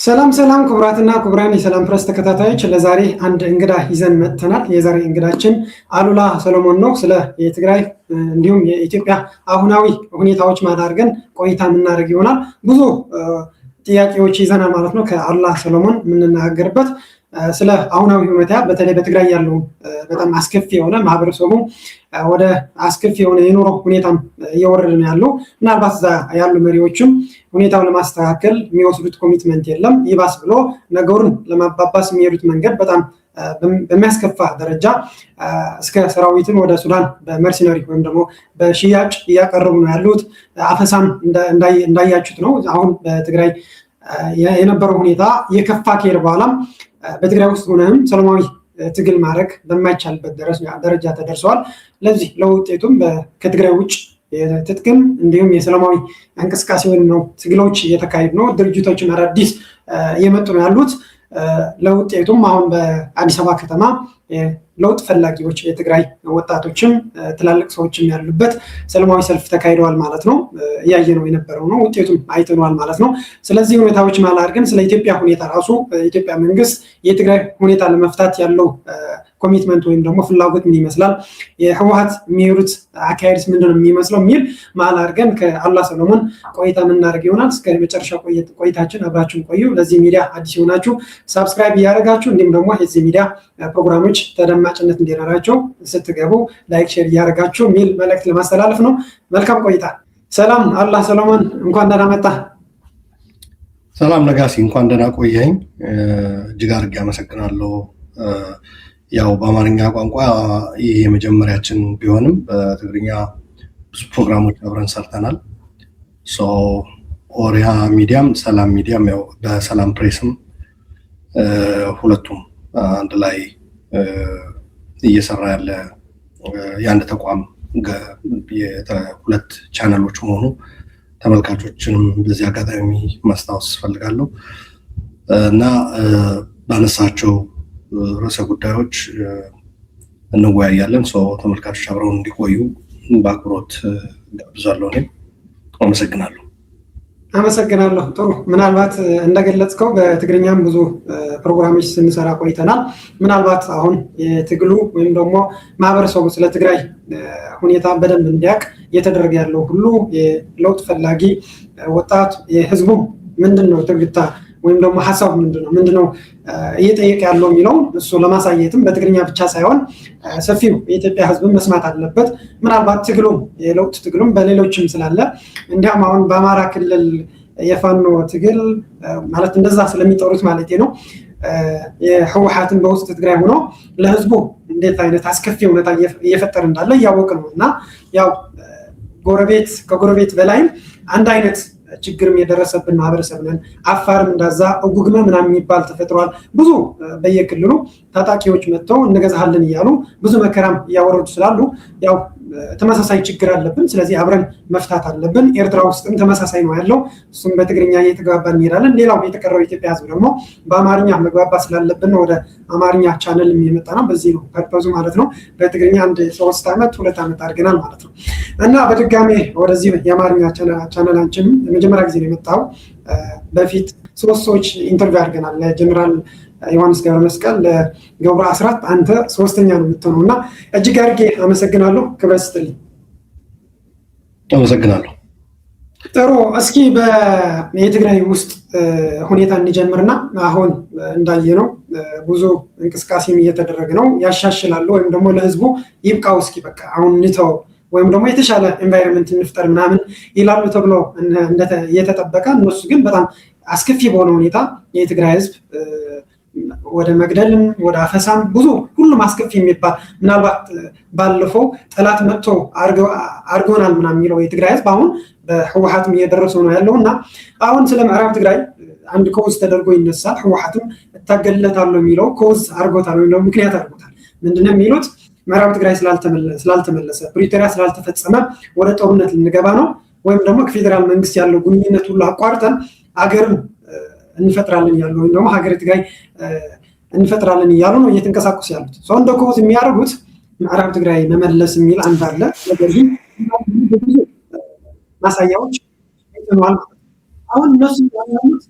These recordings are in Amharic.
ሰላም ሰላም ክቡራትና ክቡራን የሰላም ፕረስ ተከታታዮች፣ ለዛሬ አንድ እንግዳ ይዘን መጥተናል። የዛሬ እንግዳችን አሉላ ሰሎሞን ነው። ስለ የትግራይ እንዲሁም የኢትዮጵያ አሁናዊ ሁኔታዎች ማዳርገን ቆይታ የምናደርግ ይሆናል። ብዙ ጥያቄዎች ይዘናል ማለት ነው። ከአሉላ ሰሎሞን የምንነጋገርበት ስለ አሁናዊ ሁኔታ፣ በተለይ በትግራይ ያለው በጣም አስከፊ የሆነ፣ ማህበረሰቡ ወደ አስከፊ የሆነ የኑሮ ሁኔታም እየወረደ ነው ያለው። ምናልባት እዛ ያሉ መሪዎችም ሁኔታውን ለማስተካከል የሚወስዱት commitment የለም። ይባስ ብሎ ነገሩን ለማባባስ የሚሄዱት መንገድ በጣም በሚያስከፋ ደረጃ እስከ ሰራዊትን ወደ ሱዳን በ mercenary ወይም ደግሞ በሽያጭ እያቀረቡ ነው ያሉት። አፈሳም እንዳያችሁት ነው። አሁን በትግራይ የነበረው ሁኔታ የከፋ ከሄደ በኋላም በትግራይ ውስጥ ሆነህም ሰላማዊ ትግል ማድረግ በማይቻልበት ደረጃ ተደርሰዋል። ለዚህ ለውጤቱም ከትግራይ ውጭ የትጥቅም እንዲሁም የሰላማዊ እንቅስቃሴ ወይም ነው ትግሎች እየተካሄዱ ነው። ድርጅቶችም አዳዲስ እየመጡ ነው ያሉት። ለውጤቱም አሁን በአዲስ አበባ ከተማ ለውጥ ፈላጊዎች የትግራይ ወጣቶችም ትላልቅ ሰዎችም ያሉበት ሰላማዊ ሰልፍ ተካሂደዋል ማለት ነው። እያየነው የነበረው ነው። ውጤቱም አይተነዋል ማለት ነው። ስለዚህ ሁኔታዎች መሀል አድርገን ስለ ኢትዮጵያ ሁኔታ ራሱ፣ የኢትዮጵያ መንግስት የትግራይ ሁኔታ ለመፍታት ያለው commitment ወይም ደግሞ ፍላጎት ምን ይመስላል፣ የህወሀት የሚሄዱት አካሄድስ ምንድን ነው የሚመስለው የሚል መሀል አድርገን ከአሉላ ሰሎሞን ቆይታ የምናደርግ ይሆናል። እስከ መጨረሻ ቆይታችን አብራችሁን ቆዩ። ለዚህ ሚዲያ አዲስ የሆናችሁ subscribe እያደረጋችሁ፣ እንዲሁም ደግሞ የዚህ ሚዲያ ፕሮግራሞች ተደማጭነት እንዲኖራቸው ስትገቡ like፣ share እያደረጋችሁ የሚል መልእክት ለማስተላለፍ ነው። መልካም ቆይታ። ሰላም አሉላ ሰሎሞን፣ እንኳን ደህና መጣህ። ሰላም ነጋሲ፣ እንኳን ደህና ቆየኸኝ። እጅግ አድርጌ አመሰግናለሁ። ያው በአማርኛ ቋንቋ ይህ የመጀመሪያችን ቢሆንም በትግርኛ ብዙ ፕሮግራሞች አብረን ሰርተናል። ኦሪያ ሚዲያም ሰላም ሚዲያም፣ ያው በሰላም ፕሬስም ሁለቱም አንድ ላይ እየሰራ ያለ የአንድ ተቋም ሁለት ቻነሎች መሆኑ ተመልካቾችንም በዚህ አጋጣሚ ማስታወስ እፈልጋለሁ እና ባነሳቸው ርዕሰ ጉዳዮች እንወያያለን። ተመልካቾች አብረውን እንዲቆዩ በአክብሮት ጋብዛለሁ። እኔም አመሰግናለሁ። አመሰግናለሁ። ጥሩ። ምናልባት እንደገለጽከው በትግርኛም ብዙ ፕሮግራሞች ስንሰራ ቆይተናል። ምናልባት አሁን የትግሉ ወይም ደግሞ ማህበረሰቡ ስለ ትግራይ ሁኔታ በደንብ እንዲያውቅ እየተደረገ ያለው ሁሉ፣ የለውጥ ፈላጊ ወጣት የህዝቡ ምንድን ነው ትርግታ ወይም ደግሞ ሀሳቡ ምንድነው እየጠየቀ ያለው የሚለው እሱ ለማሳየትም በትግርኛ ብቻ ሳይሆን ሰፊው የኢትዮጵያ ህዝብን መስማት አለበት። ምናልባት ትግሉም የለውጥ ትግሉም በሌሎችም ስላለ፣ እንዲያውም አሁን በአማራ ክልል የፋኖ ትግል ማለት እንደዛ ስለሚጠሩት ማለት ነው፣ የህወሓትን በውስጥ ትግራይ ሆኖ ለህዝቡ እንዴት አይነት አስከፊ ሁኔታ እየፈጠረ እንዳለ እያወቅ ነው እና ያው ጎረቤት ከጎረቤት በላይም አንድ አይነት ችግርም የደረሰብን ማህበረሰብ ነን። አፋርም እንዳዛ እጉግመ ምናምን የሚባል ተፈጥሯል። ብዙ በየክልሉ ታጣቂዎች መጥተው እንገዛሃለን እያሉ ብዙ መከራም እያወረዱ ስላሉ ያው ተመሳሳይ ችግር አለብን። ስለዚህ አብረን መፍታት አለብን። ኤርትራ ውስጥም ተመሳሳይ ነው ያለው። እሱም በትግርኛ እየተግባባን እንሄዳለን። ሌላው የተቀረው የኢትዮጵያ ህዝብ ደግሞ በአማርኛ መግባባት ስላለብን ወደ አማርኛ ቻነል የመጣ ነው። በዚህ ነው purpose ኡ ማለት ነው። በትግርኛ አንድ 3 ዓመት 2 ዓመት አድርገናል ማለት ነው። እና በድጋሜ ወደዚህ የአማርኛ ቻነላችን የመጀመሪያ ጊዜ ነው የመጣው። በፊት ሶስት ሰዎች interview አድርገናል። ለጀኔራል ዮሐንስ ገብረ መስቀል፣ ለገብሩ አስራት፣ አንተ ሶስተኛ ነው የምትሆነው እና እጅግ አድርጌ አመሰግናለሁ። ክብረት ስጥልኝ። አመሰግናለሁ። ጥሩ። እስኪ የትግራይ ውስጥ ሁኔታ እንጀምርና አሁን እንዳየነው ብዙ እንቅስቃሴም እየተደረገ ነው። ያሻሽላሉ ወይም ደግሞ ለህዝቡ ይብቃው፣ እስኪ በቃ አሁን እንተው ወይም ደግሞ የተሻለ environment እንፍጠር ምናምን ይላሉ ተብሎ እየተጠበቀ፣ እነሱ ግን በጣም አስከፊ በሆነ ሁኔታ የትግራይ ህዝብ ወደ መግደልም ወደ አፈሳም ብዙ ሁሉም አስከፊ የሚባል፣ ምናልባት ባለፈው ጠላት መጥቶ አድርጎናል ምናምን የሚለው የትግራይ ህዝብ አሁን በህወሓትም እየደረሰው ነው ያለው። እና አሁን ስለ ምዕራብ ትግራይ አንድ cause ተደርጎ ይነሳል። ህወሓትም እታገልለታለሁ የሚለው cause አድርጎታል ወይም ደግሞ ምክንያት አድርጎታል። ምንድነው የሚሉት? ምዕራብ ትግራይ ስላልተመለሰ፣ ፕሪቶሪያ ስላልተፈጸመ ወደ ጦርነት ልንገባ ነው ወይም ደግሞ ከፌዴራል መንግስት ያለው ግንኙነት ሁሉ አቋርጠን አገርን እንፈጥራለን እያሉ ወይም ደግሞ ሀገረ ትግራይ እንፈጥራለን እያሉ ነው እየተንቀሳቀሱ ያሉት። ሰው እንደ cause የሚያደርጉት ምዕራብ ትግራይ መመለስ የሚል አንድ አለ። ነገር ግን ብዙ ማሳያዎች አይተነዋል ማለት ነው። አሁን እነሱ ያሉት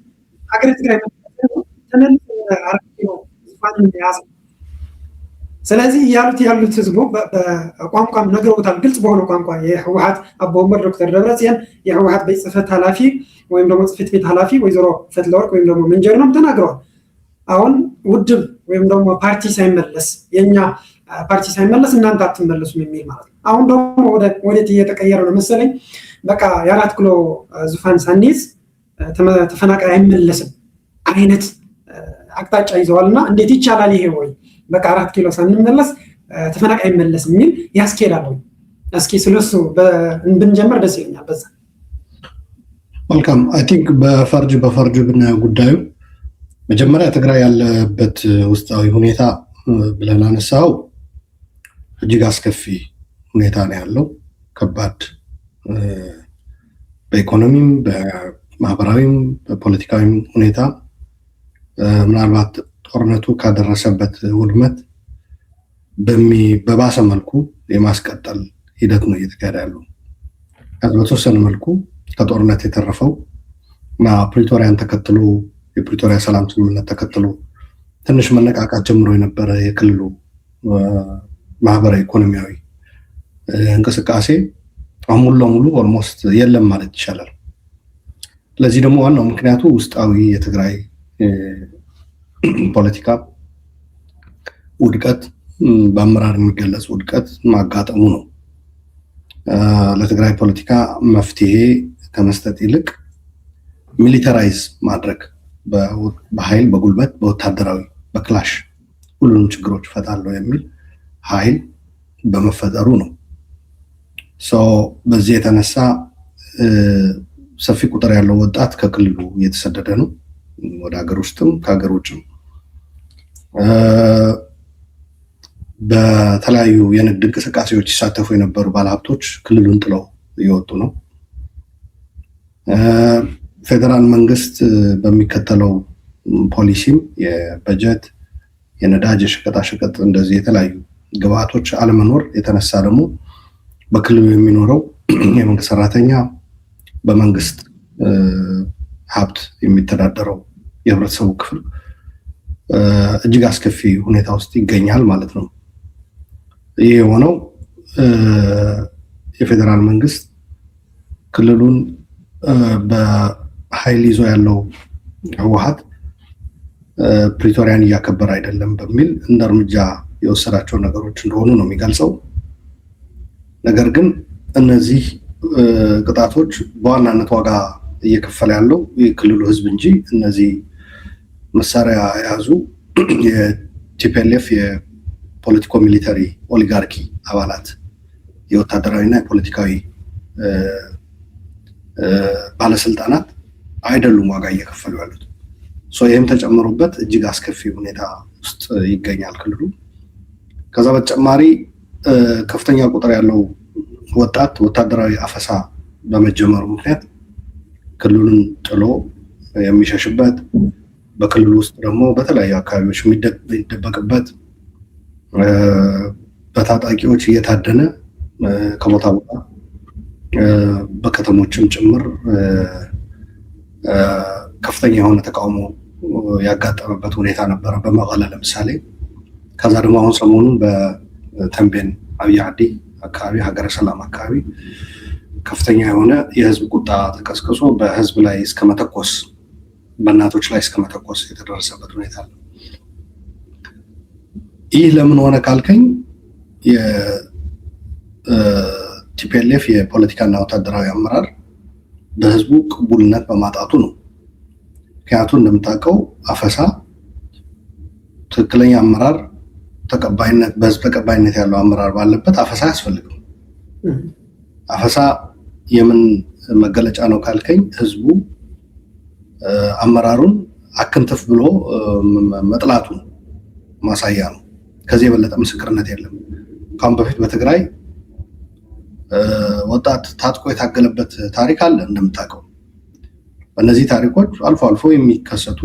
ሀገረ ትግራይ ተመልሶ አራት ኪሎ ዙፋንን የያዘ። ስለዚህ እያሉት ያሉት ህዝቡ በቋንቋም ነግረውታል። ግልጽ በሆነ ቋንቋ የህወሓት አቦ ወንበር ዶክተር ደብረጽዮን፣ የህወሓት ቤት ጽሕፈት ኃላፊ ወይም ደግሞ ጽሕፈት ቤት ኃላፊ ወይዘሮ ፈትለወርቅ ወይም ደግሞ መንጀሪኖም ተናግረዋል። አሁን ውድብ ወይም ደግሞ ፓርቲ ሳይመለስ፣ የኛ ፓርቲ ሳይመለስ እናንተ አትመለሱም የሚል ማለት ነው። አሁን ደግሞ ወዴት እየተቀየረ ነው መሰለኝ፣ በቃ የአራት ኪሎ ዙፋን ሳንይዝ ተፈናቃይ አይመለስም አይነት አቅጣጫ ይዘዋል። እና እንዴት ይቻላል ይሄ? ወይ በቃ አራት ኪሎ ሳንመለስ ተፈናቃይ አይመለስም የሚል ያስኬዳል ወይ? እስኪ ስለሱ ብንጀምር ደስ ይለኛል። በዛ መልካም። I think በፈርጅ በፈርጁ ብናየው ጉዳዩ መጀመሪያ ትግራይ ያለበት ውስጣዊ ሁኔታ ብለን አነሳው እጅግ አስከፊ ሁኔታ ነው ያለው። ከባድ በኢኮኖሚም፣ በማህበራዊም፣ በፖለቲካዊም ሁኔታ ምናልባት ጦርነቱ ካደረሰበት ውድመት በባሰ መልኩ የማስቀጠል ሂደት ነው እየተካሄደ ያለው። በተወሰነ መልኩ ከጦርነት የተረፈው እና ፕሪቶሪያን ተከትሎ፣ የፕሪቶሪያ ሰላም ስምምነት ተከትሎ ትንሽ መነቃቃት ጀምሮ የነበረ የክልሉ ማህበራዊ ኢኮኖሚያዊ እንቅስቃሴ አሁን ሙሉ ለሙሉ almost የለም ማለት ይቻላል። ለዚህ ደግሞ ዋናው ምክንያቱ ውስጣዊ የትግራይ ፖለቲካ ውድቀት፣ በአመራር የሚገለጽ ውድቀት ማጋጠሙ ነው። ለትግራይ ፖለቲካ መፍትሄ ከመስጠት ይልቅ militarize ማድረግ፣ በኃይል፣ በጉልበት፣ በወታደራዊ፣ በክላሽ ሁሉንም ችግሮች እፈታለሁ የሚል ኃይል በመፈጠሩ ነው። በዚህ የተነሳ ሰፊ ቁጥር ያለው ወጣት ከክልሉ እየተሰደደ ነው፣ ወደ ሀገር ውስጥም ከሀገር ውጭም። በተለያዩ የንግድ እንቅስቃሴዎች ሲሳተፉ የነበሩ ባለሀብቶች ክልሉን ጥለው እየወጡ ነው። ፌዴራል መንግስት በሚከተለው ፖሊሲም የበጀት፣ የነዳጅ፣ የሸቀጣሸቀጥ እንደዚህ የተለያዩ ግብአቶች አለመኖር የተነሳ ደግሞ በክልሉ የሚኖረው የመንግስት ሰራተኛ፣ በመንግስት ሀብት የሚተዳደረው የህብረተሰቡ ክፍል እጅግ አስከፊ ሁኔታ ውስጥ ይገኛል ማለት ነው። ይህ የሆነው የፌዴራል መንግስት ክልሉን በኃይል ይዞ ያለው ህወሓት ፕሪቶሪያን እያከበረ አይደለም በሚል እንደ እርምጃ የወሰዳቸው ነገሮች እንደሆኑ ነው የሚገልጸው። ነገር ግን እነዚህ ቅጣቶች በዋናነት ዋጋ እየከፈለ ያለው የክልሉ ህዝብ እንጂ እነዚህ መሳሪያ የያዙ የ TPLF የ politico military oligarchy አባላት፣ የወታደራዊና የፖለቲካዊ ባለስልጣናት አይደሉም ዋጋ እየከፈሉ ያሉት። ይህም ተጨምሮበት እጅግ አስከፊ ሁኔታ ውስጥ ይገኛል ክልሉ። ከዛ በተጨማሪ ከፍተኛ ቁጥር ያለው ወጣት ወታደራዊ አፈሳ በመጀመሩ ምክንያት ክልሉን ጥሎ የሚሸሽበት፣ በክልሉ ውስጥ ደግሞ በተለያዩ አካባቢዎች የሚደበቅበት፣ በታጣቂዎች እየታደነ ከቦታ ቦታ በከተሞችም ጭምር ከፍተኛ የሆነ ተቃውሞ ያጋጠመበት ሁኔታ ነበረ። በመቀለ ለምሳሌ። ከዛ ደግሞ አሁን ሰሞኑን በተንቤን አብይ ዓዲ አካባቢ፣ ሀገረ ሰላም አካባቢ ከፍተኛ የሆነ የህዝብ ቁጣ ተቀስቅሶ በህዝብ ላይ እስከ መተኮስ፣ በእናቶች ላይ እስከ መተኮስ የተደረሰበት ሁኔታ አለ። ይህ ለምን ሆነ ካልከኝ የ TPLF የፖለቲካና ወታደራዊ አመራር በህዝቡ ቅቡልነት በማጣቱ ነው። ምክንያቱም እንደምታውቀው አፈሳ ትክክለኛ አመራር ተቀባይነት፣ በህዝብ ተቀባይነት ያለው አመራር ባለበት አፈሳ አያስፈልግም። አፈሳ የምን መገለጫ ነው ካልከኝ ህዝቡ አመራሩን አክንትፍ ብሎ መጥላቱን ማሳያ ነው። ከዚህ የበለጠ ምስክርነት የለም። ከአሁን በፊት በትግራይ ወጣት ታጥቆ የታገለበት ታሪክ አለ እንደምታውቀው። በእነዚህ ታሪኮች አልፎ አልፎ የሚከሰቱ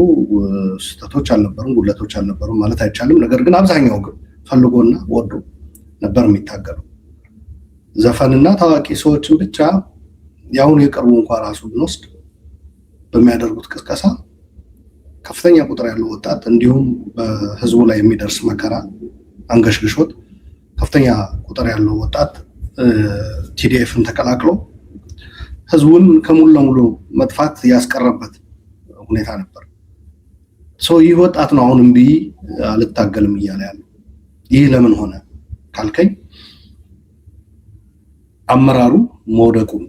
ስህተቶች አልነበሩም፣ ጉድለቶች አልነበሩም ማለት አይቻልም። ነገር ግን አብዛኛው ግን ፈልጎና ወዶ ነበር የሚታገለው። ዘፈንና ታዋቂ ሰዎችን ብቻ የአሁኑ የቅርቡ እንኳ ራሱ ብንወስድ በሚያደርጉት ቅስቀሳ ከፍተኛ ቁጥር ያለው ወጣት እንዲሁም በህዝቡ ላይ የሚደርስ መከራ አንገሽግሾት ከፍተኛ ቁጥር ያለው ወጣት TDF ን ተቀላቅሎ ህዝቡን ከሙሉ ለሙሉ መጥፋት ያስቀረበት ሁኔታ ነበር። So ይህ ወጣት ነው አሁን እምቢ አልታገልም እያለ ያለው። ይህ ለምን ሆነ ካልከኝ አመራሩ መውደቁን፣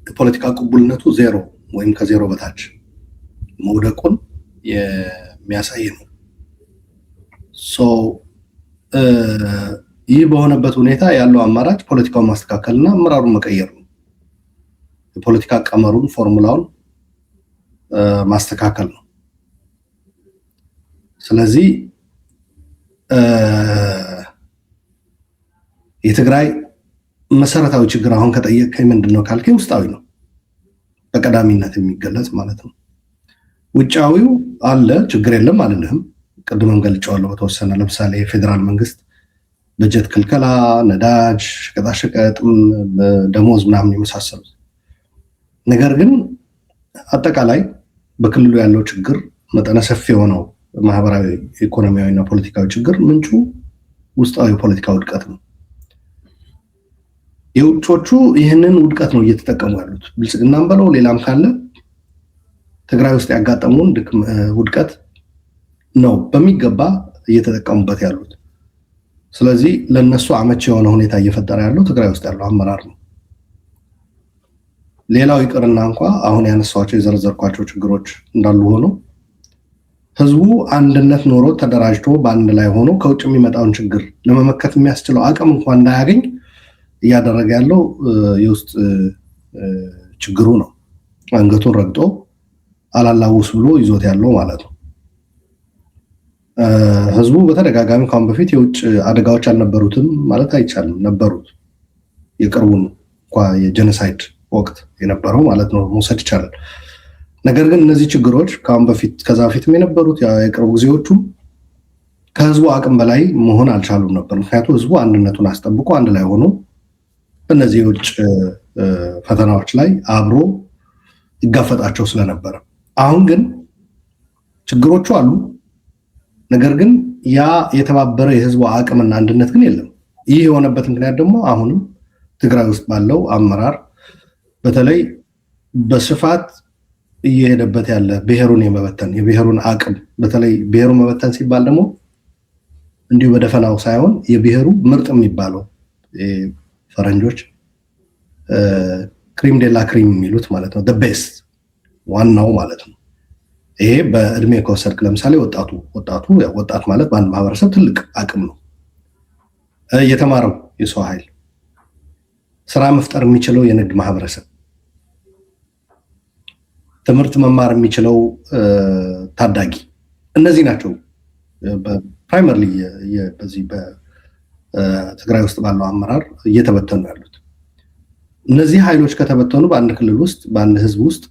የፖለቲካ ቅቡልነቱ ዜሮ ወይም ከዜሮ በታች መውደቁን የሚያሳይ ነው። So ይህ በሆነበት ሁኔታ ያለው አማራጭ ፖለቲካውን ማስተካከል እና አመራሩን መቀየር ነው። የፖለቲካ ቀመሩን፣ ፎርሙላውን ማስተካከል ነው። ስለዚህ የትግራይ መሰረታዊ ችግር አሁን ከጠየቅከኝ ምንድን ነው ካልከኝ ውስጣዊ ነው፣ በቀዳሚነት የሚገለጽ ማለት ነው። ውጫዊው አለ፣ ችግር የለም አልልህም። ቅድምም ገልጬዋለሁ በተወሰነ። ለምሳሌ የፌዴራል መንግስት በጀት ክልከላ፣ ነዳጅ፣ ሸቀጣሸቀጥ፣ ደሞዝ ምናምን የመሳሰሉት። ነገር ግን አጠቃላይ በክልሉ ያለው ችግር፣ መጠነ ሰፊ የሆነው ማህበራዊ፣ ኢኮኖሚያዊ እና ፖለቲካዊ ችግር ምንጩ ውስጣዊ የፖለቲካ ውድቀት ነው። የውጮቹ ይህንን ውድቀት ነው እየተጠቀሙ ያሉት። ብልጽግናም በለው ሌላም ካለ ትግራይ ውስጥ ያጋጠመውን ውድቀት ነው በሚገባ እየተጠቀሙበት ያሉት። ስለዚህ ለነሱ አመቺ የሆነ ሁኔታ እየፈጠረ ያለው ትግራይ ውስጥ ያለው አመራር ነው። ሌላው ይቅርና እንኳ አሁን ያነሳኋቸው፣ የዘረዘርኳቸው ችግሮች እንዳሉ ሆኖ ህዝቡ አንድነት ኖሮ ተደራጅቶ በአንድ ላይ ሆኖ ከውጭ የሚመጣውን ችግር ለመመከት የሚያስችለው አቅም እንኳን እንዳያገኝ እያደረገ ያለው የውስጥ ችግሩ ነው። አንገቱን ረግጦ አላላውስ ብሎ ይዞት ያለው ማለት ነው። ህዝቡ በተደጋጋሚ ከአሁን በፊት የውጭ አደጋዎች አልነበሩትም ማለት አይቻልም። ነበሩት። የቅርቡን እንኳ የ genocide ወቅት የነበረው ማለት ነው መውሰድ ይቻላል። ነገር ግን እነዚህ ችግሮች ከአሁን በፊት፣ ከዛ በፊትም የነበሩት፣ የቅርቡ ጊዜዎቹም ከህዝቡ አቅም በላይ መሆን አልቻሉም ነበር። ምክንያቱም ህዝቡ አንድነቱን አስጠብቆ አንድ ላይ ሆኖ በእነዚህ የውጭ ፈተናዎች ላይ አብሮ ይጋፈጣቸው ስለነበረ። አሁን ግን ችግሮቹ አሉ። ነገር ግን ያ የተባበረ የህዝቡ አቅምና አንድነት ግን የለም። ይህ የሆነበት ምክንያት ደግሞ አሁንም ትግራይ ውስጥ ባለው አመራር፣ በተለይ በስፋት እየሄደበት ያለ ብሔሩን የመበተን፣ የብሔሩን አቅም፣ በተለይ ብሔሩን መበተን ሲባል ደግሞ እንዲሁ በደፈናው ሳይሆን የብሔሩ ምርጥ የሚባለው፣ ፈረንጆች crème de la crème የሚሉት ማለት ነው፣ best ዋናው ማለት ነው። ይሄ በእድሜ ከወሰድክ ለምሳሌ ወጣቱ፣ ወጣት ማለት በአንድ ማህበረሰብ ትልቅ አቅም ነው። የተማረው የሰው ኃይል፣ ስራ መፍጠር የሚችለው የንግድ ማህበረሰብ፣ ትምህርት መማር የሚችለው ታዳጊ፣ እነዚህ ናቸው primarily በዚህ በትግራይ ውስጥ ባለው አመራር እየተበተኑ ያሉት። እነዚህ ኃይሎች ከተበተኑ በአንድ ክልል ውስጥ፣ በአንድ ህዝብ ውስጥ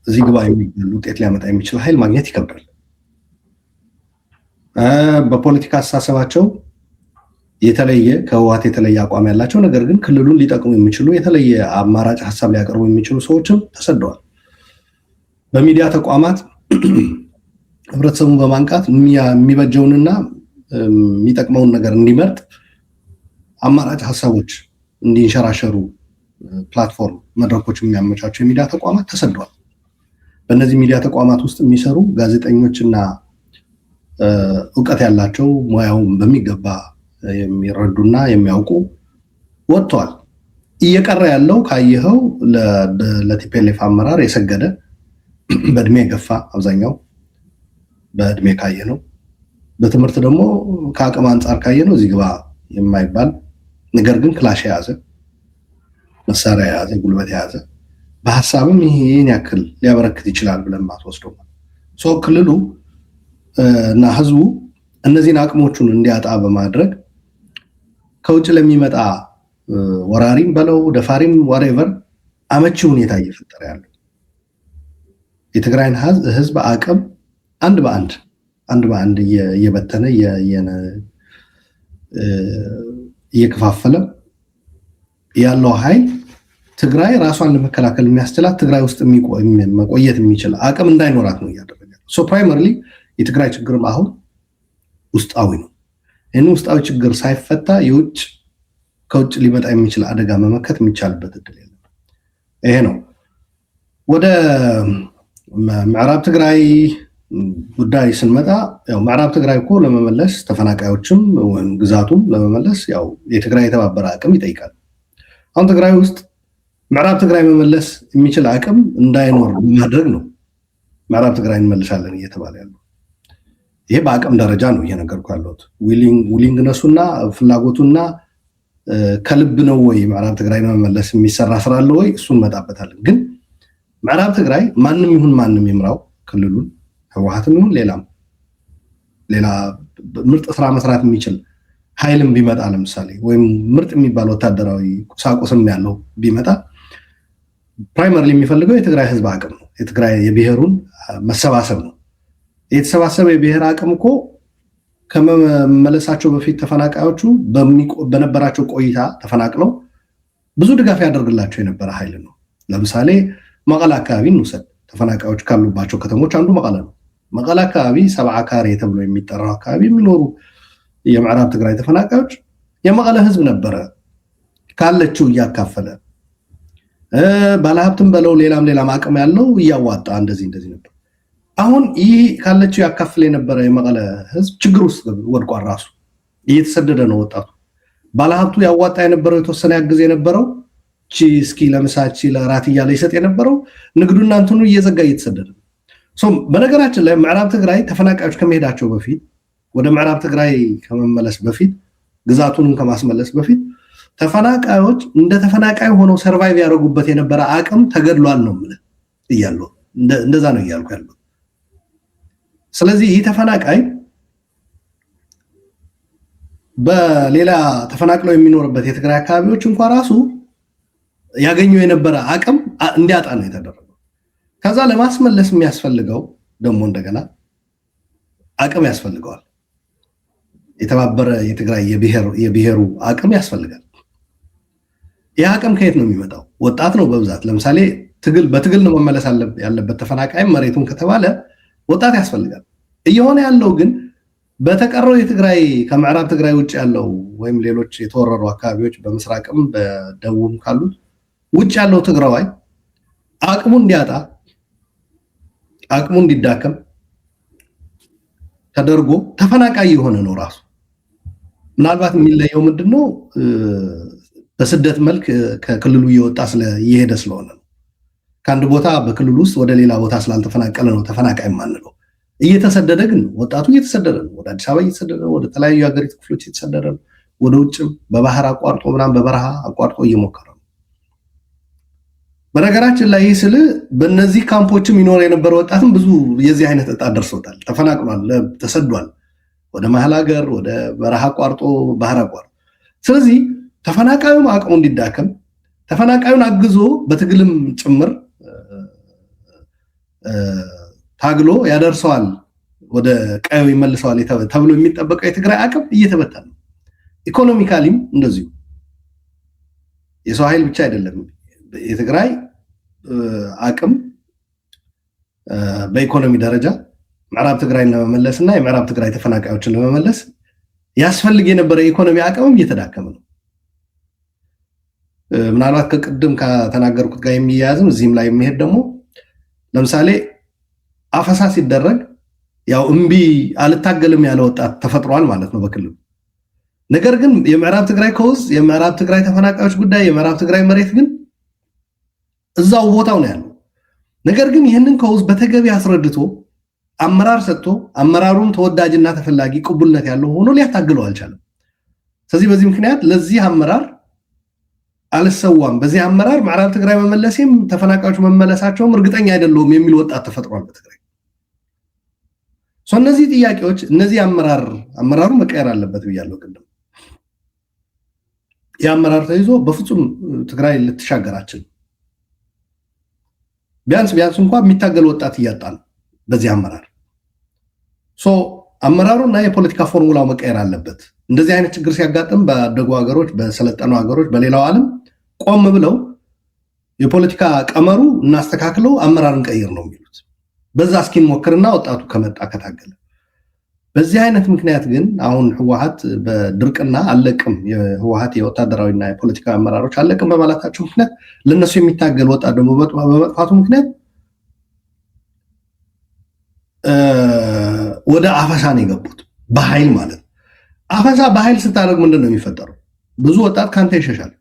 እዚህ ግባ የሚባል ውጤት ሊያመጣ የሚችል ኃይል ማግኘት ይከብዳል። በፖለቲካ አስተሳሰባቸው የተለየ፣ ከህወሓት የተለየ አቋም ያላቸው ነገር ግን ክልሉን ሊጠቅሙ የሚችሉ፣ የተለየ አማራጭ ሀሳብ ሊያቀርቡ የሚችሉ ሰዎችም ተሰደዋል። በሚዲያ ተቋማት ህብረተሰቡን በማንቃት የሚበጀውንና የሚጠቅመውን ነገር እንዲመርጥ፣ አማራጭ ሀሳቦች እንዲንሸራሸሩ platform መድረኮች የሚያመቻቸው የሚዲያ ተቋማት ተሰደዋል። በእነዚህ ሚዲያ ተቋማት ውስጥ የሚሰሩ ጋዜጠኞችና እውቀት ያላቸው፣ ሙያውን በሚገባ የሚረዱና የሚያውቁ ወጥተዋል። እየቀረ ያለው ካየኸው ለ TPLF አመራር የሰገደ፣ በእድሜ የገፋ፣ አብዛኛው በእድሜ ካየ ነው። በትምህርት ደግሞ ከአቅም አንጻር ካየ ነው እዚህ ግባ የማይባል፣ ነገር ግን ክላሽ የያዘ፣ መሳሪያ የያዘ፣ ጉልበት የያዘ፣ በሀሳብም ይህን ያክል ሊያበረክት ይችላል ብለን ማትወስደው። So ክልሉ እና ህዝቡ እነዚህን አቅሞቹን እንዲያጣ በማድረግ ከውጭ ለሚመጣ ወራሪም በለው ደፋሪም whatever አመቺ ሁኔታ እየፈጠረ ያለው፣ የትግራይን ህዝብ አቅም አንድ በአንድ አንድ በአንድ እየበተነ፣ እየከፋፈለ ያለው ኃይል ትግራይ ራሷን ለመከላከል የሚያስችላት ትግራይ ውስጥ መቆየት የሚችል አቅም እንዳይኖራት ነው እያደረገ። So primarily የትግራይ ችግርም አሁን ውስጣዊ ነው። ይህን ውስጣዊ ችግር ሳይፈታ የውጭ ከውጭ ሊመጣ የሚችል አደጋ መመከት የሚቻልበት እድል የለም። ይሄ ነው። ወደ ምዕራብ ትግራይ ጉዳይ ስንመጣ፣ ያው ምዕራብ ትግራይ እኮ ለመመለስ፣ ተፈናቃዮችም ወይም ግዛቱም ለመመለስ ያው የትግራይ የተባበረ አቅም ይጠይቃል። አሁን ትግራይ ውስጥ ምዕራብ ትግራይ መመለስ የሚችል አቅም እንዳይኖር ማድረግ ነው ምዕራብ ትግራይ እንመልሳለን እየተባለ ያለው። ይሄ በአቅም ደረጃ ነው እየነገርኩ ያለሁት። Willingness ኡና ፍላጎቱና ከልብ ነው ወይ ምዕራብ ትግራይ ለመመለስ የሚሰራ ስራ አለ ወይ? እሱን እንመጣበታለን። ግን ምዕራብ ትግራይ ማንም ይሁን ማንም ይምራው ክልሉን፣ ህወሓትም ይሁን ሌላም ሌላ ምርጥ ስራ መስራት የሚችል ኃይልም ቢመጣ ለምሳሌ፣ ወይም ምርጥ የሚባል ወታደራዊ ቁሳቁስም ያለው ቢመጣ፣ primarily የሚፈልገው የትግራይ ህዝብ አቅም ነው። የትግራይ የብሔሩን መሰባሰብ ነው። የተሰባሰበ የብሔር አቅም እኮ ከመመለሳቸው በፊት ተፈናቃዮቹ በነበራቸው ቆይታ ተፈናቅለው ብዙ ድጋፍ ያደርግላቸው የነበረ ኃይል ነው። ለምሳሌ መቀለ አካባቢ እንውሰድ። ተፈናቃዮች ካሉባቸው ከተሞች አንዱ መቀለ ነው። መቀለ አካባቢ 70 ካሬ ተብሎ የሚጠራው አካባቢ የሚኖሩ የምዕራብ ትግራይ ተፈናቃዮች የመቀለ ህዝብ ነበረ ካለችው እያካፈለ፣ ባለሀብትም በለው ሌላም ሌላም አቅም ያለው እያዋጣ እንደዚህ እንደዚህ ነበር። አሁን ይህ ካለችው ያካፍል የነበረ የመቀለ ህዝብ ችግር ውስጥ ወድቋል። ራሱ እየተሰደደ ነው ወጣቱ። ባለሀብቱ ያዋጣ የነበረው፣ የተወሰነ ያግዝ የነበረው፣ ቺ እስኪ ለምሳቺ ለራት እያለ ይሰጥ የነበረው ንግዱና እንትኑ እየዘጋ እየተሰደደ ነው። በነገራችን ላይ ምዕራብ ትግራይ ተፈናቃዮች ከመሄዳቸው በፊት፣ ወደ ምዕራብ ትግራይ ከመመለስ በፊት፣ ግዛቱንም ከማስመለስ በፊት ተፈናቃዮች እንደ ተፈናቃይ ሆነው survive ያደረጉበት የነበረ አቅም ተገድሏል ነው የምልህ እያለሁ፣ እንደዛ ነው እያልኩ ያለው። ስለዚህ ይህ ተፈናቃይ በሌላ ተፈናቅለው የሚኖርበት የትግራይ አካባቢዎች እንኳ ራሱ ያገኘው የነበረ አቅም እንዲያጣ ነው የተደረገው። ከዛ ለማስመለስ የሚያስፈልገው ደግሞ እንደገና አቅም ያስፈልገዋል። የተባበረ የትግራይ የብሔሩ አቅም ያስፈልጋል። ይህ አቅም ከየት ነው የሚመጣው? ወጣት ነው በብዛት። ለምሳሌ ትግል በትግል ነው መመለስ ያለበት ተፈናቃይም መሬቱን ከተባለ ወጣት ያስፈልጋል። እየሆነ ያለው ግን በተቀረው የትግራይ፣ ከምዕራብ ትግራይ ውጭ ያለው ወይም ሌሎች የተወረሩ አካባቢዎች በምስራቅም በደቡብም ካሉት ውጭ ያለው ትግራዋይ አቅሙ እንዲያጣ፣ አቅሙ እንዲዳከም ተደርጎ ተፈናቃይ የሆነ ነው ራሱ። ምናልባት የሚለየው ምንድነው? በስደት መልክ ከክልሉ እየወጣ እየሄደ ስለሆነ ነው። ከአንድ ቦታ በክልሉ ውስጥ ወደ ሌላ ቦታ ስላልተፈናቀለ ነው ተፈናቃይ የማንለው። እየተሰደደ ግን ወጣቱ እየተሰደደ ነው። ወደ አዲስ አበባ እየተሰደደ ነው። ወደ ተለያዩ የሀገሪቱ ክፍሎች እየተሰደደ ነው። ወደ ውጭም በባህር አቋርጦ ምናምን በበረሃ አቋርጦ እየሞከረ ነው። በነገራችን ላይ ይህ ስል በእነዚህ ካምፖችም ይኖር የነበረ ወጣትም ብዙ የዚህ አይነት እጣ ደርሶታል። ተፈናቅሏል፣ ተሰዷል። ወደ መሀል ሀገር፣ ወደ በረሃ አቋርጦ፣ ባህር አቋርጦ። ስለዚህ ተፈናቃዩም አቅሙ እንዲዳከም፣ ተፈናቃዩን አግዞ በትግልም ጭምር ታግሎ ያደርሰዋል፣ ወደ ቀዩ ይመልሰዋል ተብሎ የሚጠበቀው የትግራይ አቅም እየተበተነ ነው። Economically ም እንደዚሁ የሰው ኃይል ብቻ አይደለም። የትግራይ አቅም በኢኮኖሚ ደረጃ ምዕራብ ትግራይን ለመመለስ እና የምዕራብ ትግራይ ተፈናቃዮችን ለመመለስ ያስፈልግ የነበረ የኢኮኖሚ አቅምም እየተዳከመ ነው። ምናልባት ከቅድም ከተናገርኩት ጋር የሚያያዝም እዚህም ላይ የሚሄድ ደግሞ ለምሳሌ አፈሳ ሲደረግ ያው እምቢ አልታገልም ያለ ወጣት ተፈጥሯል ማለት ነው በክልሉ። ነገር ግን የምዕራብ ትግራይ cause፣ የምዕራብ ትግራይ ተፈናቃዮች ጉዳይ፣ የምዕራብ ትግራይ መሬት ግን እዛው ቦታው ነው ያለው። ነገር ግን ይህንን cause በተገቢ አስረድቶ፣ አመራር ሰጥቶ፣ አመራሩም ተወዳጅና ተፈላጊ ቅቡልነት ያለው ሆኖ ሊያታግለው አልቻለም። ስለዚህ በዚህ ምክንያት ለዚህ አመራር አልሰዋም፣ በዚህ አመራር ምዕራብ ትግራይ መመለሴም ተፈናቃዮች መመለሳቸውም እርግጠኛ አይደለሁም የሚል ወጣት ተፈጥሯል በትግራይ። እነዚህ ጥያቄዎች እነዚህ አመራሩ መቀየር አለበት ብያለሁ ቅድም። የአመራር ተይዞ በፍጹም ትግራይ ልትሻገራችን ቢያንስ ቢያንስ እንኳ የሚታገል ወጣት እያጣ ነው በዚህ አመራር። አመራሩና የፖለቲካ ፎርሙላው መቀየር አለበት። እንደዚህ አይነት ችግር ሲያጋጥም ባደጉ ሀገሮች፣ በሰለጠኑ ሀገሮች፣ በሌላው ዓለም ቆም ብለው የፖለቲካ ቀመሩ እናስተካክለው፣ አመራር እንቀይር ነው የሚሉት። በዛ እስኪሞክርና ወጣቱ ከመጣ ከታገለ። በዚህ አይነት ምክንያት ግን አሁን ህወሓት በድርቅና አለቅም፣ የህወሓት የወታደራዊና የፖለቲካ አመራሮች አለቅም በማለታቸው ምክንያት ለነሱ የሚታገል ወጣት ደግሞ በመጥፋቱ ምክንያት ወደ አፈሳ ነው የገቡት፣ በኃይል ማለት ነው። አፈሳ በኃይል ስታደርግ ምንድን ነው የሚፈጠረው? ብዙ ወጣት ከአንተ ይሸሻል።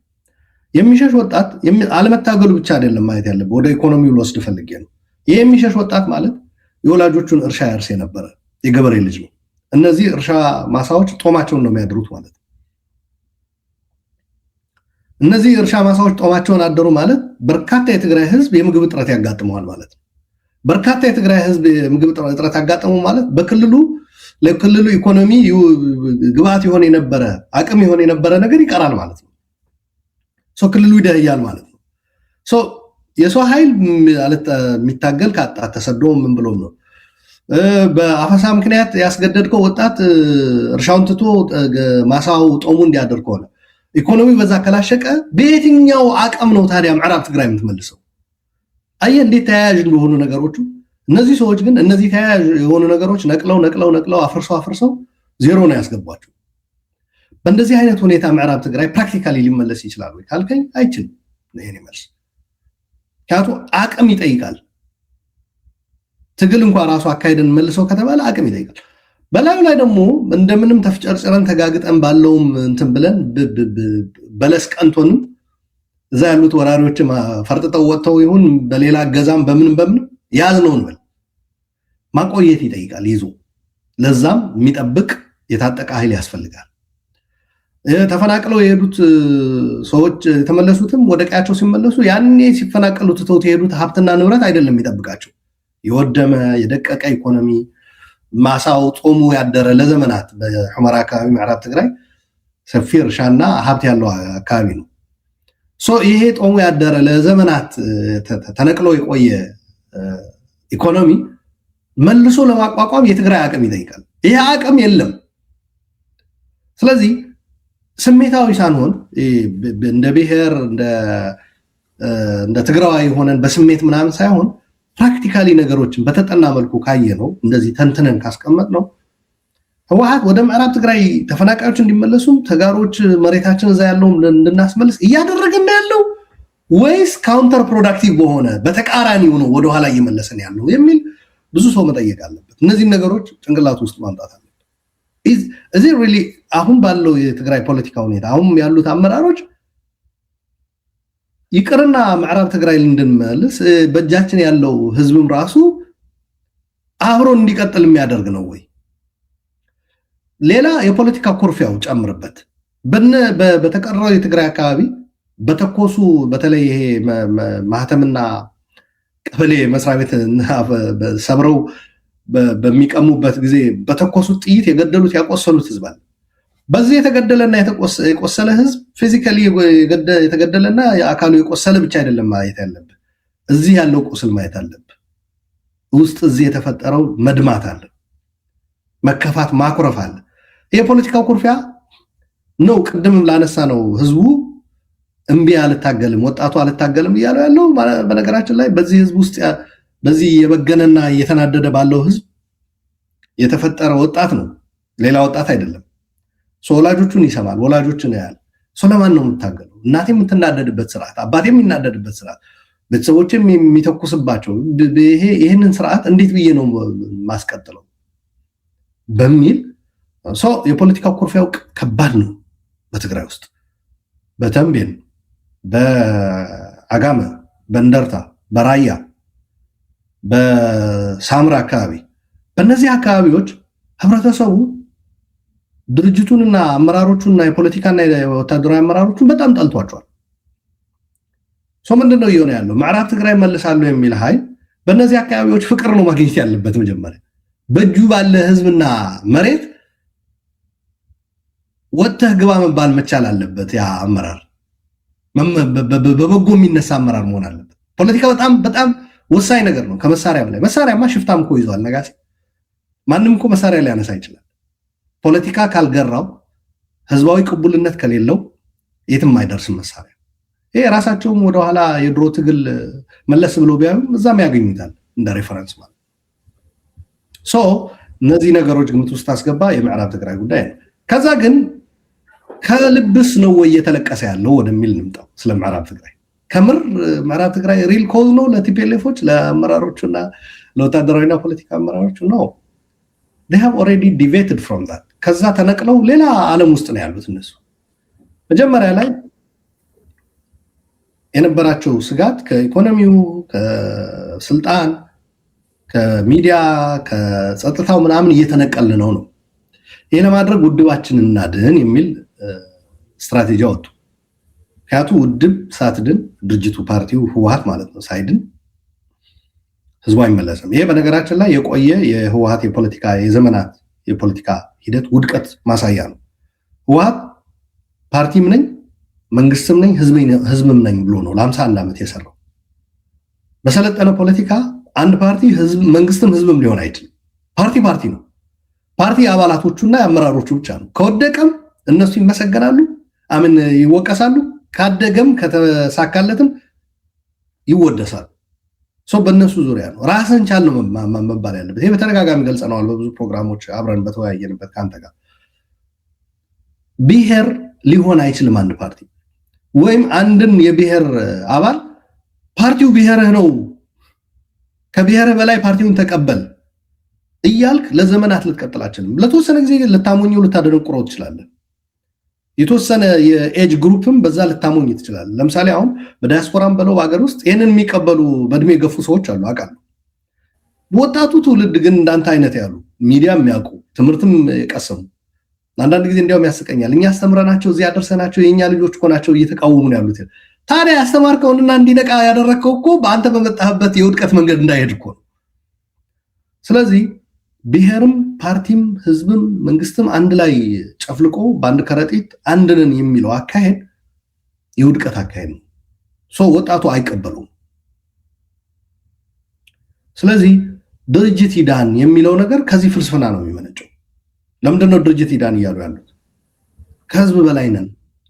የሚሸሽ ወጣት አለመታገሉ ብቻ አይደለም ማየት ያለብህ፣ ወደ ኢኮኖሚው ልወስድ ፈልጌ ነው። ይህ የሚሸሽ ወጣት ማለት የወላጆቹን እርሻ ያርስ የነበረ የገበሬ ልጅ ነው። እነዚህ እርሻ ማሳዎች ጦማቸውን ነው የሚያድሩት ማለት ነው። እነዚህ እርሻ ማሳዎች ጦማቸውን አደሩ ማለት በርካታ የትግራይ ህዝብ የምግብ እጥረት ያጋጥመዋል ማለት ነው። በርካታ የትግራይ ህዝብ የምግብ እጥረት ያጋጠመው ማለት በክልሉ ለክልሉ ኢኮኖሚ ግብዓት የሆነ የነበረ፣ አቅም የሆነ የነበረ ነገር ይቀራል ማለት ነው። ክልሉ ይደህያል ማለት ነው። የሰው ኃይል የሚታገል ካጣ ተሰዶ ምን ብሎም ነው። በአፈሳ ምክንያት ያስገደድከው ወጣት እርሻውን ትቶ ማሳው ጦሙ እንዲያደር ከሆነ፣ ኢኮኖሚ በዛ ከላሸቀ፣ በየትኛው አቅም ነው ታዲያ ምዕራብ ትግራይ የምትመልሰው? አየህ እንዴት ተያያዥ እንደሆኑ ነገሮቹ። እነዚህ ሰዎች ግን እነዚህ ተያያዥ የሆኑ ነገሮች ነቅለው ነቅለው ነቅለው፣ አፍርሰው አፍርሰው ዜሮ ነው ያስገቧቸው። በእንደዚህ አይነት ሁኔታ ምዕራብ ትግራይ practically ሊመለስ ይችላል ወይ ካልከኝ አይችልም። ይሄን መልስ ምክንያቱ አቅም ይጠይቃል። ትግል እንኳ ራሱ አካሄደን መልሰው ከተባለ አቅም ይጠይቃል። በላዩ ላይ ደግሞ እንደምንም ተፍጨርጭረን ተጋግጠን ባለውም እንትን ብለን በለስ ቀንቶንም እዛ ያሉት ወራሪዎች ፈርጥጠው ወጥተው ይሁን በሌላ ገዛም በምንም በምንም ያዝነው እንበል፣ ማቆየት ይጠይቃል ይዞ። ለዛም የሚጠብቅ የታጠቀ ኃይል ያስፈልጋል። ተፈናቅለው የሄዱት ሰዎች የተመለሱትም ወደ ቀያቸው ሲመለሱ ያኔ ሲፈናቀሉ ትተውት የሄዱት ሀብትና ንብረት አይደለም የሚጠብቃቸው። የወደመ የደቀቀ ኢኮኖሚ፣ ማሳው ጦሙ ያደረ፣ ለዘመናት በሑመራ አካባቢ ምዕራብ ትግራይ ሰፊ እርሻና ሀብት ያለው አካባቢ ነው። ይሄ ጦሙ ያደረ፣ ለዘመናት ተነቅሎ የቆየ ኢኮኖሚ መልሶ ለማቋቋም የትግራይ አቅም ይጠይቃል። ይሄ አቅም የለም። ስለዚህ ስሜታዊ ሳንሆን፣ እንደ ብሔር እንደ ትግራዋይ ሆነን በስሜት ምናምን ሳይሆን፣ practically ነገሮችን በተጠና መልኩ ካየነው፣ እንደዚህ ተንትነን ካስቀመጥነው፣ ህወሓት ወደ ምዕራብ ትግራይ ተፈናቃዮች እንዲመለሱም ተጋሮች መሬታችን እዛ ያለውም እንድናስመልስ እያደረገን ያለው ወይስ counter productive በሆነ በተቃራኒው ነው ወደኋላ እየመለሰን ያለው የሚል ብዙ ሰው መጠየቅ አለበት። እነዚህን ነገሮች ጭንቅላት ውስጥ ማምጣት አለበት። እዚህ really አሁን ባለው የትግራይ ፖለቲካ ሁኔታ አሁን ያሉት አመራሮች ይቅርና ምዕራብ ትግራይ እንድንመልስ በእጃችን ያለው ህዝብም ራሱ አብሮ እንዲቀጥል የሚያደርግ ነው ወይ? ሌላ የፖለቲካ ኩርፊያው ጨምርበት። በተቀረው የትግራይ አካባቢ በተኮሱ፣ በተለይ ይሄ ማህተምና ቀበሌ መስሪያ ቤት ሰብረው በሚቀሙበት ጊዜ በተኮሱት ጥይት የገደሉት ያቆሰሉት ህዝብ አለ። በዚህ የተገደለና የቆሰለ ህዝብ physically የተገደለና የአካሉ የቆሰለ ብቻ አይደለም ማየት ያለብህ፣ እዚህ ያለው ቁስል ማየት አለብህ። ውስጥ እዚህ የተፈጠረው መድማት አለ፣ መከፋት፣ ማኩረፍ አለ። የፖለቲካው ኩርፊያ ነው። ቅድምም ላነሳ ነው፣ ህዝቡ እምቢ አልታገልም፣ ወጣቱ አልታገልም እያለው ያለው። በነገራችን ላይ በዚህ ህዝብ ውስጥ በዚህ የበገነና እየተናደደ ባለው ህዝብ የተፈጠረ ወጣት ነው፣ ሌላ ወጣት አይደለም። ወላጆቹን ይሰማል፣ ወላጆችን ያያል። ለማን ነው የምታገለው? እናቴ የምትናደድበት ስርዓት፣ አባቴ የሚናደድበት ስርዓት፣ ቤተሰቦችም የሚተኩስባቸው ይህንን ስርዓት እንዴት ብዬ ነው ማስቀጥለው በሚል የፖለቲካ ኩርፊያው ከባድ ነው። በትግራይ ውስጥ በተንቤን፣ በአጋመ፣ በእንደርታ፣ በራያ፣ በሳምራ አካባቢ፣ በእነዚህ አካባቢዎች ህብረተሰቡ ድርጅቱንና አመራሮቹንና የፖለቲካና የወታደራዊ አመራሮቹን በጣም ጠልቷቸዋል። So ምንድን ነው እየሆነ ያለው? ምዕራብ ትግራይ መልሳለሁ የሚል ኃይል በእነዚህ አካባቢዎች ፍቅር ነው ማግኘት ያለበት። መጀመሪያ በእጁ ባለ ህዝብና መሬት ወጥተህ ግባ መባል መቻል አለበት። ያ አመራር በበጎ የሚነሳ አመራር መሆን አለበት። ፖለቲካ በጣም በጣም ወሳኝ ነገር ነው፣ ከመሳሪያ በላይ። መሳሪያማ ሽፍታም እኮ ይዟል ነጋሴ። ማንም እኮ መሳሪያ ሊያነሳ ይችላል። ፖለቲካ ካልገራው፣ ህዝባዊ ቅቡልነት ከሌለው የትም አይደርስም መሳሪያ። ይሄ ራሳቸውም ወደኋላ የድሮ ትግል መለስ ብሎ ቢያዩም እዛም ያገኙታል እንደ reference ማለት። So እነዚህ ነገሮች ግምት ውስጥ አስገባ፣ የምዕራብ ትግራይ ጉዳይ ነው። ከዛ ግን ከልብስ ነው ወይ እየተለቀሰ ያለው ወደሚል እንምጣው። ስለ ምዕራብ ትግራይ ከምር ምዕራብ ትግራይ real cause ነው ለ TPLF ኦች፣ ለአመራሮቹ እና ለወታደራዊና ፖለቲካ አመራሮቹ ነው። They have already deviated from that። ከዛ ተነቅለው ሌላ ዓለም ውስጥ ነው ያሉት እነሱ። መጀመሪያ ላይ የነበራቸው ስጋት ከኢኮኖሚው፣ ከስልጣን፣ ከሚዲያ፣ ከጸጥታው ምናምን እየተነቀልን ነው ነው። ይህ ለማድረግ ውድባችንን እናድን የሚል ስትራቴጂ አወጡ። ምክንያቱ ውድብ ሳትድን፣ ድርጅቱ ፓርቲው ህወሀት ማለት ነው፣ ሳይድን ህዝቡ አይመለስም። ይሄ በነገራችን ላይ የቆየ የህወሀት የፖለቲካ የዘመናት የፖለቲካ ሂደት ውድቀት ማሳያ ነው። ህወሀት ፓርቲም ነኝ፣ መንግስትም ነኝ፣ ህዝብም ነኝ ብሎ ነው ለ51 ዓመት የሰራው። በሰለጠነ ፖለቲካ አንድ ፓርቲ መንግስትም ህዝብም ሊሆን አይችልም። ፓርቲ ፓርቲ ነው። ፓርቲ የአባላቶቹና የአመራሮቹ ብቻ ነው። ከወደቀም እነሱ ይመሰገናሉ፣ አምን ይወቀሳሉ። ካደገም ከተሳካለትም ይወደሳሉ። So በእነሱ ዙሪያ ነው። ራስን ቻል ነው መባል ያለበት። ይሄ በተደጋጋሚ ገልጸነዋል በብዙ ፕሮግራሞች አብረን በተወያየንበት ከአንተ ጋር። ብሔር ሊሆን አይችልም አንድ ፓርቲ፣ ወይም አንድን የብሔር አባል ፓርቲው ብሔርህ ነው፣ ከብሔርህ በላይ ፓርቲውን ተቀበል እያልክ ለዘመናት ልትቀጥል አትችልም። ለተወሰነ ጊዜ ልታሞኘው ልታደነቁረው ትችላለህ። የተወሰነ የ age group ም በዛ ልታሞኝ ትችላለህ። ለምሳሌ አሁን በዲያስፖራም በለው በሀገር ውስጥ ይህንን የሚቀበሉ በእድሜ የገፉ ሰዎች አሉ፣ አውቃለሁ። ወጣቱ ትውልድ ግን እንዳንተ አይነት ያሉ ሚዲያ የሚያውቁ፣ ትምህርትም የቀሰሙ፣ አንዳንድ ጊዜ እንዲያውም ያስቀኛል። እኛ አስተምረናቸው እዚህ ያደርሰናቸው የእኛ ልጆች እኮ ናቸው እየተቃወሙ ነው ያሉት። ታዲያ ያስተማርከውንና እንዲነቃ ያደረግከው እኮ በአንተ በመጣህበት የውድቀት መንገድ እንዳይሄድ እኮ ነው። ስለዚህ ብሔርም ፓርቲም ህዝብም መንግስትም አንድ ላይ ጨፍልቆ በአንድ ከረጢት አንድ ነን የሚለው አካሄድ የውድቀት አካሄድ ነው። So ወጣቱ አይቀበለውም። ስለዚህ ድርጅት ይዳን የሚለው ነገር ከዚህ ፍልስፍና ነው የሚመነጨው። ለምንድነው ድርጅት ይዳን እያሉ ያሉት? ከህዝብ በላይ ነን፣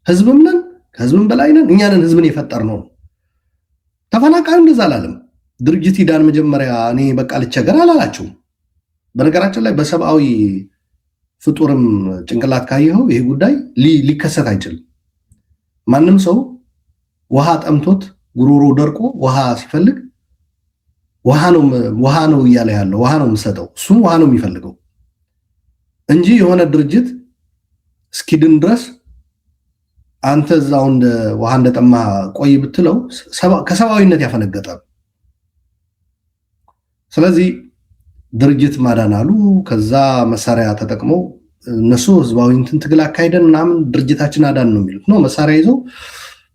ህዝብም ነን፣ ከህዝብም በላይ ነን፣ እኛ ነን ህዝብን የፈጠርነው ነው። ተፈናቃዩ እንደዛ አላለም። ድርጅት ይዳን መጀመሪያ እኔ በቃ ልቸገር አላላቸውም። በነገራችን ላይ በሰብአዊ ፍጡርም ጭንቅላት ካየኸው ይሄ ጉዳይ ሊከሰት አይችልም። ማንም ሰው ውሃ ጠምቶት ጉሮሮ ደርቆ ውሃ ሲፈልግ ውሃ ነው እያለ ያለው፣ ውሃ ነው የምሰጠው፣ እሱም ውሃ ነው የሚፈልገው እንጂ የሆነ ድርጅት እስኪድን ድረስ አንተ እዛው እንደ ውሃ እንደጠማ ቆይ ብትለው ከሰብአዊነት ያፈነገጠ። ስለዚህ ድርጅት ማዳን አሉ። ከዛ መሳሪያ ተጠቅመው እነሱ ህዝባዊ እንትን ትግል አካሂደን ምናምን ድርጅታችን አዳን ነው የሚሉት ነው። መሳሪያ ይዘው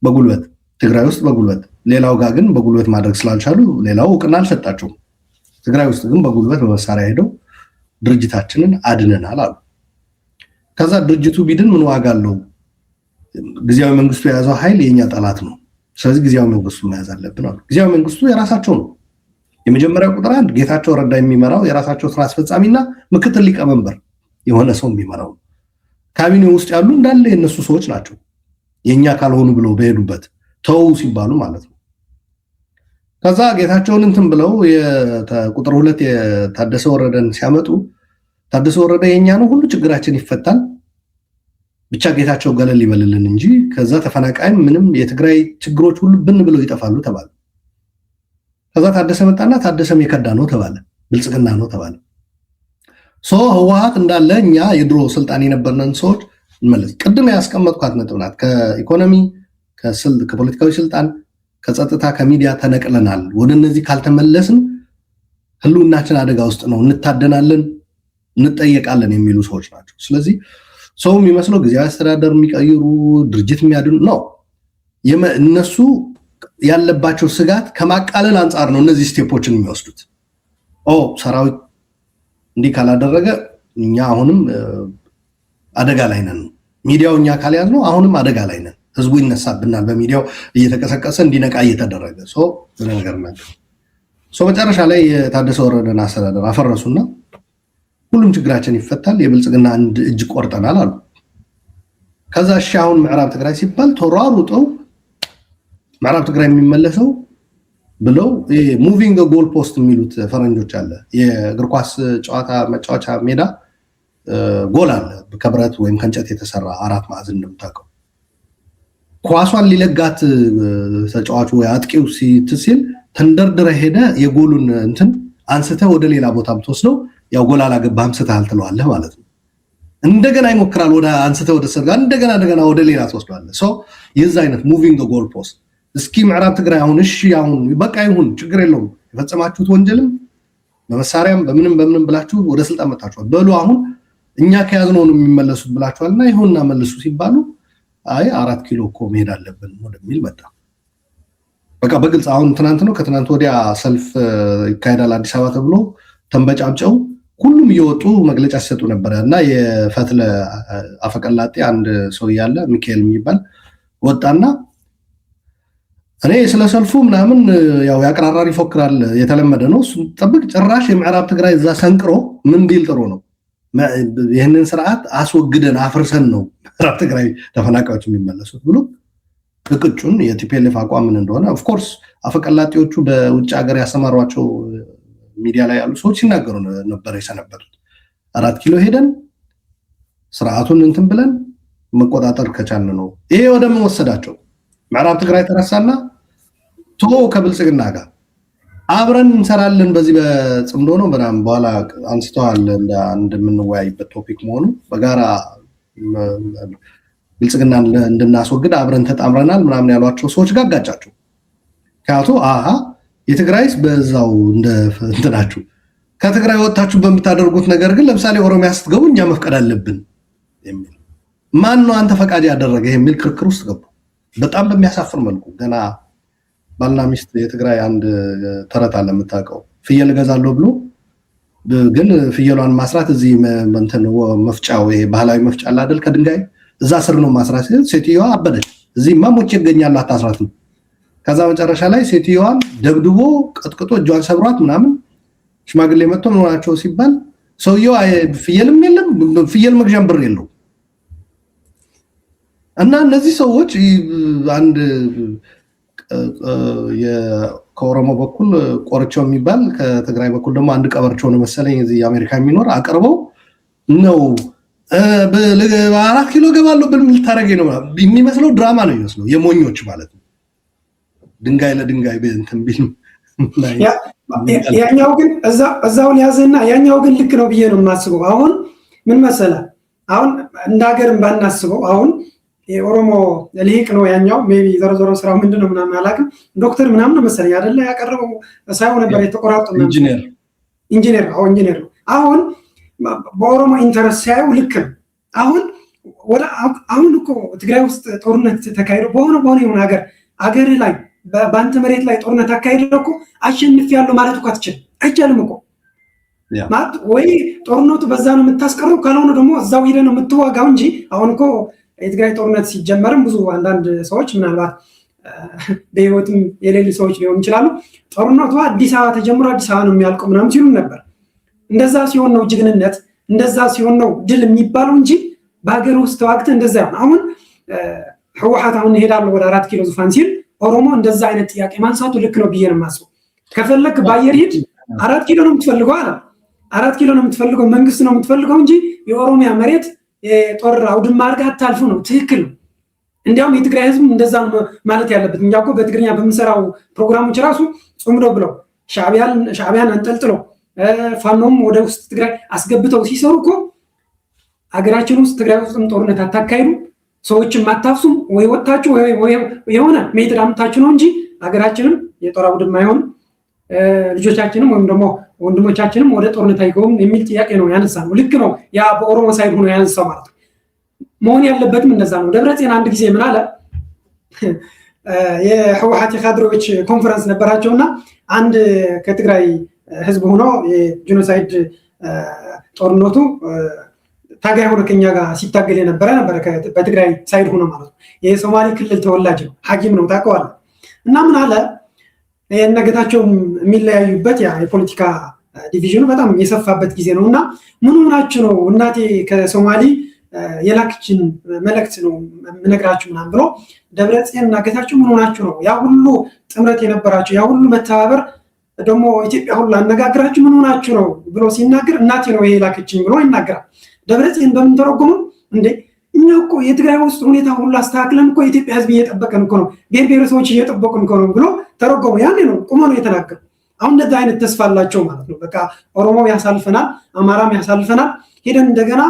በጉልበት ትግራይ ውስጥ በጉልበት፣ ሌላው ጋር ግን በጉልበት ማድረግ ስላልቻሉ ሌላው እውቅና አልሰጣቸውም። ትግራይ ውስጥ ግን በጉልበት በመሳሪያ ሄደው ድርጅታችንን አድነናል አሉ። ከዛ ድርጅቱ ቢድን ምን ዋጋ አለው? ጊዜያዊ መንግስቱ የያዘው ኃይል የኛ ጠላት ነው። ስለዚህ ጊዜያዊ መንግስቱ መያዝ አለብን አሉ። ጊዜያዊ መንግስቱ የራሳቸው ነው። የመጀመሪያው ቁጥር አንድ ጌታቸው ረዳ የሚመራው የራሳቸው ስራ አስፈጻሚና ምክትል ሊቀመንበር የሆነ ሰው የሚመራው ነው። ካቢኔ ውስጥ ያሉ እንዳለ የነሱ ሰዎች ናቸው። የኛ ካልሆኑ ብለው በሄዱበት ተው ሲባሉ ማለት ነው። ከዛ ጌታቸውን እንትን ብለው ቁጥር ሁለት የታደሰ ወረደን ሲያመጡ ታደሰ ወረደ የኛ ነው፣ ሁሉ ችግራችን ይፈታል፣ ብቻ ጌታቸው ገለል ይበልልን እንጂ ከዛ ተፈናቃይም ምንም የትግራይ ችግሮች ሁሉ ብን ብለው ይጠፋሉ ተባለ። ከዛ ታደሰ መጣና ታደሰም የከዳ ነው ተባለ፣ ብልጽግና ነው ተባለ። So ህወሓት እንዳለ እኛ የድሮ ስልጣን የነበርነን ሰዎች እንመለስ። ቅድም ያስቀመጥኳት ነጥብ ናት። ከኢኮኖሚ፣ ከፖለቲካዊ ስልጣን፣ ከጸጥታ፣ ከሚዲያ ተነቅለናል። ወደ እነዚህ ካልተመለስን ህልውናችን አደጋ ውስጥ ነው፣ እንታደናለን፣ እንጠየቃለን የሚሉ ሰዎች ናቸው። ስለዚህ ሰው የሚመስለው ጊዜያዊ አስተዳደር የሚቀይሩ፣ ድርጅት የሚያድኑ ነው። እነሱ ያለባቸው ስጋት ከማቃለል አንጻር ነው እነዚህ step ኦችን የሚወስዱት። ኦ ሰራዊት እንዲህ ካላደረገ እኛ አሁንም አደጋ ላይ ነን፣ ሚዲያው እኛ ካልያዝነው አሁንም አደጋ ላይ ነን፣ ህዝቡ ይነሳብናል፣ በሚዲያው እየተቀሰቀሰ እንዲነቃ እየተደረገ ነገር ናቸው። መጨረሻ ላይ የታደሰ ወረደን አስተዳደር አፈረሱና ሁሉም ችግራችን ይፈታል፣ የብልጽግና አንድ እጅ ቆርጠናል አሉ። ከዛ እሺ አሁን ምዕራብ ትግራይ ሲባል ተሯሩጠው ምዕራብ ትግራይ የሚመለሰው ብለው moving goal post የሚሉት ፈረንጆች አለ። የእግር ኳስ ጨዋታ መጫወቻ ሜዳ ጎል አለ፣ ከብረት ወይም ከእንጨት የተሰራ አራት ማዕዘን እንደምታውቀው። ኳሷን ሊለጋት ተጫዋቹ ወይ አጥቂው ሲል ተንደርድረ ሄደ የጎሉን እንትን አንስተህ ወደ ሌላ ቦታ ብትወስደው ያው ጎል አላገባህም ስተሃል ትለዋለህ ማለት ነው። እንደገና ይሞክራል፣ ወደ አንስተህ ወደ ሰጋ እንደገና እንደገና ወደ ሌላ ትወስደዋለህ። So የዛ አይነት moving goal post። እስኪ ምዕራብ ትግራይ አሁን እሺ አሁን በቃ ይሁን ችግር የለውም፣ የፈጸማችሁት ወንጀልም በመሳሪያም በምንም በምንም ብላችሁ ወደ ስልጣን መጣችኋል። በሉ አሁን እኛ ከያዝነው ነው የሚመለሱት ብላችኋል እና ይሁንና መልሱ ሲባሉ አይ 4 ኪሎ እኮ መሄድ አለብን ወደሚል መጣ። በቃ በግልጽ አሁን ትናንት ነው ከትናንት ወዲያ ሰልፍ ይካሄዳል አዲስ አበባ ተብሎ ተንበጫብጨው ሁሉም እየወጡ መግለጫ ሲሰጡ ነበረ። እና የፈትለ አፈቀላጤ አንድ ሰው እያለ ሚካኤል የሚባል ወጣና እኔ ስለ ሰልፉ ምናምን ያው ያቅራራር ይፎክራል፣ የተለመደ ነው። እሱን ጠብቅ። ጭራሽ የምዕራብ ትግራይ እዛ ሰንቅሮ ምን ቢል ጥሩ ነው? ይህንን ስርዓት አስወግደን አፍርሰን ነው ምዕራብ ትግራይ ተፈናቃዮች የሚመለሱት ብሎ እቅጩን የ TPLF አቋም ምን እንደሆነ of course አፈቀላጤዎቹ በውጭ ሀገር ያሰማሯቸው ሚዲያ ላይ ያሉ ሰዎች ሲናገሩ ነበር የሰነበቱት። 4 ኪሎ ሄደን ስርዓቱን እንትን ብለን መቆጣጠር ከቻልን ነው። ይሄ ወደ ምን ወሰዳቸው? ምዕራብ ትግራይ ተረሳና ቶ ከብልጽግና ጋር አብረን እንሰራለን በዚህ በጽምዶ ነው በጣም በኋላ አንስተዋል እንደምንወያይበት topic መሆኑ፣ በጋራ ብልጽግና እንድናስወግድ አብረን ተጣምረናል ምናምን ያሏቸው ሰዎች ጋር አጋጫቸው። ምክንያቱ አሀ የትግራይስ በዛው እንደ እንትናችሁ ከትግራይ ወጥታችሁ በምታደርጉት ነገር ግን ለምሳሌ ኦሮሚያ ስትገቡ እኛ መፍቀድ አለብን የሚል፣ ማን ነው አንተ ፈቃድ ያደረገ የሚል ክርክር ውስጥ ገቡ። በጣም በሚያሳፍር መልኩ ገና ባልና ሚስት የትግራይ አንድ ተረት አለ የምታውቀው፣ ፍየል እገዛለሁ ብሎ ግን ፍየሏን ማስራት እዚህ መፍጫ ወይ ባህላዊ መፍጫ አለ አይደል፣ ከድንጋይ እዛ ስር ነው ማስራት ሲል ሴትዮዋ አበደች። እዚህማ ሞቼ እገኛለሁ አታስራት ነው። ከዛ መጨረሻ ላይ ሴትዮዋን ደብድቦ ቀጥቅጦ እጇን ሰብሯት ምናምን ሽማግሌ መጥቶ ምን ሆናቸው ሲባል ሰውየው ፍየልም የለም፣ ፍየል መግዣም ብር የለው። እና እነዚህ ሰዎች አንድ ከኦሮሞ በኩል ቆርቸው የሚባል፣ ከትግራይ በኩል ደግሞ አንድ ቀበርቸው ነው መሰለኝ እዚህ አሜሪካ የሚኖር አቅርበው ነው 4 ኪሎ ገባለሁ ብል ልታደርገኝ ነው የሚመስለው፣ ድራማ ነው የሚመስለው የሞኞች ማለት ነው። ድንጋይ ለድንጋይ እንትን ቢል ያኛው ግን እዛውን ያዝና ያኛው ግን ልክ ነው ብዬ ነው የማስበው። አሁን ምን መሰለህ፣ አሁን እንደ ሀገርም ባናስበው አሁን የኦሮሞ ልሂቅ ነው ያኛው፣ maybe ዞሮ ዞሮ ስራው ምንድን ነው ምናምን አላውቅም። ዶክተር ምናምን ነው መሰለኝ አይደለ ያቀረበው፣ ሳይሆን ነበር የተቆራጡ ኢንጂነር። ኢንጂነር፣ አዎ ኢንጂነር ነው። አሁን በኦሮሞ interest ሲያየው ልክ ነው። አሁን ወደ አሁን እኮ ትግራይ ውስጥ ጦርነት ተካሂዶ በሆነ በሆነ የሆነ ሀገር ላይ በአንተ መሬት ላይ ጦርነት አካሂደው እኮ አሸንፊያለሁ ማለት እኮ አትችልም፣ አይቻልም እኮ። ማለት ወይ ጦርነቱ በዛ ነው የምታስቀረው፣ ካልሆነ ደግሞ እዛው ሄደህ ነው የምትዋጋው እንጂ አሁን እኮ የትግራይ ጦርነት ሲጀመርም ብዙ አንዳንድ ሰዎች ምናልባት በህይወትም የሌሉ ሰዎች ሊሆኑ ይችላሉ። ጦርነቱ አዲስ አበባ ተጀምሮ አዲስ አበባ ነው የሚያልቀው ምናምን ሲሉ ነበር። እንደዛ ሲሆን ነው ጀግንነት፣ እንደዛ ሲሆን ነው ድል የሚባለው እንጂ በሀገር ውስጥ ተዋግተህ እንደዛ ይሆን። አሁን ህወሓት አሁን እሄዳለሁ ወደ 4 ኪሎ ዙፋን ሲል ኦሮሞ እንደዛ አይነት ጥያቄ ማንሳቱ ልክ ነው ብዬ ነው የማስበው። ከፈለክ በአየር ሂድ፣ 4 ኪሎ ነው የምትፈልገው አለ። 4 ኪሎ ነው የምትፈልገው፣ መንግስት ነው የምትፈልገው እንጂ የኦሮሚያ መሬት የጦር አውድማ አድርገህ አታልፉ ነው። ትክክል ነው። እንዲያውም የትግራይ ህዝብ እንደዛ ነው ማለት ያለበት። እኛ እኮ በትግርኛ በምንሰራው ፕሮግራሞች ራሱ ጽምዶ ብለው ሻዕቢያን አንጠልጥለው ፋኖም ወደ ውስጥ ትግራይ አስገብተው ሲሰሩ እኮ ሀገራችን ውስጥ ትግራይ ውስጥም ጦርነት አታካሂዱ፣ ሰዎችም አታፍሱም፣ ወይ ወጥታችሁ የሆነ method አምጥታችሁ ነው እንጂ ሀገራችንም የጦር አውድማ አይሆንም፣ ልጆቻችንም ወይም ደግሞ ወንድሞቻችንም ወደ ጦርነት አይገቡም የሚል ጥያቄ ነው ያነሳ ነው። ልክ ነው። ያ በኦሮሞ side ሆኖ ያነሳው ማለት ነው። መሆን ያለበትም እንደዛ ነው። ደብረጽዮን አንድ ጊዜ ምን አለ? የህወሓት የካድሬዎች ኮንፈረንስ ነበራቸውና አንድ ከትግራይ ህዝብ ሆኖ የ genocide ጦርነቱ ታጋይ ሆኖ ከኛ ጋር ሲታገል የነበረ ነበረ፣ በትግራይ side ሆኖ ማለት ነው። የሶማሌ ክልል ተወላጅ ነው፣ ሐኪም ነው፣ ታውቀዋለህ። እና ምን አለ፣ የነገታቸው የሚለያዩበት ያ የፖለቲካ division ኑ በጣም የሰፋበት ጊዜ ነው። እና ምን ሆናችሁ ነው እናቴ ከሶማሊ የላክችን መልእክት ነው የምነግራችሁ ምናምን ብሎ፣ ደብረጽዮን እና ጌታቸው ምን ሆናችሁ ነው? ያ ሁሉ ጥምረት የነበራችሁ፣ ያ ሁሉ መተባበር፣ ደግሞ ኢትዮጵያ ሁሉ አነጋግራችሁ ምን ሆናችሁ ነው ብሎ ሲናገር እናቴ ነው ይሄ የላከችኝ ብሎ ይናገራል። ደብረጽዮን በምን ተረጎሙ? እንዴ፣ እኛ እኮ የትግራይ ውስጥ ሁኔታ ሁሉ አስተካክለን እኮ የኢትዮጵያ ሕዝብ እየጠበቀን እኮ ነው፣ ብሔር ብሔረሰቦች እየጠበቁን እኮ ነው ብሎ ተረጎሙ። ያኔ ነው ቁሞ ነው የተናገሩ። አሁን እንደዚህ አይነት ተስፋ አላቸው ማለት ነው። በቃ ኦሮሞው ያሳልፈናል፣ አማራም ያሳልፈናል፣ ሄደን እንደገና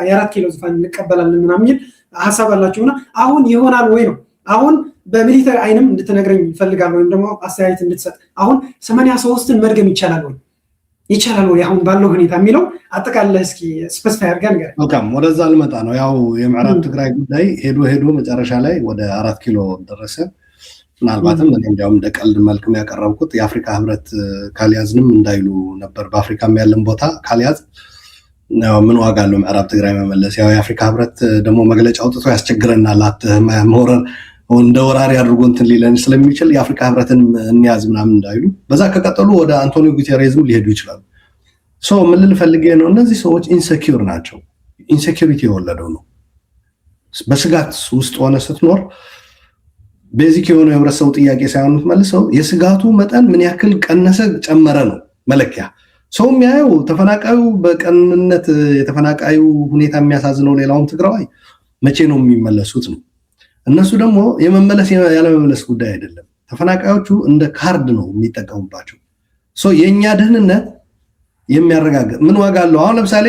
የ4 ኪሎ ዙፋን እንቀበላለን ምናምን የሚል ሀሳብ አላቸው። እና አሁን ይሆናል ወይ ነው። አሁን በ military አይንም እንድትነግረኝ ይፈልጋል ወይም ደግሞ አስተያየት እንድትሰጥ። አሁን 83ን መድገም ይቻላል ወይ፣ ይቻላል ወይ አሁን ባለው ሁኔታ የሚለው አጠቃለህ እስኪ specify አድርገህ ንገረኝ። መልካም፣ ወደዛ ልመጣ ነው። ያው የምዕራብ ትግራይ ጉዳይ ሄዶ ሄዶ መጨረሻ ላይ ወደ 4 ኪሎ ደረሰ። ምናልባትም እኔ እንዲያውም እንደ ቀልድ መልክም ያቀረብኩት የአፍሪካ ህብረት ካልያዝንም እንዳይሉ ነበር። በአፍሪካም ያለን ቦታ ካልያዝ ምን ዋጋ አለው ምዕራብ ትግራይ መመለስ? ያው የአፍሪካ ህብረት ደግሞ መግለጫ አውጥቶ ያስቸግረናል፣ መውረር እንደ ወራሪ አድርጎ እንትን ሊለን ስለሚችል የአፍሪካ ህብረትን እንያዝ ምናምን እንዳይሉ፣ በዛ ከቀጠሉ ወደ አንቶኒዮ ጉቴሬዝም ሊሄዱ ይችላሉ። So ምን ልል ፈልጌ ነው፣ እነዚህ ሰዎች insecure ናቸው። Insecurity የወለደው ነው። በስጋት ውስጥ ሆነ ስትኖር basic የሆነ የህብረተሰቡ ጥያቄ ሳይሆን የምትመልሰው የስጋቱ መጠን ምን ያክል ቀነሰ ጨመረ ነው መለኪያ። ሰው የሚያየው ተፈናቃዩ በቀንነት የተፈናቃዩ ሁኔታ የሚያሳዝነው ሌላውም ትግራዋይ መቼ ነው የሚመለሱት ነው። እነሱ ደግሞ የመመለስ ያለመመለስ ጉዳይ አይደለም። ተፈናቃዮቹ እንደ ካርድ ነው የሚጠቀሙባቸው። የእኛ ደህንነት የሚያረጋግጥ ምን ዋጋ አለው? አሁን ለምሳሌ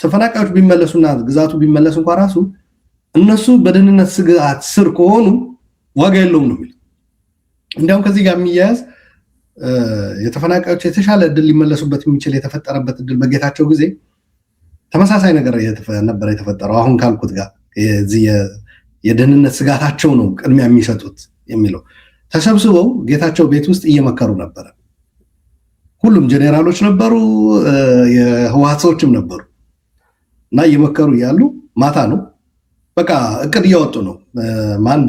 ተፈናቃዮች ቢመለሱና ግዛቱ ቢመለስ እንኳ ራሱ እነሱ በደህንነት ስጋት ስር ከሆኑ ዋጋ የለውም ነው የሚሉት። እንዲያውም ከዚህ ጋር የሚያያዝ የተፈናቃዮች የተሻለ እድል ሊመለሱበት የሚችል የተፈጠረበት እድል በጌታቸው ጊዜ ተመሳሳይ ነገር ነበረ የተፈጠረው። አሁን ካልኩት ጋር የደህንነት ስጋታቸው ነው ቅድሚያ የሚሰጡት የሚለው፣ ተሰብስበው ጌታቸው ቤት ውስጥ እየመከሩ ነበረ። ሁሉም ጄኔራሎች ነበሩ፣ የህወሓት ሰዎችም ነበሩ እና እየመከሩ እያሉ ማታ ነው፣ በቃ እቅድ እያወጡ ነው። ማን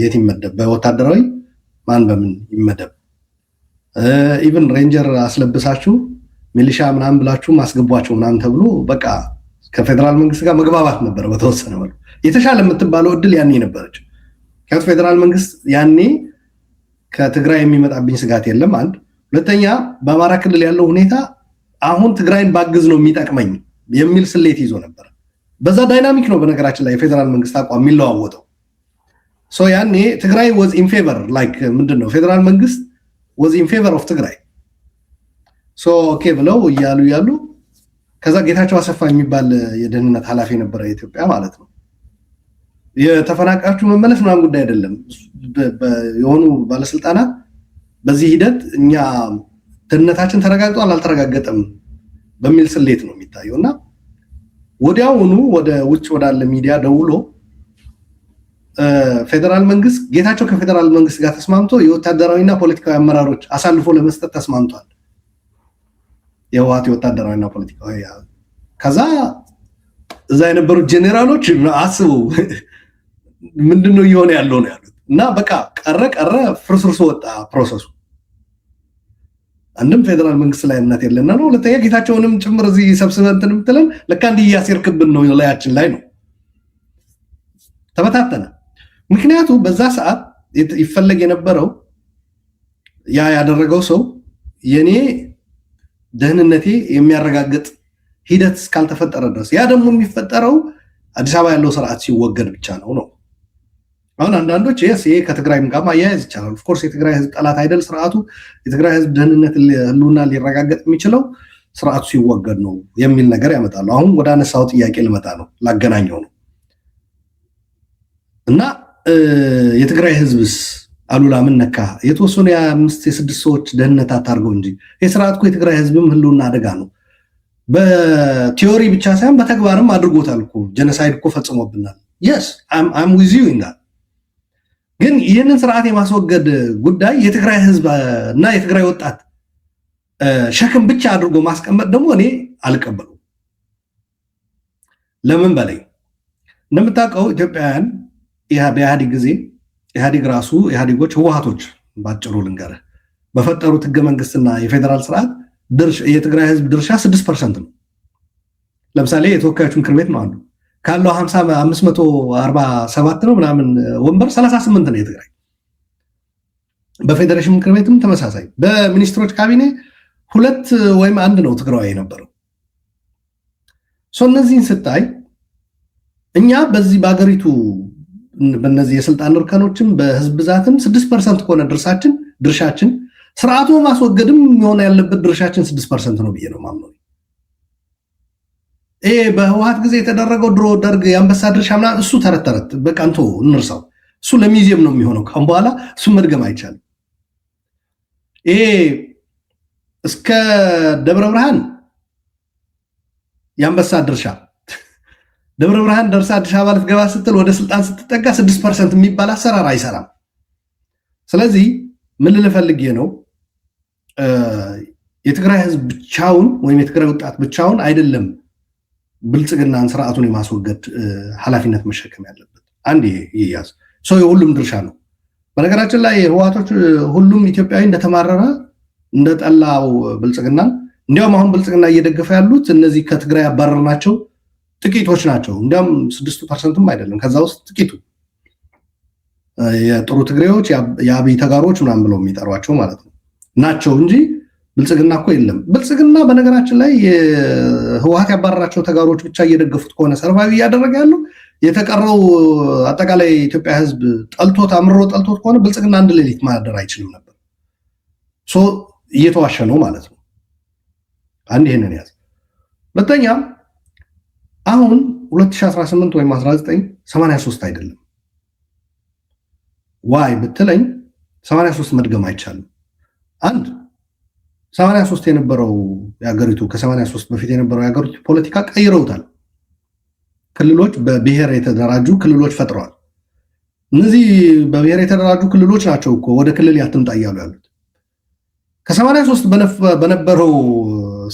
የት ይመደብ፣ በወታደራዊ ማን በምን ይመደብ፣ even ranger አስለብሳችሁ ሚሊሻ ምናምን ብላችሁ ማስገቧቸው ምናምን ተብሎ በቃ ከፌዴራል መንግስት ጋር መግባባት ነበረ። በተወሰነ መልኩ የተሻለ የምትባለው እድል ያኔ ነበረች። ምክንያቱ ፌዴራል መንግስት ያኔ ከትግራይ የሚመጣብኝ ስጋት የለም፣ አንድ። ሁለተኛ በአማራ ክልል ያለው ሁኔታ አሁን ትግራይን ባግዝ ነው የሚጠቅመኝ የሚል ስሌት ይዞ ነበር። በዛ dynamic ነው በነገራችን ላይ የፌዴራል መንግስት አቋም የሚለዋወጠው። ያኔ ትግራይ was in favor፣ like ምንድን ነው፣ ፌዴራል መንግስት was in favor of ትግራይ። Okay ብለው እያሉ እያሉ ከዛ ጌታቸው አሰፋ የሚባል የደህንነት ኃላፊ የነበረ የኢትዮጵያ ማለት ነው፣ የተፈናቃዮቹ መመለስ ምናምን ጉዳይ አይደለም። የሆኑ ባለስልጣናት በዚህ ሂደት እኛ ደህንነታችን ተረጋግጧል አልተረጋገጠም በሚል ስሌት ነው የሚታየው። እና ወዲያውኑ ወደ ውጭ ወዳለ ሚዲያ ደውሎ ፌዴራል መንግስት፣ ጌታቸው ከፌዴራል መንግስት ጋር ተስማምቶ የወታደራዊና ፖለቲካዊ አመራሮች አሳልፎ ለመስጠት ተስማምቷል። የህወሓት የወታደራዊና ፖለቲካዊ። ከዛ እዛ የነበሩት ጄኔራሎች አስቡ፣ ምንድነው እየሆነ ያለው ነው ያሉት። እና በቃ ቀረ ቀረ ፍርስርሱ ወጣ process ኡ። አንድም ፌዴራል መንግስት ላይ እምነት የለና ነው። ሁለተኛ ጌታቸውንም ጭምር እዚህ ሰብስበን እንትን የምትለን ለካ እንዲህ እያሴርክብን ነው ላያችን ላይ ነው። ተበታተነ። ምክንያቱ በዛ ሰዓት ይፈለግ የነበረው ያ ያደረገው ሰው የኔ ደህንነቴ የሚያረጋግጥ ሂደት እስካልተፈጠረ ድረስ፣ ያ ደግሞ የሚፈጠረው አዲስ አበባ ያለው ስርዓት ሲወገድ ብቻ ነው ነው። አሁን አንዳንዶች yes፣ ይሄ ከትግራይም ጋር ማያያዝ ይቻላል። Of course የትግራይ ህዝብ ጠላት አይደል ስርዓቱ። የትግራይ ህዝብ ደህንነት ህልውና ሊረጋገጥ የሚችለው ስርዓቱ ሲወገድ ነው የሚል ነገር ያመጣሉ። አሁን ወደ አነሳው ጥያቄ ልመጣ ነው፣ ላገናኘው ነው። እና የትግራይ ህዝብስ አሉላ ምን ነካ? የተወሰኑ የአምስት የስድስት ሰዎች ደህንነት አታርገው እንጂ የስርዓት እኮ የትግራይ ህዝብም ህልውና አደጋ ነው። በ theory ብቻ ሳይሆን በተግባርም አድርጎታል እኮ፣ genocide እኮ ፈጽሞብናል። Yes, I'm with you in that። ግን ይህንን ስርዓት የማስወገድ ጉዳይ የትግራይ ህዝብ እና የትግራይ ወጣት ሸክም ብቻ አድርጎ ማስቀመጥ ደግሞ እኔ አልቀበሉም። ለምን በላይ፣ እንደምታውቀው ኢትዮጵያውያን በኢህአዴግ ጊዜ ኢህአዴግ ራሱ፣ ኢህአዴጎች፣ ህወሀቶች ባጭሩ ልንገርህ፣ በፈጠሩት ህገ መንግስትና የፌዴራል ስርዓት የትግራይ ህዝብ ድርሻ 6% ነው። ለምሳሌ የተወካዮች ምክር ቤት ነው አንዱ። ካለው 547 ነው ምናምን ወንበር 38 ነው የትግራይ። በፌዴሬሽን ምክር ቤትም ተመሳሳይ፣ በሚኒስትሮች ካቢኔ 2 ወይም 1 ነው ትግራዋይ የነበረው። እነዚህን ስታይ እኛ በዚህ በሀገሪቱ በነዚህ የስልጣን እርከኖችም በህዝብ ብዛትም 6% ከሆነ ድርሻችን ስርዓቱ ማስወገድም የሆነ ያለበት ድርሻችን 6% ነው ብዬ ነው ማምነው። ይሄ በህወሓት ጊዜ የተደረገው ድሮ ደርግ የአንበሳ ድርሻ ምናምን እሱ ተረት ተረት በቃ እንቶ እንርሳው። እሱ ለሚዚየም ነው የሚሆነው። ካሁን በኋላ እሱ መድገም አይቻልም። ይሄ እስከ ደብረ ብርሃን የአንበሳ ድርሻ፣ ደብረ ብርሃን ደርሳ አዲስ አበባ ልትገባ ስትል ወደ ስልጣን ስትጠጋ 6% የሚባል አሰራር አይሰራም። ስለዚህ ምን ልል ፈልጌ ነው፣ የትግራይ ህዝብ ብቻውን ወይም የትግራይ ወጣት ብቻውን አይደለም ብልጽግናን ስርዓቱን የማስወገድ ኃላፊነት መሸከም ያለበት። አንድ ይሄ ይያዝ፣ ሰው የሁሉም ድርሻ ነው። በነገራችን ላይ ህወሓቶች ሁሉም ኢትዮጵያዊ እንደተማረረ እንደጠላው ብልጽግናን፣ እንዲያውም አሁን ብልጽግና እየደገፈ ያሉት እነዚህ ከትግራይ ያባረርናቸው ጥቂቶች ናቸው። እንዲያውም 6%ም አይደለም፣ ከዛ ውስጥ ጥቂቱ የጥሩ ትግሬዎች፣ የአብይ ተጋሮች ምናምን ብለው የሚጠሯቸው ማለት ነው ናቸው እንጂ ብልጽግና እኮ የለም። ብልጽግና በነገራችን ላይ ህወሓት ያባረራቸው ተጋሮች ብቻ እየደገፉት ከሆነ survive እያደረገ ያለው፣ የተቀረው አጠቃላይ የኢትዮጵያ ህዝብ ጠልቶት፣ አምርሮ ጠልቶት ከሆነ ብልጽግና አንድ ሌሊት ማደር አይችልም ነበር። So እየተዋሸ ነው ማለት ነው። አንድ ይሄንን ያዝ። ሁለተኛ አሁን 2018 ወይም 19 83 አይደለም። Why ብትለኝ 83 መድገም አይቻልም። አንድ 83 የነበረው የሀገሪቱ፣ ከ83 በፊት የነበረው የሀገሪቱ ፖለቲካ ቀይረውታል። ክልሎች በብሔር የተደራጁ ክልሎች ፈጥረዋል። እነዚህ በብሔር የተደራጁ ክልሎች ናቸው እኮ ወደ ክልል ያትምጣ እያሉ ያሉት። ከ83 በነበረው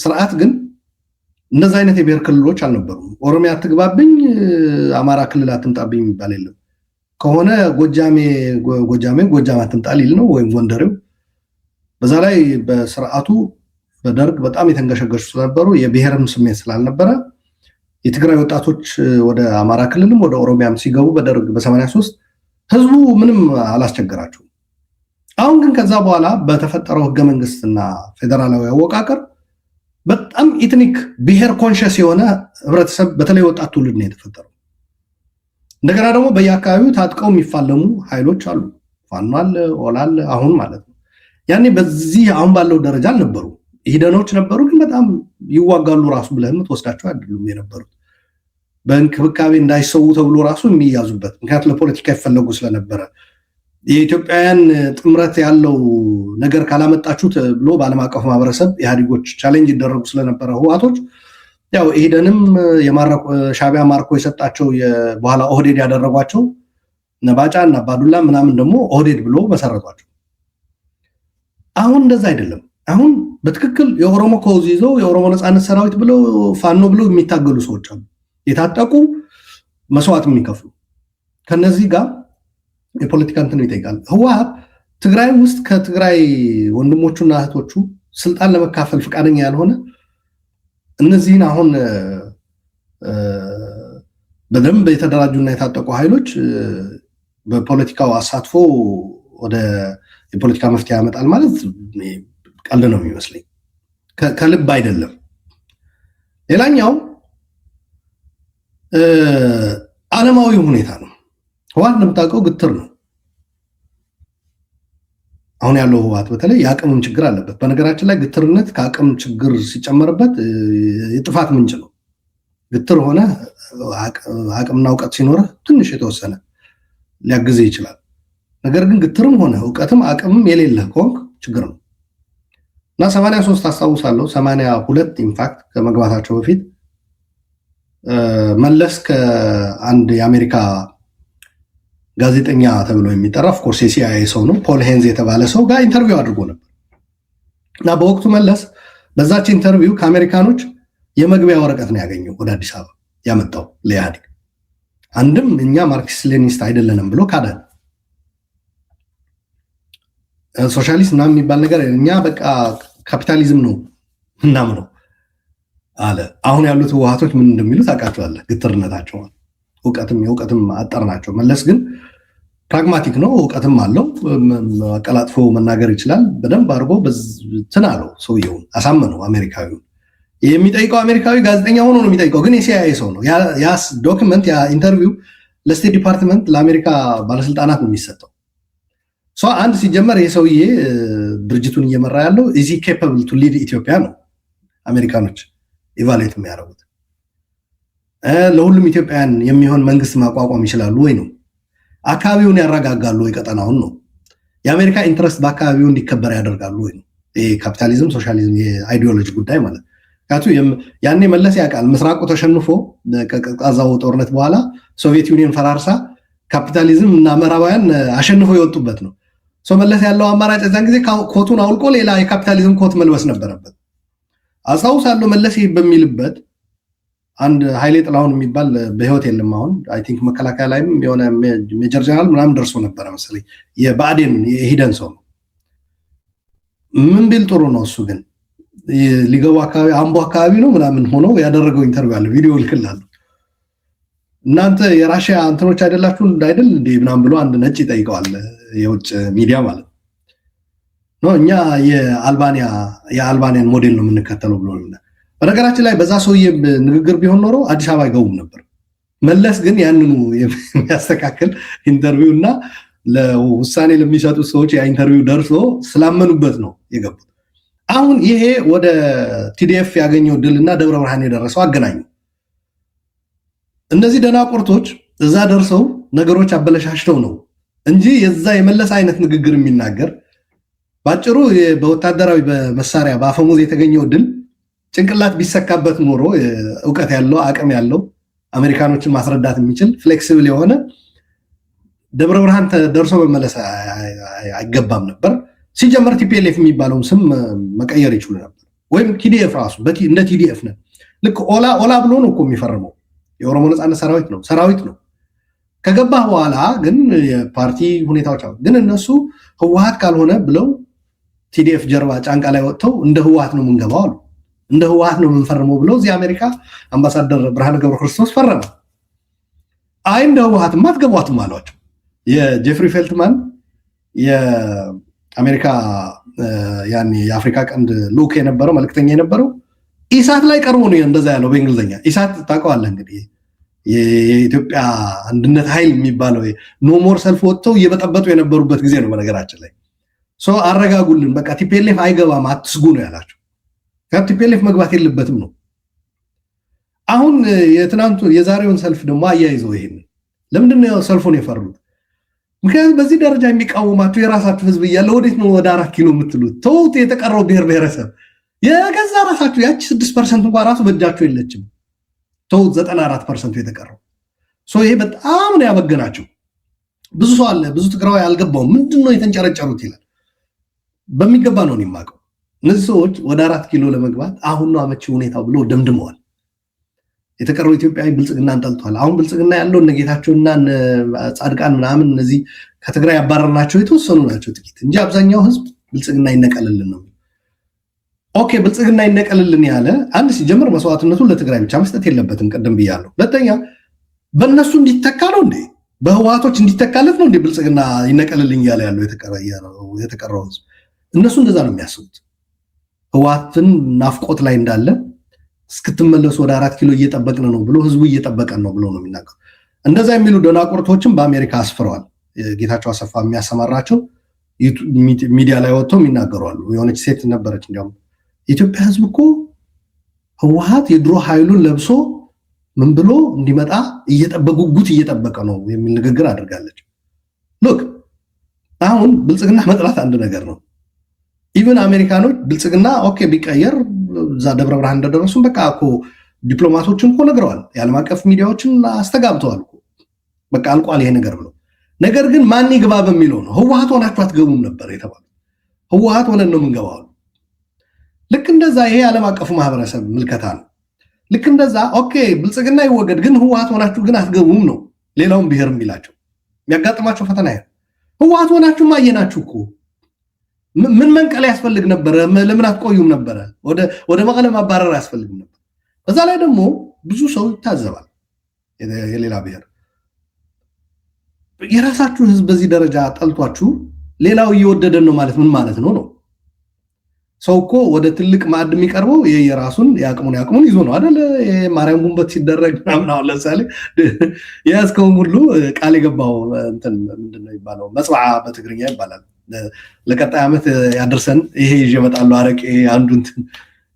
ስርዓት ግን እንደዛ አይነት የብሔር ክልሎች አልነበሩም። ኦሮሚያ አትግባብኝ፣ አማራ ክልል አትምጣብኝ የሚባል የለም። ከሆነ ጎጃሜ ጎጃሜ ጎጃም አትምጣ ሊል ነው ወይም ጎንደሬው። በዛ ላይ በስርዓቱ በደርግ በጣም የተንገሸገሹ ስለነበሩ የብሔርም ስሜት ስላልነበረ የትግራይ ወጣቶች ወደ አማራ ክልልም ወደ ኦሮሚያም ሲገቡ በደርግ በ83 ህዝቡ ምንም አላስቸገራቸውም። አሁን ግን ከዛ በኋላ በተፈጠረው ህገ መንግስትና ፌዴራላዊ አወቃቀር በጣም ethnic ብሔር conscious የሆነ ህብረተሰብ፣ በተለይ ወጣት ትውልድ ነው የተፈጠረው። እንደገና ደግሞ በየአካባቢው ታጥቀው የሚፋለሙ ኃይሎች አሉ። ፋኖ አለ፣ ኦላ አለ፣ አሁን ማለት ነው። ያኔ በዚህ አሁን ባለው ደረጃ አልነበሩ። ኢህዴኖች ነበሩ፣ ግን በጣም ይዋጋሉ ራሱ ብለህ የምትወስዳቸው አይደሉም የነበሩት። በእንክብካቤ እንዳይሰዉ ተብሎ ራሱ የሚያዙበት ምክንያቱ ለፖለቲካ ይፈለጉ ስለነበረ፣ የኢትዮጵያውያን ጥምረት ያለው ነገር ካላመጣችሁ ብሎ በዓለም አቀፉ ማህበረሰብ ኢህአዴጎች challenge ይደረጉ ስለነበረ ህወሓቶች ያው ኢህዴንም ሻዕቢያ ማርኮ የሰጣቸው፣ በኋላ ኦህዴድ ያደረጓቸው እነ ባጫ እና አባዱላ ምናምን ደግሞ ኦህዴድ ብሎ መሰረቷቸው። አሁን እንደዛ አይደለም። አሁን በትክክል የኦሮሞ cause ይዘው የኦሮሞ ነፃነት ሰራዊት ብለው፣ ፋኖ ብለው የሚታገሉ ሰዎች አሉ። የታጠቁ፣ መስዋዕት የሚከፍሉ። ከነዚህ ጋር የፖለቲካ እንትን ይጠይቃል። ህወሓት ትግራይ ውስጥ ከትግራይ ወንድሞቹና እህቶቹ ስልጣን ለመካፈል ፈቃደኛ ያልሆነ፣ እነዚህን አሁን በደንብ የተደራጁና የታጠቁ ኃይሎች በፖለቲካው አሳትፎ ወደ የፖለቲካ መፍትሄ ያመጣል ማለት ቀልድ ነው የሚመስለኝ። ከልብ አይደለም። ሌላኛው ዓለማዊ ሁኔታ ነው። ህወሓት እንደምታውቀው ግትር ነው። አሁን ያለው ህወሓት በተለይ የአቅምም ችግር አለበት። በነገራችን ላይ ግትርነት ከአቅም ችግር ሲጨመርበት የጥፋት ምንጭ ነው። ግትር ሆነ አቅምና እውቀት ሲኖርህ ትንሽ የተወሰነ ሊያግዝህ ይችላል። ነገር ግን ግትርም ሆነ እውቀትም አቅምም የሌለህ ከሆንክ ችግር ነው። እና 83 አስታውሳለሁ፣ 82 in fact ከመግባታቸው በፊት መለስ ከአንድ የአሜሪካ ጋዜጠኛ ተብሎ የሚጠራ፣ of course የሲአይኤ ሰው ነው፣ ፖል ሄንዝ የተባለ ሰው ጋር interview አድርጎ ነበር። እና በወቅቱ መለስ በዛች interview ከአሜሪካኖች የመግቢያ ወረቀት ነው ያገኘው፣ ወደ አዲስ አበባ ያመጣው ለኢህአዴግ። አንድም እኛ ማርክሲስት ሌኒኒስት አይደለንም ብሎ ካደ። ሶሻሊስት ምናምን የሚባል ነገር እኛ በቃ ካፒታሊዝም ነው ምናምነው። አለ። አሁን ያሉት ህወሓቶች ምን እንደሚሉ ታውቃቸዋለህ። ግትርነታቸው እውቀትም የእውቀትም አጠር ናቸው። መለስ ግን pragmatic ነው፣ እውቀትም አለው፣ አቀላጥፎ መናገር ይችላል። በደንብ አድርጎ እንትን አለው፣ ሰውየውን አሳመነው። አሜሪካዊውን የሚጠይቀው አሜሪካዊ ጋዜጠኛ ሆኖ ነው የሚጠይቀው፣ ግን የ CIA ሰው ነው። ያ document፣ ያ interview ለ State Department፣ ለአሜሪካ ባለስልጣናት ነው የሚሰጠው። አንድ ሲጀመር ይህ ሰውዬ ድርጅቱን እየመራ ያለው is he capable to lead ኢትዮጵያ ነው አሜሪካኖች evaluate የሚያደርጉት። ለሁሉም ኢትዮጵያውያን የሚሆን መንግስት ማቋቋም ይችላሉ ወይ ነው። አካባቢውን ያረጋጋሉ ወይ ቀጠናውን ነው። የአሜሪካ interest በአካባቢው እንዲከበር ያደርጋሉ ወይ ነው። ይሄ ካፒታሊዝም፣ ሶሻሊዝም የ ideology ጉዳይ ማለት። ምክንያቱ ያኔ መለስ ያውቃል። ምስራቁ ተሸንፎ ከቀዝቃዛው ጦርነት በኋላ Soviet Union ፈራርሳ ካፒታሊዝም እና ምዕራባውያን አሸንፎ የወጡበት ነው። መለስ ያለው አማራጭ የዛን ጊዜ ኮቱን አውልቆ ሌላ የካፒታሊዝም ኮት መልበስ ነበረበት። አስታውሳለሁ፣ መለስ በሚልበት አንድ ኃይሌ ጥላሁን የሚባል፣ በህይወት የለም አሁን፣ I think መከላከያ ላይም የሆነ ሜጀር ጀነራል ምናምን ደርሶ ነበረ መሰለኝ። የብአዴን የኢህዴን ሰው ነው። ምን ቢል ጥሩ ነው? እሱ ግን ሊገቡ አካባቢ አምቦ አካባቢ ነው ምናምን ሆኖ ያደረገው interview አለ፣ ቪዲዮ ልክላለሁ። እናንተ የራሽያ እንትኖች አይደላችሁ አይደል እንዴ ምናምን ብሎ አንድ ነጭ ይጠይቀዋል፣ የውጭ ሚዲያ ማለት ነው። እኛ የአልባኒያን ሞዴል ነው የምንከተለው ብሎ። በነገራችን ላይ በዛ ሰውዬ ንግግር ቢሆን ኖሮ አዲስ አበባ አይገቡም ነበር። መለስ ግን ያንኑ የሚያስተካክል interview እና ለውሳኔ ለሚሰጡ ሰዎች ያ interview ደርሶ ስላመኑበት ነው የገቡት። አሁን ይሄ ወደ TDF ያገኘው ድል እና ደብረ ብርሃን የደረሰው አገናኙ። እነዚህ ደናቁርቶች እዛ ደርሰው ነገሮች አበለሻሽተው ነው እንጂ የዛ የመለስ አይነት ንግግር የሚናገር፣ ባጭሩ በወታደራዊ በመሳሪያ በአፈሙዝ የተገኘው ድል ጭንቅላት ቢሰካበት ኖሮ፣ እውቀት ያለው፣ አቅም ያለው፣ አሜሪካኖችን ማስረዳት የሚችል flexible የሆነ፣ ደብረ ብርሃን ደርሶ መመለስ አይገባም ነበር። ሲጀመር TPLF የሚባለውን ስም መቀየር ይችሉ ነበር። ወይም TDF ራሱ እንደ TDF ነን። ልክ ኦላ ኦላ ብሎ ነው እኮ የሚፈርመው። የኦሮሞ ነፃነት ሰራዊት ነው፣ ሰራዊት ነው። ከገባህ በኋላ ግን የፓርቲ ሁኔታዎች አሉ። ግን እነሱ ህወሀት ካልሆነ ብለው TDF ጀርባ ጫንቃ ላይ ወጥተው እንደ ህወሀት ነው የምንገባው አሉ። እንደ ህወሀት ነው የምንፈርመው ብለው እዚህ አሜሪካ አምባሳደር ብርሃነ ገብረ ክርስቶስ ፈረመ። አይ እንደ ህወሀትማ አትገቧትም አሏቸው። የጄፍሪ ፌልትማን፣ የአሜሪካ ያኔ የአፍሪካ ቀንድ ልዑክ የነበረው፣ መልክተኛ የነበረው፣ ኢሳት ላይ ቀርቦ ነው እንደዛ ያለው በእንግሊዝኛ። ኢሳት ታውቀዋለህ እንግዲህ፣ የኢትዮጵያ አንድነት ኃይል የሚባለው No More ሰልፍ ወጥተው እየበጠበጡ የነበሩበት ጊዜ ነው። በነገራችን ላይ አረጋጉልን፣ በቃ TPLF አይገባም፣ አትስጉ ነው ያላቸው። TPLF መግባት የለበትም ነው። አሁን የትናንቱ የዛሬውን ሰልፍ ደግሞ አያይዘው ይሄን ለምንድን ነው ሰልፉን የፈሩት? ምክንያቱም በዚህ ደረጃ የሚቃወማቸው የራሳችሁ ህዝብ እያለ ወዴት ነው ወደ 4 ኪሎ የምትሉት? ተውት። የተቀረው ብሔር ብሔረሰብ የገዛ ራሳችሁ ያቺ 6% እንኳ ራሱ በእጃችሁ የለችም። ተውት፣ 94%ኡ የተቀረው። ይሄ በጣም ነው ያበገናቸው። ብዙ ሰው አለ፣ ብዙ ትግራዊ አልገባውም። ምንድን ነው የተንጨረጨሩት ይላል። በሚገባ ነው የማውቀው። እነዚህ ሰዎች ወደ 4 ኪሎ ለመግባት አሁን ነው አመቺ ሁኔታው ብሎ ደምድመዋል። የተቀረው ኢትዮጵያዊ ብልጽግናን ጠልቷል። አሁን ብልጽግና ያለው እነ ጌታቸውና ጻድቃን ምናምን እነዚህ ከትግራይ ያባረርናቸው የተወሰኑ ናቸው፣ ጥቂት እንጂ አብዛኛው ህዝብ ብልጽግና ይነቀልልን ነው። Okay፣ ብልጽግና ይነቀልልን ያለ አንድ ሲጀምር መስዋዕትነቱን ለትግራይ ብቻ መስጠት የለበትም። ቅድም ብያለሁ። ሁለተኛ በእነሱ እንዲተካ ነው እንዴ? በህወሓቶች እንዲተካለት ነው እንዴ? ብልጽግና ይነቀልልኝ እያለ ያለው የተቀረው ህዝብ፣ እነሱ እንደዛ ነው የሚያስቡት። ህወሓትን ናፍቆት ላይ እንዳለ እስክትመለሱ ወደ 4 ኪሎ እየጠበቅን ነው ብሎ ህዝቡ እየጠበቀን ነው ብሎ ነው የሚናገሩ። እንደዛ የሚሉ ደናቁርቶችም በአሜሪካ አስፍረዋል። ጌታቸው አሰፋ የሚያሰማራቸው ሚዲያ ላይ ወጥተው የሚናገሩ አሉ። የሆነች ሴት ነበረች፣ እንዲያውም የኢትዮጵያ ህዝብ እኮ ህወሓት የድሮ ኃይሉን ለብሶ ምን ብሎ እንዲመጣ በጉጉት እየጠበቀ ነው የሚል ንግግር አድርጋለች። Look፣ አሁን ብልጽግና መጥላት አንድ ነገር ነው። Even አሜሪካኖች ብልጽግና okay ቢቀየር እዛ ደብረ ብርሃን እንደደረሱም በቃ እኮ ዲፕሎማቶችን እኮ ነግረዋል። የዓለም አቀፍ ሚዲያዎችን አስተጋብተዋል እኮ፣ በቃ አልቋል ይሄ ነገር ብለው። ነገር ግን ማን ይግባ በሚለው ነው። ህወሓት ሆናችሁ አትገቡም ነበር የተባሉት። ህወሓት ሆነን ነው የምንገባው። ልክ እንደዛ ይሄ የዓለም አቀፉ ማህበረሰብ ምልከታ ነው። ልክ እንደዛ okay ብልጽግና ይወገድ፣ ግን ህወሓት ሆናችሁ ግን አትገቡም ነው ሌላውን ብሔር የሚላቸው። የሚያጋጥማቸው ፈተና ይሄ። ህወሓት ሆናችሁ አየናችሁ እኮ፣ ምን መንቀል ያስፈልግ ነበረ? ለምን አትቆዩም ነበረ? ወደ መቀለ ማባረር አያስፈልግም ነበር። በዛ ላይ ደግሞ ብዙ ሰው ይታዘባል። የሌላ ብሔር የራሳችሁ ህዝብ በዚህ ደረጃ ጠልቷችሁ ሌላው እየወደደን ነው ማለት ምን ማለት ነው ነው? ሰው እኮ ወደ ትልቅ ማዕድ የሚቀርበው የራሱን የአቅሙን ይዞ ነው አይደል? ማርያም ጉንበት ሲደረግ ምናምን፣ አሁን ለምሳሌ የያዝከውን ሁሉ ቃል የገባው እንትን ምንድን ነው የሚባለው? መጽዋዓ በትግርኛ ይባላል። ለቀጣይ ዓመት ያደርሰን፣ ይሄ ይዤ እመጣለሁ አረቄ፣ አንዱ እንትን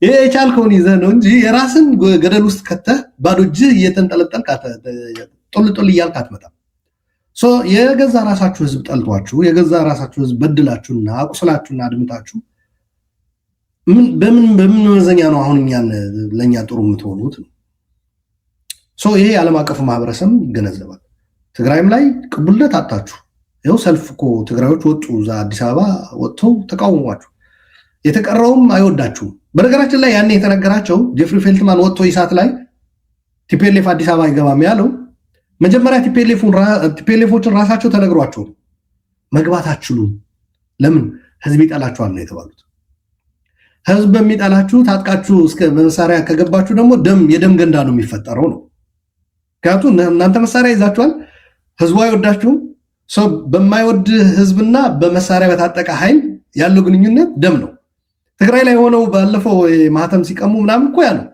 ይሄ የቻልከውን ይዘህ ነው እንጂ የራስን ገደል ውስጥ ከተህ ባዶ እጅህ እየተንጠለጠልክ ጦል ጦል እያልክ አትመጣም። So የገዛ ራሳችሁ ህዝብ ጠልቷችሁ፣ የገዛ ራሳችሁ ህዝብ በድላችሁና አቁስላችሁና አድምታችሁ በምን በምን መመዘኛ ነው አሁን እኛን ለእኛ ጥሩ የምትሆኑት ነው? So ይሄ የዓለም አቀፉ ማህበረሰብ ይገነዘባል። ትግራይም ላይ ቅቡልነት አጣችሁ። ይኸው ሰልፍ እኮ ትግራዮች ወጡ፣ እዛ አዲስ አበባ ወጥተው ተቃውሟችሁ፣ የተቀረውም አይወዳችሁም። በነገራችን ላይ ያኔ የተነገራቸው ጄፍሪ ፌልትማን ወጥቶ ኢሳት ላይ TPLF አዲስ አበባ አይገባም ያለው መጀመሪያ TPLF ኦችን ራሳቸው ተነግሯቸው ነው። መግባት አትችሉም፣ ለምን? ህዝብ ይጠላችኋል ነው የተባሉት። ህዝብ በሚጠላችሁ ታጥቃችሁ እስከ መሳሪያ ከገባችሁ ደግሞ ደም የደም ገንዳ ነው የሚፈጠረው ነው። ምክንያቱም እናንተ መሳሪያ ይዛችኋል፣ ህዝቡ አይወዳችሁም። ሰው በማይወድ ህዝብና በመሳሪያ በታጠቀ ኃይል ያለው ግንኙነት ደም ነው። ትግራይ ላይ ሆነው ባለፈው ማህተም ሲቀሙ ምናምን እኮ ያለው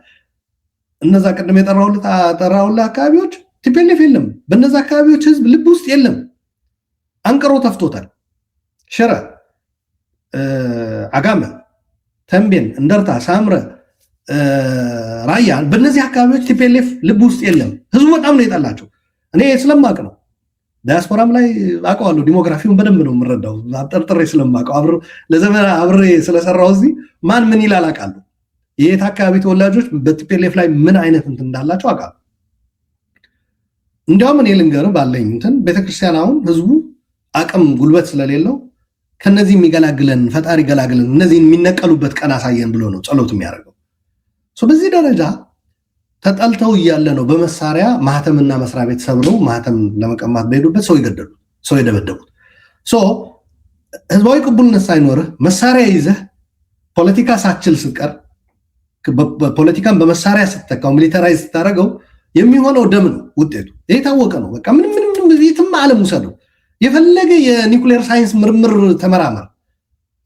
እነዛ ቅድም የጠራሁልህ አካባቢዎች TPLF የለም። በእነዛ አካባቢዎች ህዝብ ልብ ውስጥ የለም። አንቅሮ ተፍቶታል። ሽረ፣ አጋመ፣ ተንቤን፣ እንደርታ፣ ሳምረ፣ ራያ፣ በእነዚህ አካባቢዎች TPLF ልብ ውስጥ የለም። ህዝቡ በጣም ነው የጠላቸው። እኔ ስለማቅ ነው። ዲያስፖራም ላይ አውቀዋለሁ። Demography ውን በደንብ ነው የምረዳው። ጠርጥሬ ስለማውቀው፣ ለዘመን አብሬ ስለሰራው እዚህ ማን ምን ይላል አውቃለሁ። የየት አካባቢ ተወላጆች በ TPLF ላይ ምን አይነት እንትን እንዳላቸው አውቃለሁ። እንዲያውም እኔ ልንገርህ፣ ባለኝ እንትን ቤተክርስቲያን አሁን ህዝቡ አቅም ጉልበት ስለሌለው ከነዚህ የሚገላግለን ፈጣሪ ገላግለን፣ እነዚህን የሚነቀሉበት ቀን አሳየን ብሎ ነው ጸሎት የሚያደርገው። በዚህ ደረጃ ተጠልተው እያለ ነው በመሳሪያ ማህተምና መስሪያ ቤት ሰብረው ማህተም ለመቀማት በሄዱበት ሰው የገደሉት፣ ሰው የደበደቡት። ህዝባዊ ቅቡልነት ሳይኖርህ መሳሪያ ይዘህ ፖለቲካ ሳትችል ስትቀር፣ ፖለቲካን በመሳሪያ ስትተካው፣ militarize ስታደርገው የሚሆነው ደም ነው ውጤቱ። ይህ የታወቀ ነው። በቃ ምንም ምንም የትም ዓለም ውሰደው፣ የፈለገ የኒውክሌር ሳይንስ ምርምር ተመራመር፣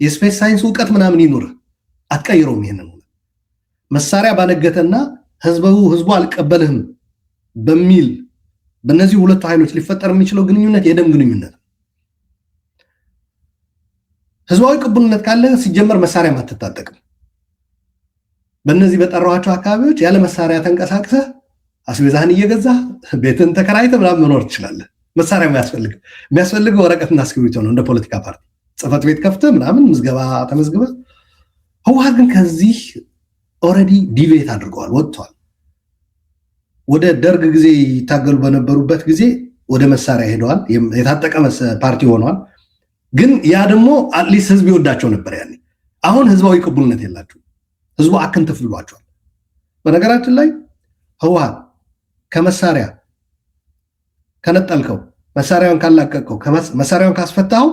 የ space science እውቀት ምናምን ይኑርህ፣ አትቀይረውም። ይሄንን መሳሪያ ባነገተና ህዝቡ አልቀበልህም በሚል በእነዚህ ሁለቱ ኃይሎች ሊፈጠር የሚችለው ግንኙነት የደም ግንኙነት ነው። ህዝባዊ ቅቡልነት ካለ ሲጀመር መሳሪያም አትታጠቅም። በእነዚህ በጠራኋቸው አካባቢዎች ያለ መሳሪያ ተንቀሳቅሰህ፣ አስቤዛህን እየገዛህ፣ ቤትን ተከራይተህ ምናምን መኖር ትችላለህ። መሳሪያ አያስፈልግም። የሚያስፈልገው ወረቀትና እስክሪብቶ ነው። እንደ ፖለቲካ ፓርቲ ጽህፈት ቤት ከፍተህ ምናምን ምዝገባ ተመዝግበህ። ህወሓት ግን ከዚህ already deviate አድርገዋል፣ ወጥተዋል። ወደ ደርግ ጊዜ ይታገሉ በነበሩበት ጊዜ ወደ መሳሪያ ሄደዋል። የታጠቀ ፓርቲ ሆነዋል። ግን ያ ደግሞ at least ህዝብ ይወዳቸው ነበር ያኔ። አሁን ህዝባዊ ቅቡልነት የላቸውም። ህዝቡ አክንትፍ ብሏቸዋል። በነገራችን ላይ ህወሓት ከመሳሪያ ከነጠልከው፣ መሳሪያውን ካላቀቀው፣ መሳሪያውን ካስፈታኸው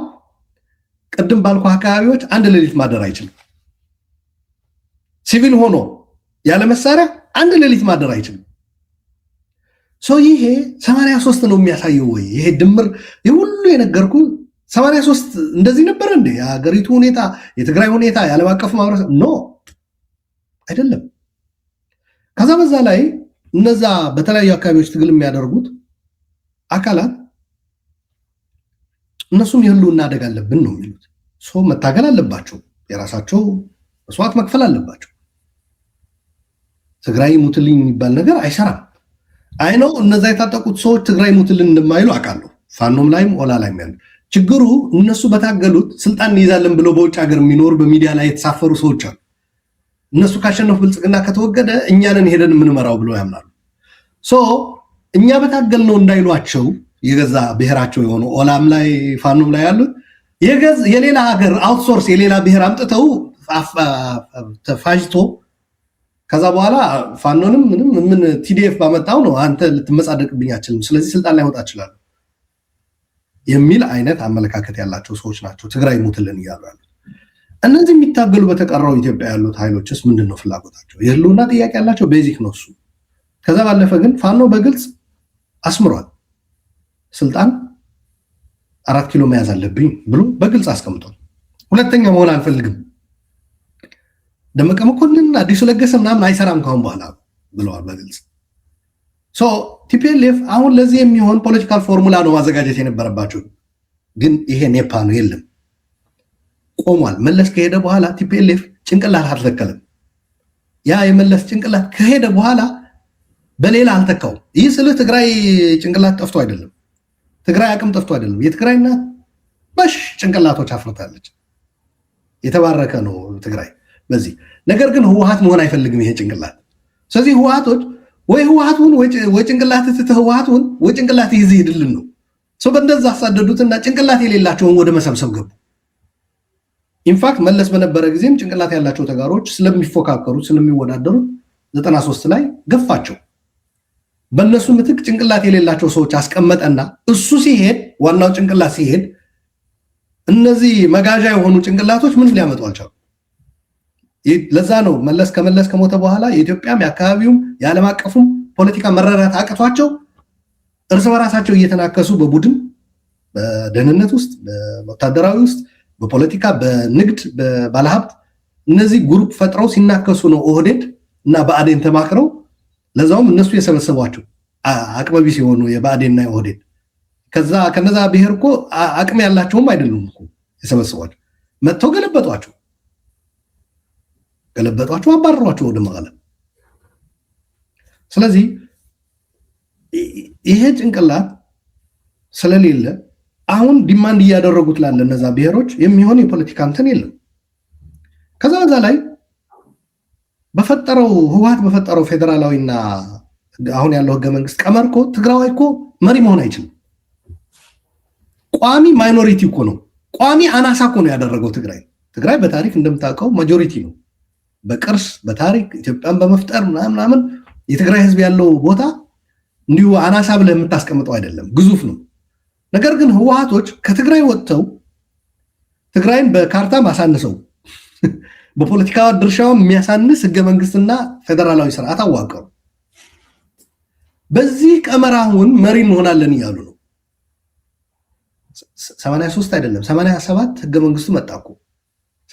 ቅድም ባልኩ አካባቢዎች አንድ ሌሊት ማደር አይችልም። ሲቪል ሆኖ ያለ መሳሪያ አንድ ሌሊት ማደር አይችልም። So ይሄ 83 ነው የሚያሳየው ወይ? ይሄ ድምር የሁሉ የነገርኩ 83 እንደዚህ ነበረ እንዴ? የሀገሪቱ ሁኔታ፣ የትግራይ ሁኔታ፣ የዓለም አቀፉ ማህበረሰብ? No፣ አይደለም። ከዛ በዛ ላይ እነዛ በተለያዩ አካባቢዎች ትግል የሚያደርጉት አካላት እነሱም የህልውና አደጋ አለብን ነው የሚሉት። So መታገል አለባቸው። የራሳቸው መስዋዕት መክፈል አለባቸው። ትግራይ ሙትልኝ የሚባል ነገር አይሰራም። I know እነዛ የታጠቁት ሰዎች ትግራይ ሙትልን እንደማይሉ አውቃለሁ። ፋኖም ላይም ኦላ ላይም ያሉ። ችግሩ እነሱ በታገሉት ስልጣን እንይዛለን ብለው በውጭ ሀገር የሚኖሩ፣ በሚዲያ ላይ የተሳፈሩ ሰዎች አሉ። እነሱ ካሸነፉ፣ ብልጽግና ከተወገደ እኛንን ሄደን የምንመራው ብለው ያምናሉ። So እኛ በታገልነው እንዳይሏቸው የገዛ ብሔራቸው የሆኑ ኦላም ላይ ፋኖም ላይ ያሉት የሌላ ሀገር outsource፣ የሌላ ብሔር አምጥተው ተፋጅቶ ከዛ በኋላ ፋኖንም ምንም ምን TDF ባመጣው ነው፣ አንተ ልትመጻደቅብኝ አችልም፣ ስለዚህ ስልጣን ላይ ወጣ እችላለሁ የሚል አይነት አመለካከት ያላቸው ሰዎች ናቸው ትግራይ ሙትልን እያሉ ያሉት። እነዚህ የሚታገሉ በተቀረው ኢትዮጵያ ያሉት ኃይሎችስ ምንድን ነው ፍላጎታቸው? የህልውና ጥያቄ ያላቸው basic ነው እሱ። ከዛ ባለፈ ግን ፋኖ በግልጽ አስምሯል። ስልጣን 4 ኪሎ መያዝ አለብኝ ብሎ በግልጽ አስቀምጧል። ሁለተኛ መሆን አልፈልግም፣ ደመቀ መኮንን፣ አዲሱ ለገሰ ምናምን አይሰራም ካሁን በኋላ ብለዋል በግልጽ። So TPLF አሁን ለዚህ የሚሆን political formula ነው ማዘጋጀት የነበረባቸው። ግን ይሄ ኔፓ ነው፣ የለም፣ ቆሟል። መለስ ከሄደ በኋላ TPLF ጭንቅላት አልተከለም። ያ የመለስ ጭንቅላት ከሄደ በኋላ በሌላ አልተካውም። ይህ ስልህ ትግራይ ጭንቅላት ጠፍቶ አይደለም፣ ትግራይ አቅም ጠፍቶ አይደለም። የትግራይ እናት በሽ ጭንቅላቶች አፍርታለች። የተባረከ ነው ትግራይ በዚህ ነገር። ግን ህወሀት መሆን አይፈልግም ይሄ ጭንቅላት። ስለዚህ ህወሀቶች ወይ ህወሀት ሁን ወይ ጭንቅላት ትተህ ህወሀት ሁን ወይ ጭንቅላት ይዘህ ሂድልን ነው። So በእንደዛ አሳደዱትና ጭንቅላት የሌላቸውን ወደ መሰብሰብ ገቡ። In fact መለስ በነበረ ጊዜም ጭንቅላት ያላቸው ተጋሮች ስለሚፎካከሩት፣ ስለሚወዳደሩት 93 ላይ ገፋቸው። በእነሱ ምትክ ጭንቅላት የሌላቸው ሰዎች አስቀመጠና እሱ ሲሄድ፣ ዋናው ጭንቅላት ሲሄድ እነዚህ መጋዣ የሆኑ ጭንቅላቶች ምን ሊያመጡ አልቻሉ። ለዛ ነው መለስ ከመለስ ከሞተ በኋላ የኢትዮጵያም የአካባቢውም የዓለም አቀፉም ፖለቲካ መረዳት አቅቷቸው እርስ በራሳቸው እየተናከሱ በቡድን፣ በደህንነት ውስጥ፣ በወታደራዊ ውስጥ፣ በፖለቲካ፣ በንግድ፣ በባለሀብት እነዚህ group ፈጥረው ሲናከሱ ነው ኦህዴድ እና ብአዴን ተማክረው፣ ለዛውም እነሱ የሰበሰቧቸው አቅመቢ ሲሆኑ የብአዴንና የኦህዴድ ከዛ ከነዛ ብሔር እኮ አቅም ያላቸውም አይደሉም እኮ የሰበሰቧቸው፣ መጥተው ገለበጧቸው ገለበጧቸው፣ አባረሯቸው ወደ መቀለ። ስለዚህ ይሄ ጭንቅላት ስለሌለ አሁን demand እያደረጉት ላለ እነዛ ብሔሮች የሚሆን የፖለቲካ እንትን የለም። ከዛ በዛ ላይ በፈጠረው ህወሓት በፈጠረው ፌዴራላዊና አሁን ያለው ህገ መንግስት ቀመር እኮ ትግራዋይ እኮ መሪ መሆን አይችልም። ቋሚ minority እኮ ነው። ቋሚ አናሳ እኮ ነው ያደረገው ትግራይ። ትግራይ በታሪክ እንደምታውቀው majority ነው። በቅርስ፣ በታሪክ፣ ኢትዮጵያን በመፍጠር ምናምን ምናምን የትግራይ ህዝብ ያለው ቦታ እንዲሁ አናሳ ብለህ የምታስቀምጠው አይደለም፣ ግዙፍ ነው። ነገር ግን ህወሓቶች ከትግራይ ወጥተው ትግራይን በካርታ ማሳንሰው በፖለቲካ ድርሻውን የሚያሳንስ ህገ መንግስትና ፌዴራላዊ ስርዓት አዋቀሩ። በዚህ ቀመር አሁን መሪ እንሆናለን እያሉ ነው። 83 አይደለም፣ 87 ህገ መንግስቱ መጣ እኮ።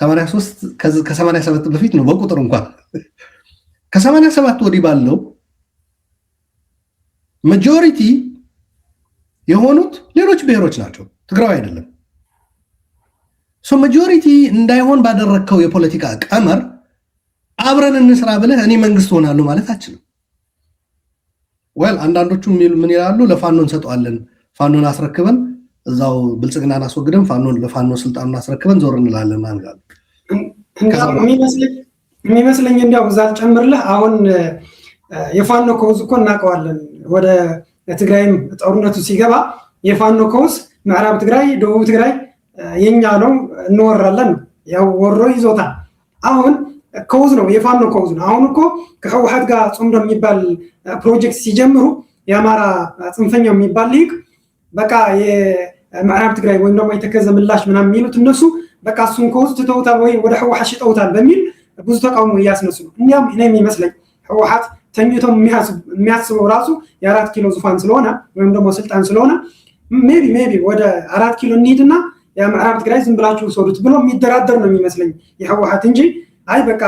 83 ከ87 በፊት ነው በቁጥር እንኳን። ከ87 ወዲህ ባለው majority የሆኑት ሌሎች ብሔሮች ናቸው፣ ትግራዊ አይደለም። So majority እንዳይሆን ባደረግከው የፖለቲካ ቀመር አብረን እንስራ ብለህ እኔ መንግስት ሆናለሁ ማለት አችልም። Well፣ አንዳንዶቹ ምን ይላሉ? ለፋኖ እንሰጠዋለን፣ ፋኖን አስረክበን እዛው ብልጽግናን አስወግደን ፋኖን ለፋኖ ስልጣኑን አስረክበን ዞር እንላለን ይላሉ። የሚመስለኝ እንዲያው እዛ ልጨምርልህ፣ አሁን የፋኖ cause እኮ እናውቀዋለን። ወደ ትግራይም ጦርነቱ ሲገባ የፋኖ cause ምዕራብ ትግራይ፣ ደቡብ ትግራይ የኛ ነው፣ እንወራለን፣ ያው ወሮ ይዞታል። አሁን cause ነው፣ የፋኖ cause ነው። አሁን እኮ ከህወሓት ጋር ጽምዶ የሚባል ፕሮጀክት ሲጀምሩ የአማራ ጽንፈኛው የሚባል ሊግ በቃ የምዕራብ ትግራይ ወይም ደግሞ የተከዘ ምላሽ ምናምን የሚሉት እነሱ በቃ እሱን cause ትተውታል ወይ ወደ ህወሓት ሽጠውታል በሚል ብዙ ተቃውሞ እያስነሱ ነው። እኛም እኔ የሚመስለኝ ህወሓት ተኝቶ የሚያስበው ራሱ የ4 ኪሎ ዙፋን ስለሆነ ወይም ደግሞ ስልጣን ስለሆነ maybe ወደ 4 ኪሎ እንሂድና የምዕራብ ትግራይ ዝም ብላችሁ ውሰዱት ብሎ የሚደራደር ነው የሚመስለኝ የህወሓት እንጂ አይ በቃ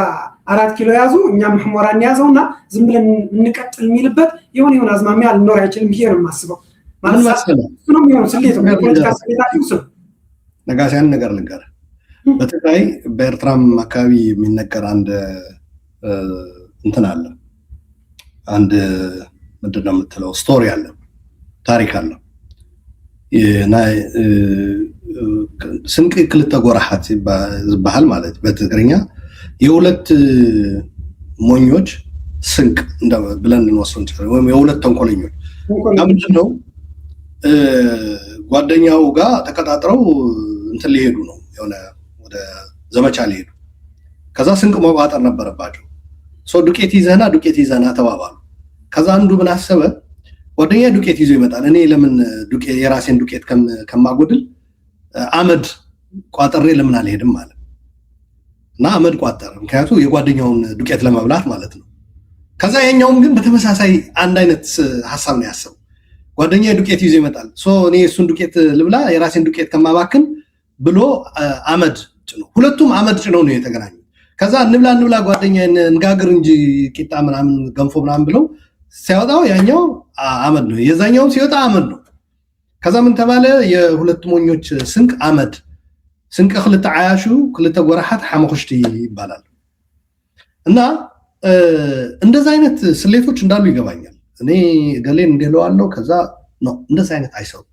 4 ኪሎ ያዙ፣ እኛም ሑመራ እንያዘውና ዝም ብለን እንቀጥል የሚልበት የሆነ የሆነ አዝማሚያ ሊኖር አይችልም ብዬ ነው የማስበው። ማለት ነው የሚሆነው ስሌት ነው፣ የፖለቲካ ስሌታቸው እሱ ነው። ነጋሲ፣ አንድ ነገር ልንገርህ። በትግራይ በኤርትራም አካባቢ የሚነገር አንድ እንትን አለ። አንድ ምንድን ነው የምትለው story አለ፣ ታሪክ አለ። ስንቂ ክልተ ጎራሓት ዝበሃል፣ ማለት በትግርኛ የሁለት ሞኞች ስንቅ ብለን ልንወስደው እንችላለን። ወይም የሁለት ተንኮለኞች። ምንድን ነው፣ ጓደኛው ጋር ተቀጣጥረው እንትን ሊሄዱ ነው፣ የሆነ ወደ ዘመቻ ሊሄዱ። ከዛ ስንቅ መቋጠር ነበረባቸው። So ዱቄት ይዘህና፣ ዱቄት ይዘህና ተባባሉ። ከዛ አንዱ ምን አሰበ? ጓደኛ ዱቄት ይዞ ይመጣል፣ እኔ ለምን የራሴን ዱቄት ከማጎድል አመድ ቋጥሬ ለምን አልሄድም አለ። እና አመድ ቋጠረ። ምክንያቱ የጓደኛውን ዱቄት ለመብላት ማለት ነው። ከዛ የኛውም ግን በተመሳሳይ አንድ አይነት ሀሳብ ነው ያሰበው። ጓደኛ ዱቄት ይዞ ይመጣል። So እኔ እሱን ዱቄት ልብላ የራሴን ዱቄት ከማባክን ብሎ አመድ ጭኖ፣ ሁለቱም አመድ ጭነው ነው የተገናኙት። ከዛ እንብላ እንብላ ጓደኛ እንጋግር እንጂ ቂጣ ምናምን ገንፎ ምናምን ብለው ሲያወጣው ያኛው አመድ ነው፣ የዛኛውም ሲወጣ አመድ ነው። ከዛ ምን ተባለ? የሁለት ሞኞች ስንቅ አመድ፣ ስንቂ ክልተ ዓያሹ ክልተ ጎራሓት ሓመኩሽቲ ይባላል። እና እንደዛ አይነት ስሌቶች እንዳሉ ይገባኛል። እኔ ገሌን እንዲህ እለዋለሁ፣ ከዛ no፣ እንደዛ አይነት አይሰሩም።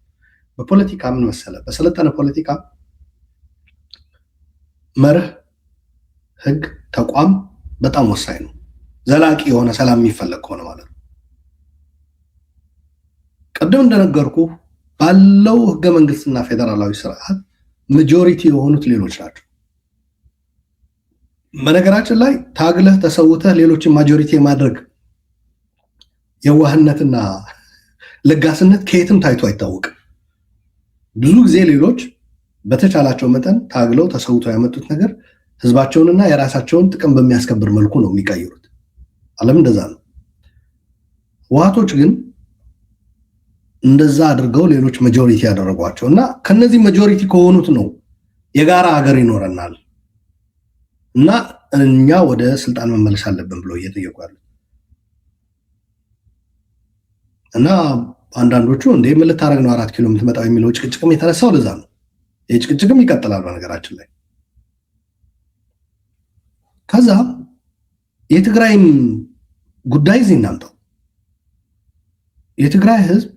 በፖለቲካ ምን መሰለ፣ በሰለጠነ ፖለቲካ መርህ፣ ህግ፣ ተቋም በጣም ወሳኝ ነው። ዘላቂ የሆነ ሰላም የሚፈለግ ከሆነ ማለት ነው። ቅድም እንደነገርኩ ባለው ህገ መንግስትና ፌዴራላዊ ስርዓት majority የሆኑት ሌሎች ናቸው። በነገራችን ላይ ታግለህ ተሰውተህ ሌሎችን majority የማድረግ የዋህነትና ለጋስነት ከየትም ታይቶ አይታወቅም። ብዙ ጊዜ ሌሎች በተቻላቸው መጠን ታግለው ተሰውተው ያመጡት ነገር ህዝባቸውንና የራሳቸውን ጥቅም በሚያስከብር መልኩ ነው የሚቀይሩት። ዓለም እንደዛ ነው። ህወሓቶች ግን እንደዛ አድርገው ሌሎች majority ያደረጓቸው እና ከነዚህ majority ከሆኑት ነው የጋራ ሀገር ይኖረናል እና እኛ ወደ ስልጣን መመለስ አለብን ብለው እየጠየቁ ያሉት። እና አንዳንዶቹ እንደ ምን ልታደርግ ነው 4 ኪሎ የምትመጣው የሚለው ጭቅጭቅም የተነሳው ለዛ ነው። ይህ ጭቅጭቅም ይቀጥላል በነገራችን ላይ። ከዛ የትግራይም ጉዳይ እዚህ እናምጣው። የትግራይ ህዝብ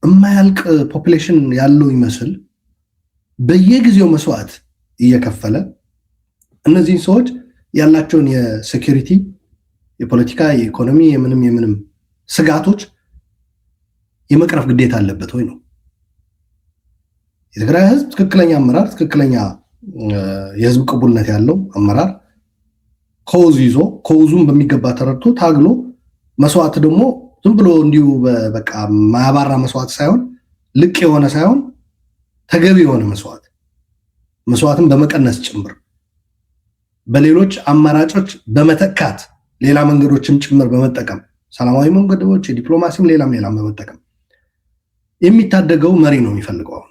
የማያልቅ population ያለው ይመስል በየጊዜው መስዋዕት እየከፈለ እነዚህን ሰዎች ያላቸውን የ security፣ የፖለቲካ፣ የኢኮኖሚ፣ የምንም የምንም ስጋቶች የመቅረፍ ግዴታ አለበት ወይ ነው። የትግራይ ህዝብ ትክክለኛ አመራር፣ ትክክለኛ የህዝብ ቅቡልነት ያለው አመራር cause ይዞ cause ኡን በሚገባ ተረድቶ ታግሎ መስዋዕት ደግሞ ዝም ብሎ እንዲሁ በቃ ማያባራ መስዋዕት ሳይሆን፣ ልቅ የሆነ ሳይሆን፣ ተገቢ የሆነ መስዋዕት፣ መስዋዕትን በመቀነስ ጭምር፣ በሌሎች አማራጮች በመተካት፣ ሌላ መንገዶችም ጭምር በመጠቀም፣ ሰላማዊ መንገዶች፣ የዲፕሎማሲም ሌላም ሌላም በመጠቀም የሚታደገው መሪ ነው የሚፈልገው።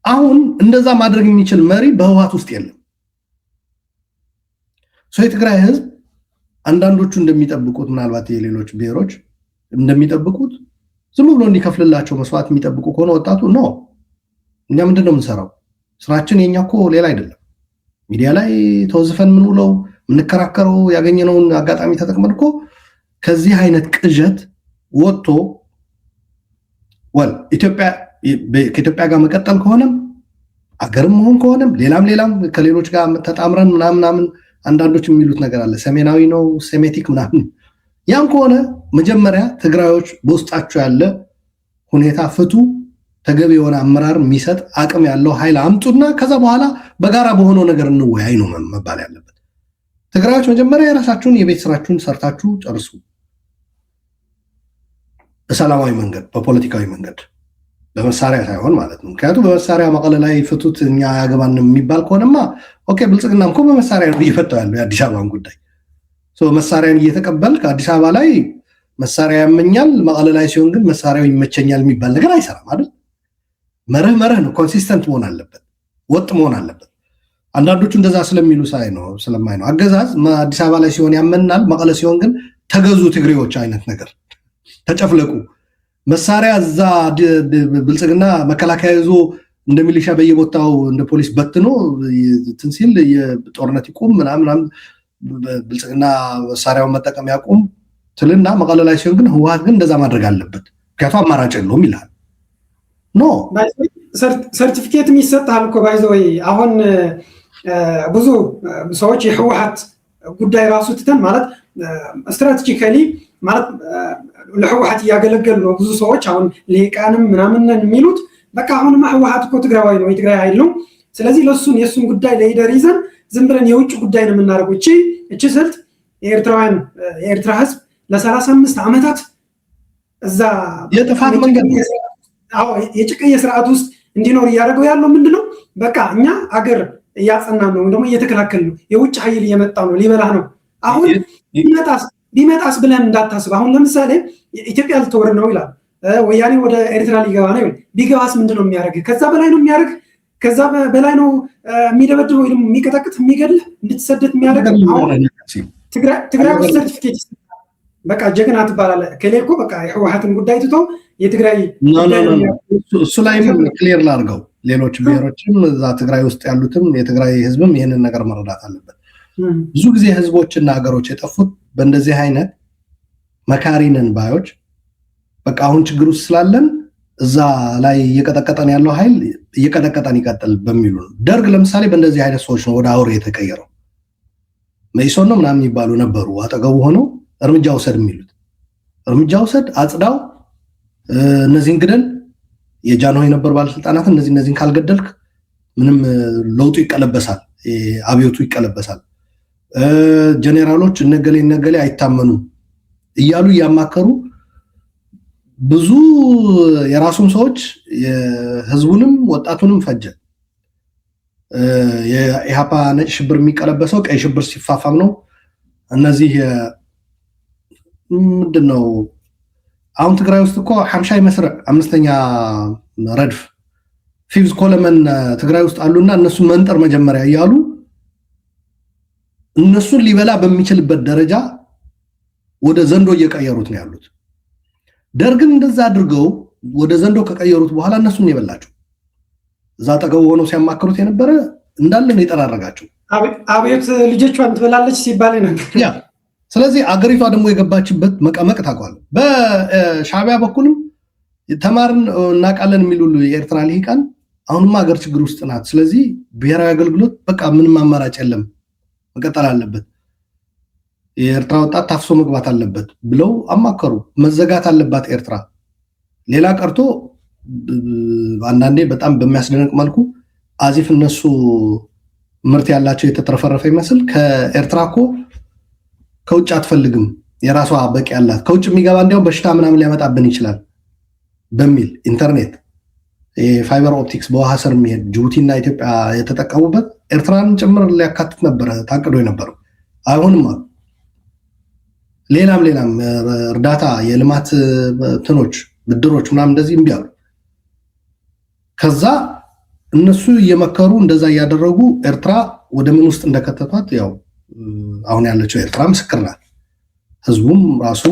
አሁን እንደዛ ማድረግ የሚችል መሪ በህወሓት ውስጥ የለም። የትግራይ ህዝብ አንዳንዶቹ እንደሚጠብቁት፣ ምናልባት የሌሎች ብሔሮች እንደሚጠብቁት ዝም ብሎ እንዲከፍልላቸው መስዋዕት የሚጠብቁ ከሆነ ወጣቱ no። እኛ ምንድን ነው የምንሰራው? ስራችን የኛ እኮ ሌላ አይደለም። ሚዲያ ላይ ተወዝፈን የምንውለው፣ የምንከራከረው፣ ያገኘነውን አጋጣሚ ተጠቅመን እኮ ከዚህ አይነት ቅዠት ወጥቶ well ኢትዮጵያ ከኢትዮጵያ ጋር መቀጠል ከሆነም፣ አገርም መሆን ከሆነም፣ ሌላም ሌላም ከሌሎች ጋር ተጣምረን ምናምን ምናምን አንዳንዶች የሚሉት ነገር አለ፣ ሰሜናዊ ነው ሴሜቲክ ምናምን፣ ያም ከሆነ መጀመሪያ ትግራዮች በውስጣቸው ያለ ሁኔታ ፍቱ፣ ተገቢ የሆነ አመራር የሚሰጥ አቅም ያለው ኃይል አምጡና ከዛ በኋላ በጋራ በሆነው ነገር እንወያይ ነው መባል ያለበት። ትግራዮች መጀመሪያ የራሳችሁን የቤት ስራችሁን ሰርታችሁ ጨርሱ። በሰላማዊ መንገድ፣ በፖለቲካዊ መንገድ፣ በመሳሪያ ሳይሆን ማለት ነው። ምክንያቱም በመሳሪያ መቀለ ላይ ፍቱት እኛ አያገባንም የሚባል ከሆነማ okay፣ ብልጽግናም እኮ በመሳሪያ ነው እየፈታው ያለው የአዲስ አበባን ጉዳይ። መሳሪያን እየተቀበልክ አዲስ አበባ ላይ መሳሪያ ያመኛል፣ መቀለ ላይ ሲሆን ግን መሳሪያው ይመቸኛል የሚባል ነገር አይሰራም አይደል? መርህ መርህ ነው። Consistent መሆን አለበት፣ ወጥ መሆን አለበት። አንዳንዶቹ እንደዛ ስለሚሉ ሳይ ነው ስለማይ ነው። አገዛዝ አዲስ አበባ ላይ ሲሆን ያመናል፣ መቀለ ሲሆን ግን ተገዙ ትግሬዎች አይነት ነገር፣ ተጨፍለቁ፣ መሳሪያ እዛ ብልጽግና መከላከያ ይዞ እንደ ሚሊሻ በየቦታው እንደ ፖሊስ በትኖ እንትን ሲል የጦርነት ይቁም ምናምን፣ ብልጽግና መሳሪያውን መጠቀም ያቁም ትልና መቀለ ላይ ሲሆን ግን ህወሓት ግን እንደዛ ማድረግ አለበት ምክንያቱም አማራጭ የለውም ይልሃል። No። ሰርቲፊኬትም ይሰጥሃል እኮ by the way። አሁን ብዙ ሰዎች የህወሓት ጉዳይ ራሱ ትተን ማለት strategically ማለት ለህወሓት እያገለገሉ ነው። ብዙ ሰዎች አሁን ልሂቃንም ምናምንን የሚሉት በቃ አሁንማ ህወሓት እኮ ትግራዋይ ነው፣ የትግራይ ኃይል ነው። ስለዚህ ለሱን የእሱን ጉዳይ ለይደር ይዘን ዝም ብለን የውጭ ጉዳይ ነው የምናደርገው። እቺ ስልት የኤርትራውያን የኤርትራ ህዝብ ለ35 ዓመታት እዛ የጥፋት መንገድ የጭቅየ ስርዓት ውስጥ እንዲኖር እያደረገው ያለው ምንድነው? በቃ እኛ አገር እያጸናን ነው፣ ደግሞ እየተከላከልን ነው። የውጭ ኃይል እየመጣ ነው፣ ሊበላህ ነው። አሁን ቢመጣስ ብለን እንዳታስብ። አሁን ለምሳሌ ኢትዮጵያ ልትወር ነው ይላል፣ ወያኔ ወደ ኤርትራ ሊገባ ነው ይላል። ቢገባስ ምንድን ነው የሚያደርግ? ከዛ በላይ ነው የሚያደርግ? ከዛ በላይ ነው የሚደበድብ ወይ ደግሞ የሚቀጠቅጥ፣ የሚገድል፣ እንድትሰደድ የሚያደርግ? አሁን ትግራይ ውስጥ ሰርቲፊኬት በቃ ጀግና ትባላለህ። ከሌ እኮ በቃ የህወሓትን ጉዳይ ትቶ የትግራይ እሱ ላይም clear ላድርገው። ሌሎች ብሔሮችም እዛ ትግራይ ውስጥ ያሉትም የትግራይ ህዝብም ይህንን ነገር መረዳት አለበት። ብዙ ጊዜ ህዝቦችና ሀገሮች የጠፉት በእንደዚህ አይነት መካሪነን ባዮች፣ በቃ አሁን ችግር ውስጥ ስላለን እዛ ላይ እየቀጠቀጠን ያለው ኃይል እየቀጠቀጠን ይቀጥል በሚሉ ነው። ደርግ ለምሳሌ በእንደዚህ አይነት ሰዎች ነው ወደ አውሬ የተቀየረው። መኢሶን ነው ምናምን የሚባሉ ነበሩ አጠገቡ ሆነው እርምጃ ውሰድ የሚሉት። እርምጃ ውሰድ፣ አጽዳው፣ እነዚህን ግደል፣ የጃንሆይ የነበሩ ባለስልጣናትን እነዚህን ካልገደልክ ምንም ለውጡ ይቀለበሳል፣ አብዮቱ ይቀለበሳል፣ ጀኔራሎች እነገሌ እነገሌ አይታመኑም እያሉ እያማከሩ ብዙ የራሱን ሰዎች ህዝቡንም ወጣቱንም ፈጀ። የኢሃፓ ነጭ ሽብር የሚቀለበሰው ቀይ ሽብር ሲፋፋም ነው። እነዚህ ምንድን ነው፣ አሁን ትግራይ ውስጥ እኮ ሓምሻይ መስርዕ፣ አምስተኛ ረድፍ፣ fifth column ትግራይ ውስጥ አሉና እነሱ መንጠር መጀመሪያ እያሉ እነሱን ሊበላ በሚችልበት ደረጃ ወደ ዘንዶ እየቀየሩት ነው ያሉት። ደርግን እንደዛ አድርገው ወደ ዘንዶ ከቀየሩት በኋላ እነሱን የበላቸው እዛ አጠገቡ ሆነው ሲያማክሩት የነበረ እንዳለ ነው የጠራረጋቸው። አብዮት ልጆቿን ትበላለች ሲባል ነበር። Yeah፣ ስለዚህ አገሪቷ ደግሞ የገባችበት መቀመቅ ታውቀዋለህ። በሻዕቢያ በኩልም ተማርን እናውቃለን የሚሉ የኤርትራ ልሂቃን አሁንማ ሀገር ችግር ውስጥ ናት፣ ስለዚህ ብሔራዊ አገልግሎት በቃ ምንም አማራጭ የለም፣ መቀጠል አለበት፣ የኤርትራ ወጣት ታፍሶ መግባት አለበት ብለው አማከሩ። መዘጋት አለባት ኤርትራ። ሌላ ቀርቶ አንዳንዴ በጣም በሚያስደንቅ መልኩ as if እነሱ ምርት ያላቸው የተትረፈረፈ ይመስል ከኤርትራ እኮ ከውጭ አትፈልግም፣ የራሷ በቂ ያላት፣ ከውጭ የሚገባ እንዲያውም በሽታ ምናምን ሊያመጣብን ይችላል በሚል ኢንተርኔት የ fiber optics በውሃ ስር የሚሄድ ጅቡቲና ኢትዮጵያ የተጠቀሙበት ኤርትራን ጭምር ሊያካትት ነበረ ታቅዶ የነበረው፣ አይሆንም አሉ። ሌላም ሌላም እርዳታ፣ የልማት እንትኖች፣ ብድሮች ምናምን እንደዚህ እምቢ አሉ። ከዛ እነሱ እየመከሩ እንደዛ እያደረጉ ኤርትራ ወደ ምን ውስጥ እንደከተቷት ያው አሁን ያለችው ኤርትራ ምስክር ናት። ህዝቡም ራሱ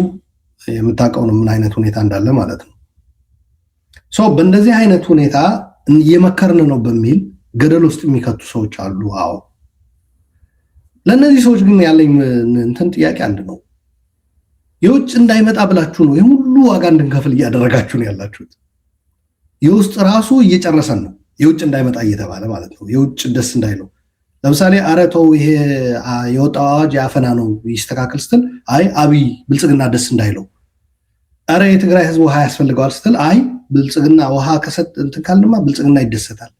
የምታውቀው ነው ምን አይነት ሁኔታ እንዳለ ማለት ነው። So በእንደዚህ አይነት ሁኔታ እየመከርን ነው በሚል ገደል ውስጥ የሚከቱ ሰዎች አሉ። አዎ፣ ለእነዚህ ሰዎች ግን ያለኝ እንትን ጥያቄ አንድ ነው። የውጭ እንዳይመጣ ብላችሁ ነው የሁሉ ዋጋ እንድንከፍል እያደረጋችሁ ነው ያላችሁት። የውስጥ ራሱ እየጨረሰን ነው። የውጭ እንዳይመጣ እየተባለ ማለት ነው። የውጭ ደስ እንዳይለው፣ ለምሳሌ ኧረ ተው ይሄ የወጣው አዋጅ የአፈና ነው ይስተካከል ስትል አይ አብይ ብልጽግና ደስ እንዳይለው፣ ኧረ የትግራይ ህዝብ ውሃ ያስፈልገዋል ስትል አይ ብልጽግና ውሃ ከሰጥ እንትን ካልንማ ብልጽግና ይደሰታል።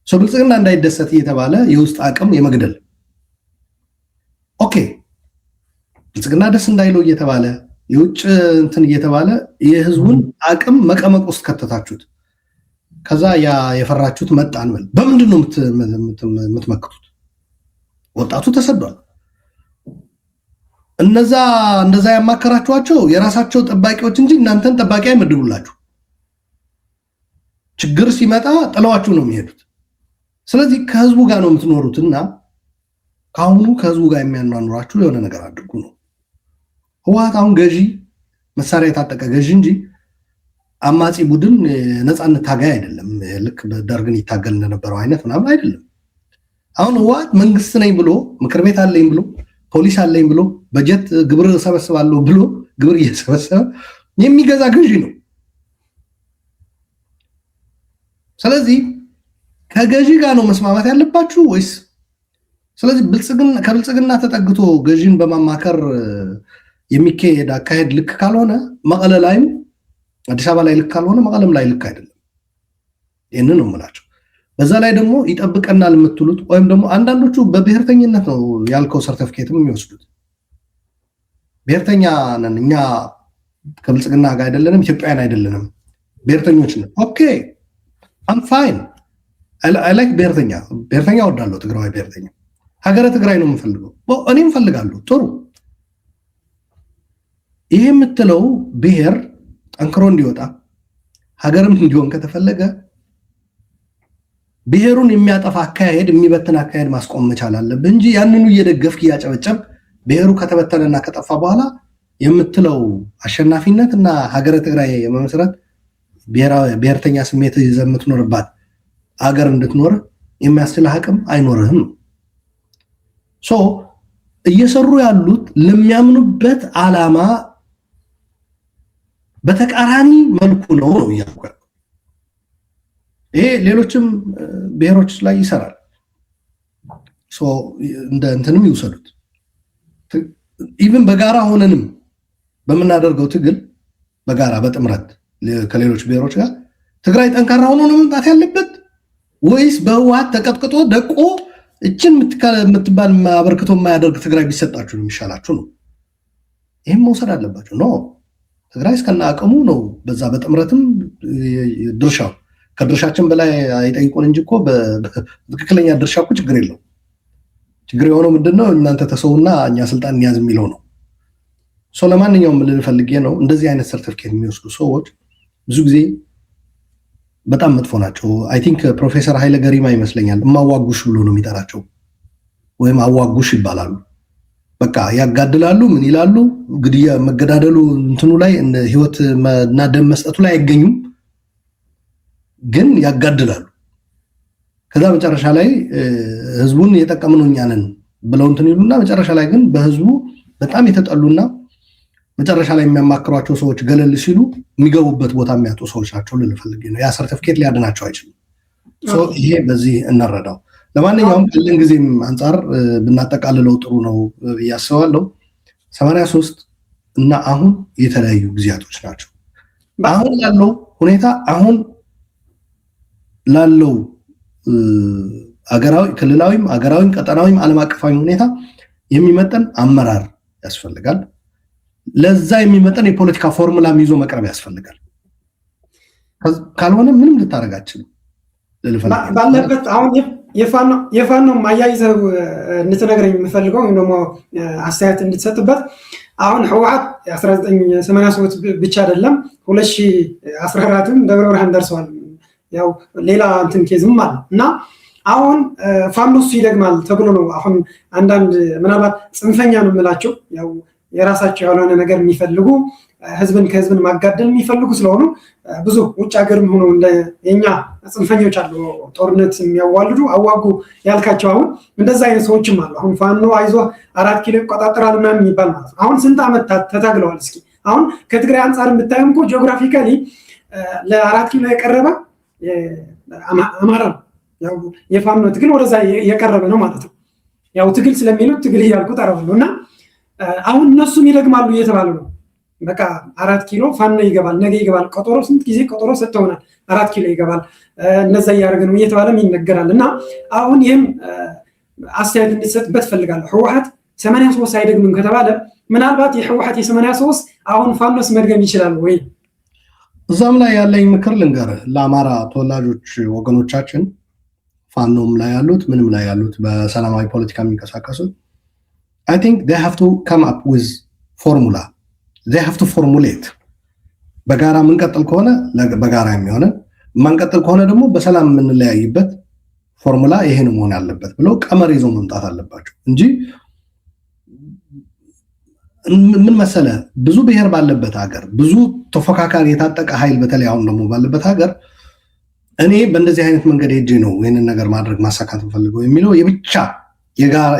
ብልጽግና እንዳይደሰት እየተባለ የውስጥ አቅም የመግደል፣ okay ብልጽግና ደስ እንዳይለው እየተባለ፣ የውጭ እንትን እየተባለ የህዝቡን አቅም መቀመቅ ውስጥ ከተታችሁት። ከዛ ያ የፈራችሁት መጣ እንበል። በምንድን ነው የምትመክቱት? ወጣቱ ተሰዷል። እነዛ እንደዛ ያማከራችኋቸው የራሳቸው ጠባቂዎች እንጂ እናንተን ጠባቂ አይመድቡላችሁ። ችግር ሲመጣ ጥለዋችሁ ነው የሚሄዱት። ስለዚህ ከህዝቡ ጋር ነው የምትኖሩትና ከአሁኑ ከህዝቡ ጋር የሚያኗኑራችሁ የሆነ ነገር አድርጉ ነው። ህወሓት አሁን ገዢ፣ መሳሪያ የታጠቀ ገዢ እንጂ አማጺ ቡድን፣ ነፃነት ታጋይ አይደለም። ልክ በደርግን ይታገል እንደነበረው አይነት ምናምን አይደለም። አሁን ህወሓት መንግስት ነኝ ብሎ፣ ምክር ቤት አለኝ ብሎ፣ ፖሊስ አለኝ ብሎ፣ በጀት ግብር እሰበስባለሁ ብሎ ግብር እየሰበሰበ የሚገዛ ገዢ ነው። ስለዚህ ከገዢ ጋር ነው መስማማት ያለባችሁ ወይስ? ስለዚህ ከብልጽግና ተጠግቶ ገዢን በማማከር የሚካሄድ አካሄድ ልክ ካልሆነ መቀለ ላይም፣ አዲስ አበባ ላይ ልክ ካልሆነ መቀለም ላይ ልክ አይደለም። ይህንን ነው የምላቸው። በዛ ላይ ደግሞ ይጠብቀናል የምትሉት ወይም ደግሞ አንዳንዶቹ በብሔርተኝነት ነው ያልከው ሰርተፍኬትም የሚወስዱት። ብሔርተኛ ነን እኛ፣ ከብልጽግና ጋር አይደለንም፣ ኢትዮጵያውያን አይደለንም፣ ብሔርተኞች ነን። Okay, I'm fine። I like ብሔርተኛ፣ ብሔርተኛ እወዳለሁ። ትግራዋይ ብሔርተኛ ሀገረ ትግራይ ነው የምፈልገው፣ እኔም እፈልጋለሁ። ጥሩ፣ ይሄ የምትለው ብሔር ጠንክሮ እንዲወጣ ሀገርም እንዲሆን ከተፈለገ ብሔሩን የሚያጠፋ አካሄድ፣ የሚበትን አካሄድ ማስቆም መቻል አለብህ እንጂ ያንኑ እየደገፍክ እያጨበጨብክ ብሔሩ ከተበተነና ከጠፋ በኋላ የምትለው አሸናፊነት እና ሀገረ ትግራይ የመመስረት ብሔርተኛ ስሜት ይዘህ የምትኖርባት አገር እንድትኖር የሚያስችል አቅም አይኖርህም ነው። So እየሰሩ ያሉት ለሚያምኑበት ዓላማ በተቃራኒ መልኩ ነው ነው እያልኩ። ይሄ ሌሎችም ብሔሮች ላይ ይሰራል። እንደ እንትንም ይውሰዱት። Even በጋራ ሆነንም በምናደርገው ትግል በጋራ በጥምረት ከሌሎች ብሔሮች ጋር ትግራይ ጠንካራ ሆኖ ነው መምጣት ያለበት ወይስ በህወሓት ተቀጥቅጦ ደቆ እችን የምትባል አበርክቶ የማያደርግ ትግራይ ቢሰጣችሁ ነው የሚሻላችሁ ነው? ይህም መውሰድ አለባቸው። No፣ ትግራይ እስከነ አቅሙ ነው። በዛ በጥምረትም ድርሻው ከድርሻችን በላይ አይጠይቁን እንጂ እኮ በትክክለኛ ድርሻ እኮ ችግር የለው። ችግር የሆነው ምንድነው? እናንተ ተሰውና እኛ ስልጣን እንያዝ የሚለው ነው። So ለማንኛውም ልል ፈልጌ ነው፣ እንደዚህ አይነት ሰርቲፊኬት የሚወስዱ ሰዎች ብዙ ጊዜ በጣም መጥፎ ናቸው። I think ፕሮፌሰር ኃይለ ገሪማ ይመስለኛል እማዋጉሽ ብሎ ነው የሚጠራቸው፣ ወይም አዋጉሽ ይባላሉ። በቃ ያጋድላሉ፣ ምን ይላሉ፣ ግድያ መገዳደሉ እንትኑ ላይ ህይወት እና ደም መስጠቱ ላይ አይገኙም፣ ግን ያጋድላሉ። ከዛ መጨረሻ ላይ ህዝቡን የጠቀምነው እኛ ነን ብለው እንትን ይሉና መጨረሻ ላይ ግን በህዝቡ በጣም የተጠሉና መጨረሻ ላይ የሚያማክሯቸው ሰዎች ገለል ሲሉ የሚገቡበት ቦታ የሚያጡ ሰዎች ናቸው ልል ፈልጌ ነው። ያ ሰርቲፊኬት ሊያድናቸው አይችልም። ይሄ በዚህ እንረዳው። ለማንኛውም ካለን ጊዜም አንጻር ብናጠቃልለው ጥሩ ነው ብዬ አስባለሁ። 83 እና አሁን የተለያዩ ጊዜያቶች ናቸው። አሁን ያለው ሁኔታ፣ አሁን ላለው አገራዊ፣ ክልላዊም፣ አገራዊም፣ ቀጠናዊም ዓለም አቀፋዊም ሁኔታ የሚመጥን አመራር ያስፈልጋል። ለዛ የሚመጥን የፖለቲካ ፎርሙላም ይዞ መቅረብ ያስፈልጋል። ካልሆነ ምንም ልታደርግ አትችልም። ባለበት አሁን የፋኖ አያይዘው እንድትነግረኝ የምፈልገው ወይም ደግሞ አስተያየት እንድትሰጥበት፣ አሁን ህወሓት 1983 ብቻ አይደለም፣ 2014ም ደብረ ብርሃን ደርሰዋል። ያው ሌላ እንትን case ም አለ እና አሁን ፋኖ እሱ ይደግማል ተብሎ ነው። አሁን አንዳንድ ምናልባት ጽንፈኛ ነው የምላቸው፣ ያው የራሳቸው ያልሆነ ነገር የሚፈልጉ፣ ህዝብን ከህዝብን ማጋደል የሚፈልጉ ስለሆኑ ብዙ ውጭ ሀገርም ሆኖ የኛ ጽንፈኞች አሉ፣ ጦርነት የሚያዋልዱ አዋጉ ያልካቸው አሁን እንደዛ አይነት ሰዎችም አሉ። አሁን ፋኖ አይዞ 4 ኪሎ ይቆጣጠራል ምናምን የሚባል ማለት ነው። አሁን ስንት ዓመት ተታግለዋል? እስኪ አሁን ከትግራይ አንጻር የምታየው እኮ geographically ለ4 ኪሎ የቀረበ አማራ ነው። ያው የፋኖ ትግል ወደዛ የቀረበ ነው ማለት ነው። ያው ትግል ስለሚሉት ትግል እያልኩ ጠራዋለሁ እና አሁን እነሱም ይደግማሉ እየተባሉ ነው። በቃ 4 ኪሎ ፋኖ ይገባል፣ ነገ ይገባል። ቀጠሮ ስንት ጊዜ ቀጠሮ ሰጥተውናል። 4 ኪሎ ይገባል፣ እነዛ እያደረገ ነው እየተባለም ይነገራል። እና አሁን ይህም አስተያየት እንዲሰጥበት ፈልጋለሁ። ህወሓት 83 አይደግምም ከተባለ ምናልባት የህወሓት የ83 አሁን ፋኖስ መድገም ይችላል ወይ? እዛም ላይ ያለኝ ምክር ልንገርህ፣ ለአማራ ተወላጆች ወገኖቻችን፣ ፋኖም ላይ ያሉት፣ ምንም ላይ ያሉት፣ በሰላማዊ ፖለቲካ የሚንቀሳቀሱት፣ I think they have to come up with formula, they have to formulate። በጋራ የምንቀጥል ከሆነ በጋራ የሚሆነን፣ የማንቀጥል ከሆነ ደግሞ በሰላም የምንለያይበት ፎርሙላ ይሄን መሆን ያለበት ብለው ቀመር ይዘው መምጣት አለባቸው እንጂ ምን መሰለ፣ ብዙ ብሔር ባለበት ሀገር፣ ብዙ ተፎካካሪ የታጠቀ ኃይል በተለይ አሁን ደግሞ ባለበት ሀገር፣ እኔ በእንደዚህ አይነት መንገድ ሄጄ ነው ይህንን ነገር ማድረግ ማሳካት የምፈልገው የሚለው የብቻ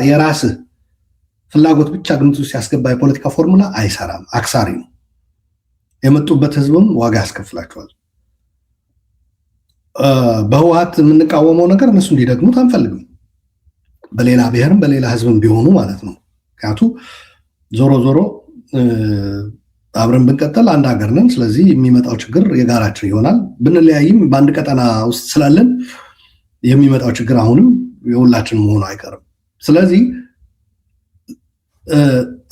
የራስህ ፍላጎት ብቻ ግምት ውስጥ ያስገባ የፖለቲካ ፎርሙላ አይሰራም፣ አክሳሪ ነው። የመጡበት ህዝብም ዋጋ ያስከፍላቸዋል። በህወሓት የምንቃወመው ነገር እነሱ እንዲደግሙት አንፈልግም። በሌላ ብሔርም በሌላ ህዝብም ቢሆኑ ማለት ነው። ምክንያቱ ዞሮ ዞሮ አብረን ብንቀጥል አንድ ሀገር ነን። ስለዚህ የሚመጣው ችግር የጋራችን ይሆናል። ብንለያይም በአንድ ቀጠና ውስጥ ስላለን የሚመጣው ችግር አሁንም የሁላችን መሆኑ አይቀርም። ስለዚህ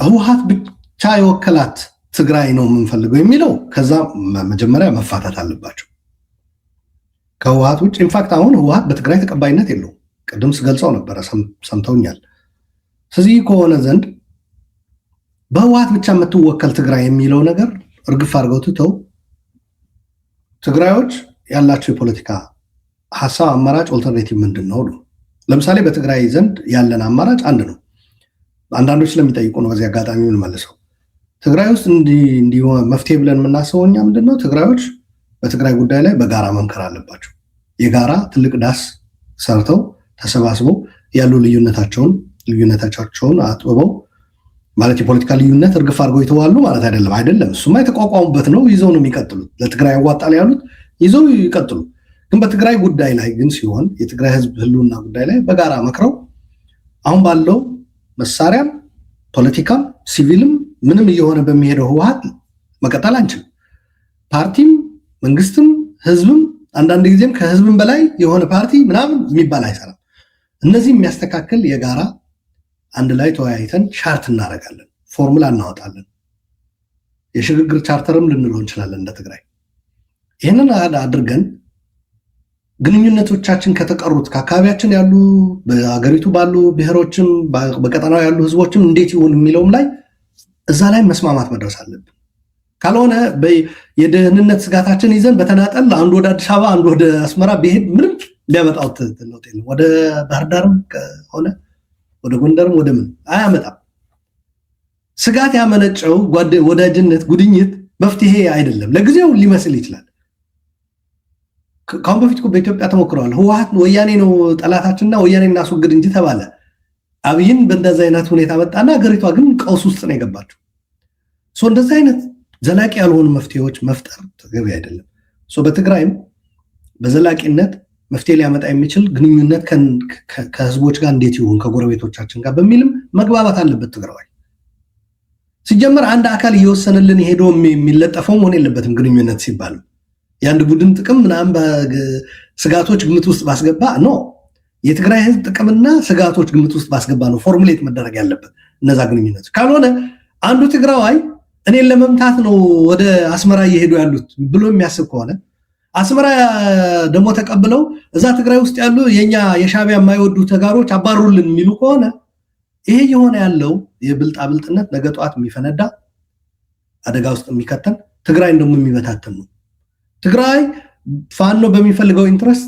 ህወሓት ብቻ የወከላት ትግራይ ነው የምንፈልገው የሚለው ከዛ መጀመሪያ መፋታት አለባቸው። ከህወሀት ውጭ in fact አሁን ህወሀት በትግራይ ተቀባይነት የለውም። ቅድም ስገልጸው ነበረ፣ ሰምተውኛል። ስለዚህ ከሆነ ዘንድ በህወሀት ብቻ የምትወከል ትግራይ የሚለው ነገር እርግፍ አድርገው ትተው ትግራዮች ያላቸው የፖለቲካ ሀሳብ አማራጭ alternative ምንድን ነው ነው። ለምሳሌ በትግራይ ዘንድ ያለን አማራጭ አንድ ነው። አንዳንዶች ስለሚጠይቁ ነው በዚህ አጋጣሚ የምንመልሰው። ትግራይ ውስጥ እንዲህ መፍትሄ ብለን የምናስበው እኛ ምንድን ነው፣ ትግራዮች በትግራይ ጉዳይ ላይ በጋራ መምከር አለባቸው። የጋራ ትልቅ ዳስ ሰርተው ተሰባስበው ያሉ ልዩነታቸውን አጥብበው፣ ማለት የፖለቲካ ልዩነት እርግፍ አድርገው ይተዋሉ ማለት አይደለም። አይደለም፣ እሱማ የተቋቋሙበት ነው፣ ይዘው ነው የሚቀጥሉት። ለትግራይ ያዋጣል ያሉት ይዘው ይቀጥሉ። ግን በትግራይ ጉዳይ ላይ ግን ሲሆን የትግራይ ህዝብ ህልውና ጉዳይ ላይ በጋራ መክረው አሁን ባለው መሳሪያም ፖለቲካም ሲቪልም ምንም እየሆነ በሚሄደው ህወሀት መቀጠል አንችልም። ፓርቲም መንግስትም ህዝብም አንዳንድ ጊዜም ከህዝብም በላይ የሆነ ፓርቲ ምናምን የሚባል አይሰራም። እነዚህ የሚያስተካክል የጋራ አንድ ላይ ተወያይተን chart እናደርጋለን፣ ፎርሙላ እናወጣለን። የሽግግር ቻርተርም ልንለው እንችላለን እንደ ትግራይ። ይህንን አድርገን ግንኙነቶቻችን ከተቀሩት ከአካባቢያችን ያሉ በሀገሪቱ ባሉ ብሔሮችም በቀጠናው ያሉ ህዝቦችም እንዴት ይሁን የሚለውም ላይ እዛ ላይ መስማማት መድረስ አለብን። ካልሆነ የደህንነት ስጋታችን ይዘን በተናጠል አንዱ ወደ አዲስ አበባ አንዱ ወደ አስመራ ቢሄድ ምንም ሊያመጣው ለውጥ የለም። ወደ ባህር ዳርም ከሆነ ወደ ጎንደርም ወደ ምን አያመጣም። ስጋት ያመነጨው ወዳጅነት ጉድኝት መፍትሄ አይደለም። ለጊዜው ሊመስል ይችላል። ከአሁን በፊት በኢትዮጵያ ተሞክረዋል። ህወሓት ወያኔ ነው ጠላታችንና ወያኔ እናስወግድ እንጂ ተባለ። አብይን በእንደዚህ አይነት ሁኔታ መጣና ሀገሪቷ ግን ቀውስ ውስጥ ነው የገባችው። እንደዚህ አይነት ዘላቂ ያልሆኑ መፍትሄዎች መፍጠር ተገቢ አይደለም። በትግራይም በዘላቂነት መፍትሄ ሊያመጣ የሚችል ግንኙነት ከህዝቦች ጋር እንዴት ይሁን ከጎረቤቶቻችን ጋር በሚልም መግባባት አለበት ትግራዋይ። ሲጀመር አንድ አካል እየወሰነልን ሄዶ የሚለጠፈው መሆን የለበትም። ግንኙነት ሲባል የአንድ ቡድን ጥቅም ምናምን ስጋቶች ግምት ውስጥ ባስገባ no፣ የትግራይ ህዝብ ጥቅምና ስጋቶች ግምት ውስጥ ባስገባ ነው formulate መደረግ ያለበት እነዛ ግንኙነቶች። ካልሆነ አንዱ ትግራዋይ እኔን ለመምታት ነው ወደ አስመራ እየሄዱ ያሉት ብሎ የሚያስብ ከሆነ፣ አስመራ ደግሞ ተቀብለው እዛ ትግራይ ውስጥ ያሉ የኛ የሻዕቢያ የማይወዱ ተጋሮች አባሩልን የሚሉ ከሆነ ይሄ የሆነ ያለው የብልጣብልጥነት ነገ ጠዋት የሚፈነዳ አደጋ ውስጥ የሚከተን ትግራይን ደግሞ የሚበታተን ነው። ትግራይ ፋኖ በሚፈልገው interest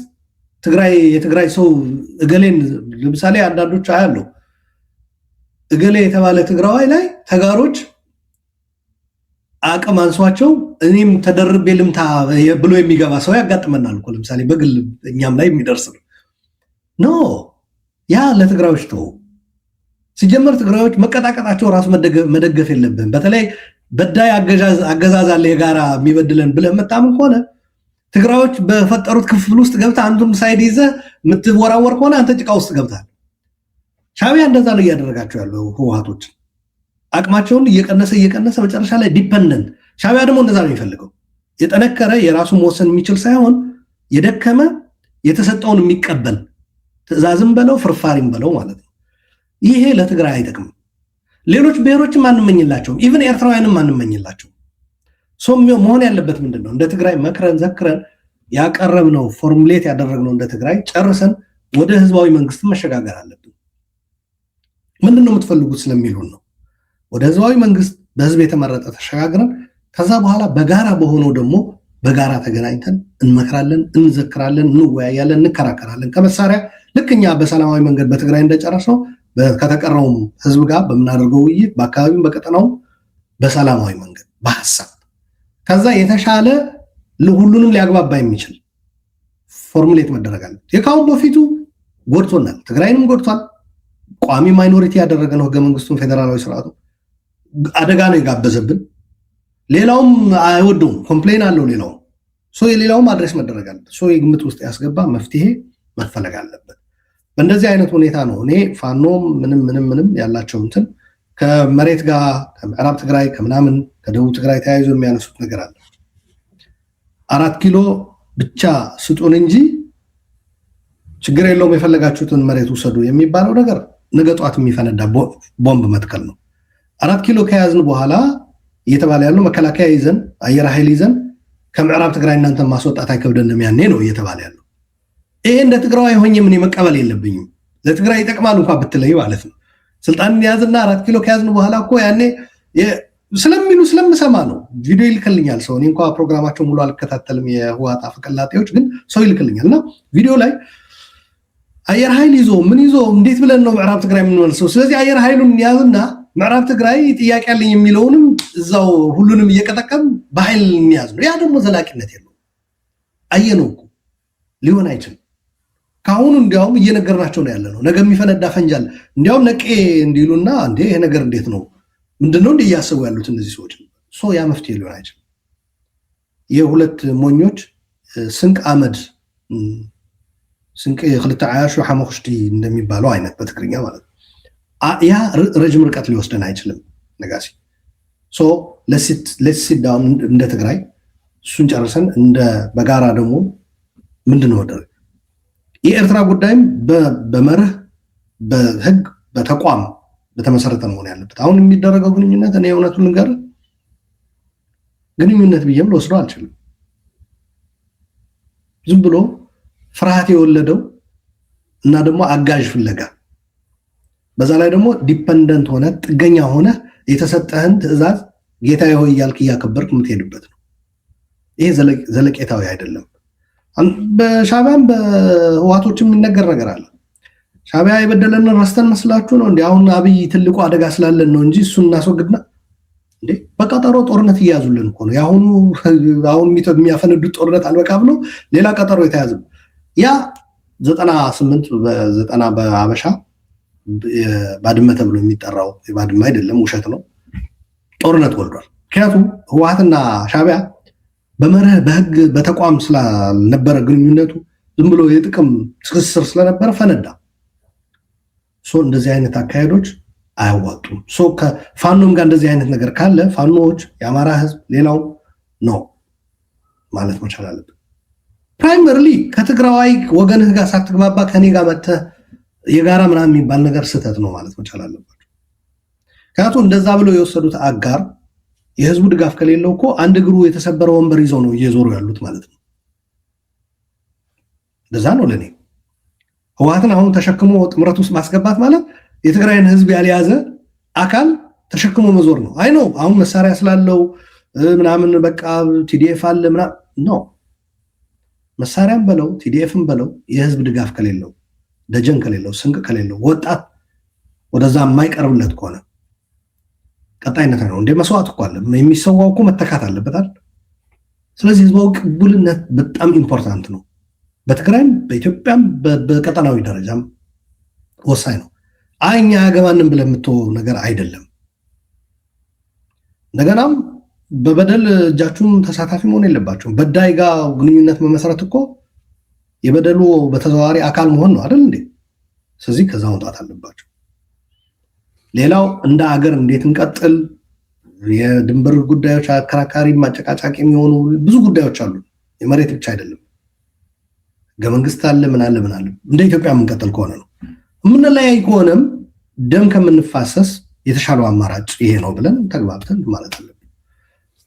ትግራይ የትግራይ ሰው እገሌን ለምሳሌ አንዳንዶች አያለው እገሌ የተባለ ትግራዋይ ላይ ተጋሮች አቅም አንሷቸው እኔም ተደርቤ ልምታ ብሎ የሚገባ ሰው ያጋጥመናል እኮ። ለምሳሌ በግል እኛም ላይ የሚደርስ ነው። No፣ ያ ለትግራዮች ተው። ሲጀመር ትግራዮች መቀጣቀጣቸው ራሱ መደገፍ የለብህም። በተለይ በዳይ አገዛዝ አለ የጋራ የሚበድለን ብለህ መታምን ከሆነ ትግራዮች በፈጠሩት ክፍፍል ውስጥ ገብተህ አንዱን side ይዘህ የምትወራወር ከሆነ አንተ ጭቃ ውስጥ ገብተሃል። ሻዕቢያ እንደዛ ነው እያደረጋቸው ያለው። ህወሓቶች አቅማቸውን እየቀነሰ እየቀነሰ መጨረሻ ላይ dependent። ሻዕቢያ ደግሞ እንደዛ ነው የሚፈልገው። የጠነከረ የራሱ መወሰን የሚችል ሳይሆን የደከመ የተሰጠውን የሚቀበል ትዕዛዝም በለው ፍርፋሪም በለው ማለት ነው። ይሄ ለትግራይ አይጠቅምም። ሌሎች ብሔሮችም አንመኝላቸውም። Even ኤርትራውያንም አንመኝላቸውም። መሆን ያለበት ምንድን ነው? እንደ ትግራይ መክረን ዘክረን ያቀረብነው formulate ያደረግነው እንደ ትግራይ ጨርሰን ወደ ህዝባዊ መንግስት መሸጋገር አለብን። ምንድን ነው የምትፈልጉት ስለሚሉን ነው። ወደ ህዝባዊ መንግስት በህዝብ የተመረጠ ተሸጋግረን ከዛ በኋላ በጋራ በሆነው ደግሞ በጋራ ተገናኝተን እንመክራለን፣ እንዘክራለን፣ እንወያያለን፣ እንከራከራለን። ከመሳሪያ ልክ እኛ በሰላማዊ መንገድ በትግራይ እንደጨረስነው ከተቀረውም ህዝብ ጋር በምናደርገው ውይይት በአካባቢውም በቀጠናውም በሰላማዊ መንገድ በሀሳብ ከዛ የተሻለ ሁሉንም ሊያግባባ የሚችል formulate መደረግ አለበት። የካሁን በፊቱ ጎድቶናል፣ ትግራይንም ጎድቷል። ቋሚ minority ያደረገ ነው ህገ መንግስቱን ፌዴራላዊ ስርዓቱ አደጋ ነው የጋበዘብን። ሌላውም አይወደውም፣ complain አለው ሌላውም። So የሌላውም address መደረግ አለበት። So የግምት ውስጥ ያስገባ መፍትሄ መፈለግ አለበት። በእንደዚህ አይነት ሁኔታ ነው እኔ ፋኖም ምንም ምንም ምንም ያላቸው እንትን ከመሬት ጋር ከምዕራብ ትግራይ ከምናምን ከደቡብ ትግራይ ተያይዞ የሚያነሱት ነገር አለ። 4 ኪሎ ብቻ ስጡን እንጂ ችግር የለውም የፈለጋችሁትን መሬት ውሰዱ የሚባለው ነገር ነገ ጠዋት የሚፈነዳ ቦምብ መትከል ነው። 4 ኪሎ ከያዝን በኋላ እየተባለ ያለው መከላከያ ይዘን አየር ኃይል ይዘን ከምዕራብ ትግራይ እናንተን ማስወጣት አይከብደንም ያኔ ነው እየተባለ ያለው። ይሄ እንደ ትግራዋይ ሆኜ ምን መቀበል የለብኝም። ለትግራይ ይጠቅማል እንኳ ብትለይ ማለት ነው። ስልጣን ያዝና 4 ኪሎ ከያዝን በኋላ እኮ ያኔ ስለሚሉ ስለምሰማ ነው። ቪዲዮ ይልክልኛል ሰው። እኔ እንኳ ፕሮግራማቸው ሙሉ አልከታተልም፣ የህወሓት አፈቀላጤዎች፣ ግን ሰው ይልክልኛል እና ቪዲዮ ላይ አየር ኃይል ይዞ ምን ይዞ እንዴት ብለን ነው ምዕራብ ትግራይ የምንመልሰው? ስለዚህ አየር ኃይሉን ያዝና ምዕራብ ትግራይ ጥያቄ ያለኝ የሚለውንም እዛው ሁሉንም እየቀጠቀም በኃይል እንያዝ ነው። ያ ደግሞ ዘላቂነት የለውም። አየነው እኮ፣ ሊሆን አይችልም። ከአሁኑ እንዲያውም እየነገርናቸው ነው ያለ ነው። ነገ የሚፈነዳ ፈንጅ አለ። እንዲያውም ነቄ እንዲሉና እንዴ ይሄ ነገር እንዴት ነው፣ ምንድነው እንደ እያሰቡ ያሉት እነዚህ ሰዎች? So ያ መፍትሄ ሊሆን አይችልም። የሁለት ሞኞች ስንቅ አመድ፣ ስንቅ ክልተ ዓያሹ ሓሙኽሽቲ እንደሚባለው አይነት በትግርኛ ማለት ነው። ያ ረጅም ርቀት ሊወስደን አይችልም። ነጋሲ፣ so let's sit down እንደ ትግራይ እሱን ጨርሰን እንደ በጋራ ደግሞ ምንድን ነው መደረግ፣ የኤርትራ ጉዳይም በመርህ፣ በህግ፣ በተቋም በተመሰረተ መሆን ያለበት። አሁን የሚደረገው ግንኙነት እኔ እውነቱን ልንገርህ ግንኙነት ብዬም ልወስደው አልችልም። ዝም ብሎ ፍርሃት የወለደው እና ደግሞ አጋዥ ፍለጋ፣ በዛ ላይ ደግሞ dependent ሆነ፣ ጥገኛ ሆነ፣ የተሰጠህን ትዕዛዝ ጌታ ሆይ እያልክ እያከበርክ የምትሄድበት ነው። ይሄ ዘለቄታዊ አይደለም። በሻቢያም በህወሓቶችም የሚነገር ነገር አለ። ሻቢያ የበደለንን ረስተን መስላችሁ ነው እንዲ? አሁን አብይ ትልቁ አደጋ ስላለን ነው እንጂ እሱን እናስወግድና እንዴ በቀጠሮ ጦርነት እያያዙልን እኮ ነው። የአሁኑ አሁን የሚያፈነዱት ጦርነት አልበቃ ብሎ ሌላ ቀጠሮ የተያዘ፣ ያ 98 በ90 በአበሻ ባድመ ተብሎ የሚጠራው ባድመ አይደለም፣ ውሸት ነው። ጦርነት ወልዷል። ምክንያቱም ህወሓትና ሻቢያ በመርህ፣ በህግ፣ በተቋም ስላልነበረ ግንኙነቱ ዝም ብሎ የጥቅም ትስስር ስለነበረ ፈነዳ። So እንደዚህ አይነት አካሄዶች አያዋጡም። So ከፋኖም ጋር እንደዚህ አይነት ነገር ካለ ፋኖዎች፣ የአማራ ህዝብ፣ ሌላው ነው ማለት መቻል አለብን። Primarily ከትግራዋይ ወገንህ ጋር ሳትግባባ ከኔ ጋር መተህ የጋራ ምናምን የሚባል ነገር ስህተት ነው ማለት መቻል አለባቸው። ምክንያቱም እንደዛ ብለው የወሰዱት አጋር የህዝቡ ድጋፍ ከሌለው እኮ አንድ እግሩ የተሰበረ ወንበር ይዘው ነው እየዞሩ ያሉት ማለት ነው። እንደዛ ነው ለእኔ። ህወሓትን አሁን ተሸክሞ ጥምረት ውስጥ ማስገባት ማለት የትግራይን ህዝብ ያልያዘ አካል ተሸክሞ መዞር ነው። I know አሁን መሳሪያ ስላለው ምናምን በቃ TDF አለ ምናምን ነው። መሳሪያም በለው TDF ም በለው የህዝብ ድጋፍ ከሌለው፣ ደጀን ከሌለው፣ ስንቅ ከሌለው፣ ወጣት ወደዛ የማይቀርብለት ከሆነ ቀጣይነት ነው እንደ መስዋዕት እኮ አለ። የሚሰዋው እኮ መተካት አለበታል። ስለዚህ ህዝባዊ ቅቡልነት በጣም important ነው። በትግራይም በኢትዮጵያም በቀጠናዊ ደረጃም ወሳኝ ነው። አይ እኛ አያገባንም ብለህ የምትወው ነገር አይደለም። እንደገናም በበደል እጃችሁም ተሳታፊ መሆን የለባቸውም። በዳይ ጋር ግንኙነት መመስረት እኮ የበደሉ በተዘዋዋሪ አካል መሆን ነው አይደል እንዴ? ስለዚህ ከዛ መውጣት አለባቸው። ሌላው እንደ አገር እንዴት እንቀጥል፣ የድንበር ጉዳዮች አከራካሪ አጨቃጫቂ የሚሆኑ ብዙ ጉዳዮች አሉ። የመሬት ብቻ አይደለም። ህገ መንግስት አለ፣ ምን አለ፣ ምን አለ። እንደ ኢትዮጵያ የምንቀጥል ከሆነ ነው። የምንለያይ ከሆነም ደም ከምንፋሰስ የተሻለው አማራጭ ይሄ ነው ብለን ተግባብተን ማለት አለብን።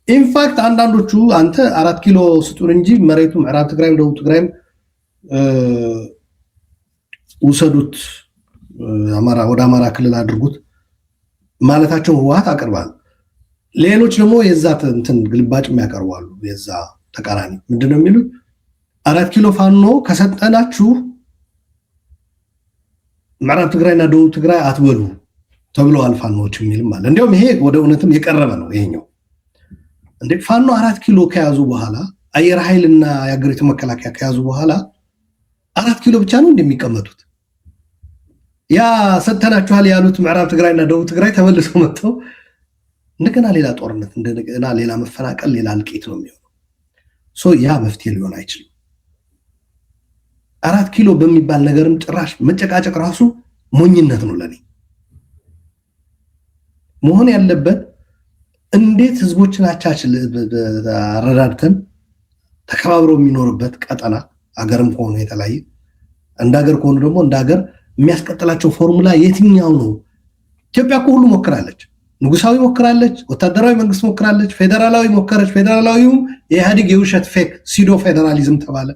In fact አንዳንዶቹ አንተ 4 ኪሎ ስጡን እንጂ መሬቱ ምዕራብ ትግራይም ደቡብ ትግራይም ውሰዱት፣ ወደ አማራ ክልል አድርጉት ማለታቸውን ህወሓት አቅርባል። ሌሎች ደግሞ የዛ እንትን ግልባጭ የሚያቀርቡ አሉ። የዛ ተቃራኒ ምንድነው የሚሉት? 4 ኪሎ ፋኖ ከሰጠናችሁ ምዕራብ ትግራይና ደቡብ ትግራይ አትበሉ ተብለዋል ፋኖዎች የሚልም አለ። እንዲያውም ይሄ ወደ እውነትም የቀረበ ነው። ይሄኛው እንዴ ፋኖ 4 ኪሎ ከያዙ በኋላ፣ አየር ኃይልና የሀገሪቱ መከላከያ ከያዙ በኋላ 4 ኪሎ ብቻ ነው እንደሚቀመጡት? ያ ሰጥተናችኋል ያሉት ምዕራብ ትግራይና ደቡብ ትግራይ ተመልሰው መጥተው እንደገና ሌላ ጦርነት፣ እንደገና ሌላ መፈናቀል፣ ሌላ እልቂት ነው የሚሆነው። So ያ መፍትሄ ሊሆን አይችልም። 4 ኪሎ በሚባል ነገርም ጭራሽ መጨቃጨቅ ራሱ ሞኝነት ነው ለኔ። መሆን ያለበት እንዴት ህዝቦችን አቻችል አረዳድተን ተከባብረው የሚኖርበት ቀጠና፣ አገርም ከሆኑ የተለያየ፣ እንደ ሀገር ከሆኑ ደግሞ እንደ ሀገር የሚያስቀጥላቸው ፎርሙላ የትኛው ነው? ኢትዮጵያ እኮ ሁሉ ሞክራለች። ንጉሳዊ ሞክራለች፣ ወታደራዊ መንግስት ሞክራለች፣ ፌዴራላዊ ሞከረች። ፌዴራላዊውም የኢህአዴግ የውሸት fake pseudo ፌዴራሊዝም ተባለ።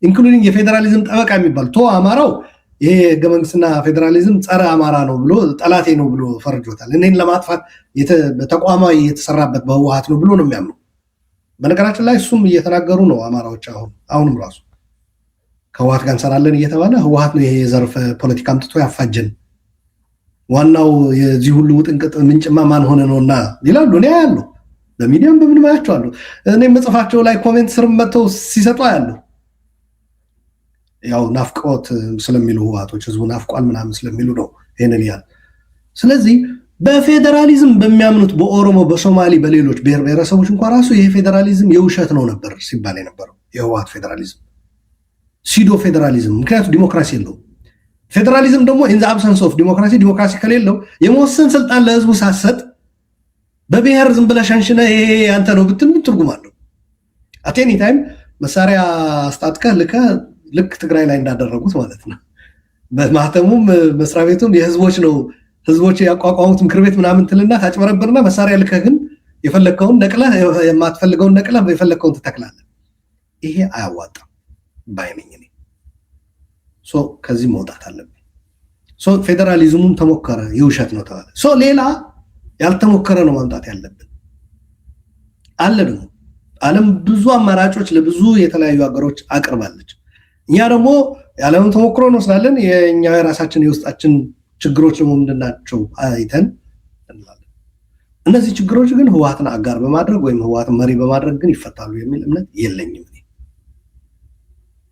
Including የፌዴራሊዝም ጠበቃ የሚባል ቶ አማራው ይሄ ህገ መንግስትና ፌዴራሊዝም ጸረ አማራ ነው ብሎ፣ ጠላቴ ነው ብሎ ፈርጆታል። እኔን ለማጥፋት ተቋማዊ የተሰራበት በህወሀት ነው ብሎ ነው የሚያምነው። በነገራችን ላይ እሱም እየተናገሩ ነው አማራዎች። አሁን አሁንም ራሱ ከህወሀት ጋር እንሰራለን እየተባለ ህወሀት ነው ይሄ የዘርፍ ፖለቲካ አምጥቶ ያፋጀን፣ ዋናው የዚህ ሁሉ ውጥንቅጥ ምንጭማ ማን ሆነ ነውና ይላሉ። እኔ አያለሁ፣ በሚዲያም በምንም አያቸዋለሁ። እኔ መጽሐፋቸው ላይ comment ስር መጥተው ሲሰጡ አያለሁ። ያው ናፍቆት ስለሚሉ፣ ህወሀቶች ህዝቡ ናፍቋል ምናምን ስለሚሉ ነው ይህንን ያል። ስለዚህ በፌዴራሊዝም በሚያምኑት በኦሮሞ፣ በሶማሊ፣ በሌሎች ብሔር ብሔረሰቦች እንኳ ራሱ ይሄ ፌዴራሊዝም የውሸት ነው ነበር ሲባል የነበረው፣ የህወሀት ፌዴራሊዝም፣ pseudo ፌዴራሊዝም። ምክንያቱ ዲሞክራሲ የለውም። ፌዴራሊዝም ደግሞ in the absence of democracy፣ ዲሞክራሲ ከሌለው፣ የመወሰን ስልጣን ለህዝቡ ሳሰጥ በብሔር ዝም ብለህ ሸንሽነህ ይሄ ያንተ ነው ብትል ምን ትርጉም አለው? At any time መሳሪያ አስታጥቀህ ልከህ ልክ ትግራይ ላይ እንዳደረጉት ማለት ነው። በማህተሙም መስሪያ ቤቱም የህዝቦች ነው፣ ህዝቦች ያቋቋሙት ምክር ቤት ምናምን ትልና ታጭበረብርና መሳሪያ ልከህ ግን የፈለግከውን ነቅለህ፣ የማትፈልገውን ነቅለህ የፈለግከውን ትተክላለህ። ይሄ አያዋጣም ባይ ነኝ እኔ። So ከዚህ መውጣት አለብን። So ፌዴራሊዝሙም ተሞከረ፣ የውሸት ነው ተባለ። So ሌላ ያልተሞከረ ነው ማምጣት ያለብን። አለ ደግሞ፣ ዓለም ብዙ አማራጮች ለብዙ የተለያዩ ሀገሮች አቅርባለች። እኛ ደግሞ የዓለምን ተሞክሮ እንወስዳለን። የእኛ የራሳችን የውስጣችን ችግሮች ደግሞ ምንድናቸው አይተን እንላለን። እነዚህ ችግሮች ግን ህወሓትን አጋር በማድረግ ወይም ህወሓትን መሪ በማድረግ ግን ይፈታሉ የሚል እምነት የለኝም። እኔ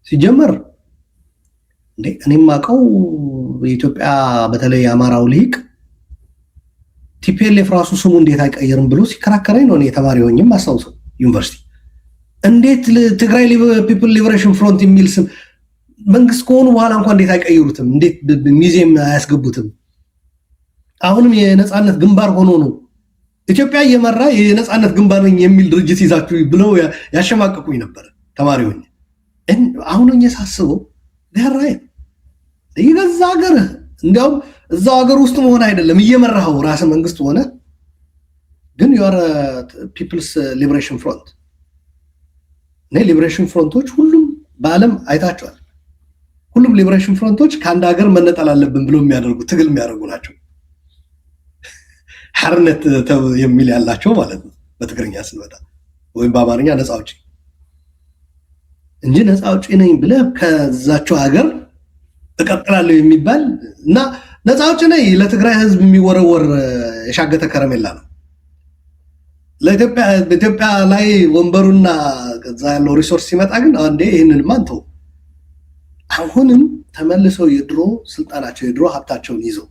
ሲጀመር እንዴ እኔም አውቀው የኢትዮጵያ በተለይ የአማራው ልሂቅ TPLF ራሱ ስሙ እንዴት አይቀይርም ብሎ ሲከራከረኝ ነው እኔ ተማሪ ሆኜም አስታውሰው ዩኒቨርሲቲ። እንዴት ትግራይ People Liberation Front የሚል ስም መንግስት ከሆኑ በኋላ እንኳን እንዴት አይቀይሩትም? እንዴት ሚዚየም አያስገቡትም? አሁንም የነፃነት ግንባር ሆኖ ነው ኢትዮጵያ እየመራ የነፃነት ግንባር ነኝ የሚል ድርጅት ይዛችሁ ብለው ያሸማቅቁኝ ነበር ተማሪ ሆኜ። አሁን ሆኜ ሳስበው right፣ የገዛ ሀገርህ፣ እንዲያውም እዛው ሀገር ውስጥ መሆን አይደለም፣ እየመራኸው ራስህ መንግስት ሆነ ግን you're People's Liberation Front። እኔ liberation front ኦች ሁሉም በዓለም አይታቸዋል። ሁሉም liberation front ኦች ከአንድ ሀገር መነጠል አለብን ብሎ የሚያደርጉ ትግል የሚያደርጉ ናቸው። ሓርነት የሚል ያላቸው ማለት ነው በትግርኛ ስንመጣ፣ ወይም በአማርኛ ነፃ አውጪ እንጂ ነፃ አውጪ ነኝ ብለህ ከዛቸው ሀገር እቀጥላለሁ የሚባል እና ነፃ አውጪ ነኝ ለትግራይ ህዝብ የሚወረወር የሻገተ ከረሜላ ነው። በኢትዮጵያ ላይ ወንበሩና ከዛ ያለው resource ሲመጣ ግን አንዴ ይህንን ማንተው አሁንም ተመልሰው የድሮ ስልጣናቸው፣ የድሮ ሀብታቸውን ይዘው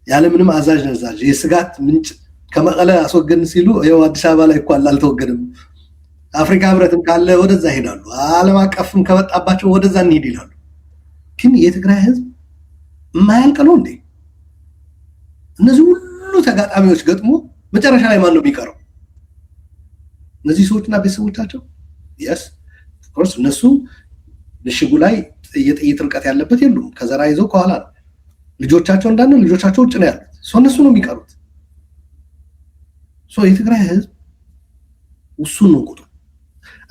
ያለምንም አዛዥ ነዛዥ የስጋት ምንጭ ከመቀለ አስወገድን ሲሉ ይኸው አዲስ አበባ ላይ እኮ አልተወገድም። አፍሪካ ህብረትም ካለ ወደዛ ይሄዳሉ። ዓለም አቀፍም ከመጣባቸው ወደዛ እንሂድ ይላሉ። ግን የትግራይ ህዝብ የማያልቅ ነው እንዴ? እነዚህ ሁሉ ተጋጣሚዎች ገጥሞ መጨረሻ ላይ ማን ነው የሚቀረው? እነዚህ ሰዎችና ቤተሰቦቻቸው። Yes, of course፣ እነሱ ምሽጉ ላይ የጥይት ርቀት ያለበት የሉም። ከዘራ ይዘው ከኋላ ነው። ልጆቻቸው እንዳለ ልጆቻቸው ውጭ ነው ያሉት። እነሱ ነው የሚቀሩት። የትግራይ ህዝብ ውሱን ነው ቁጥሩ።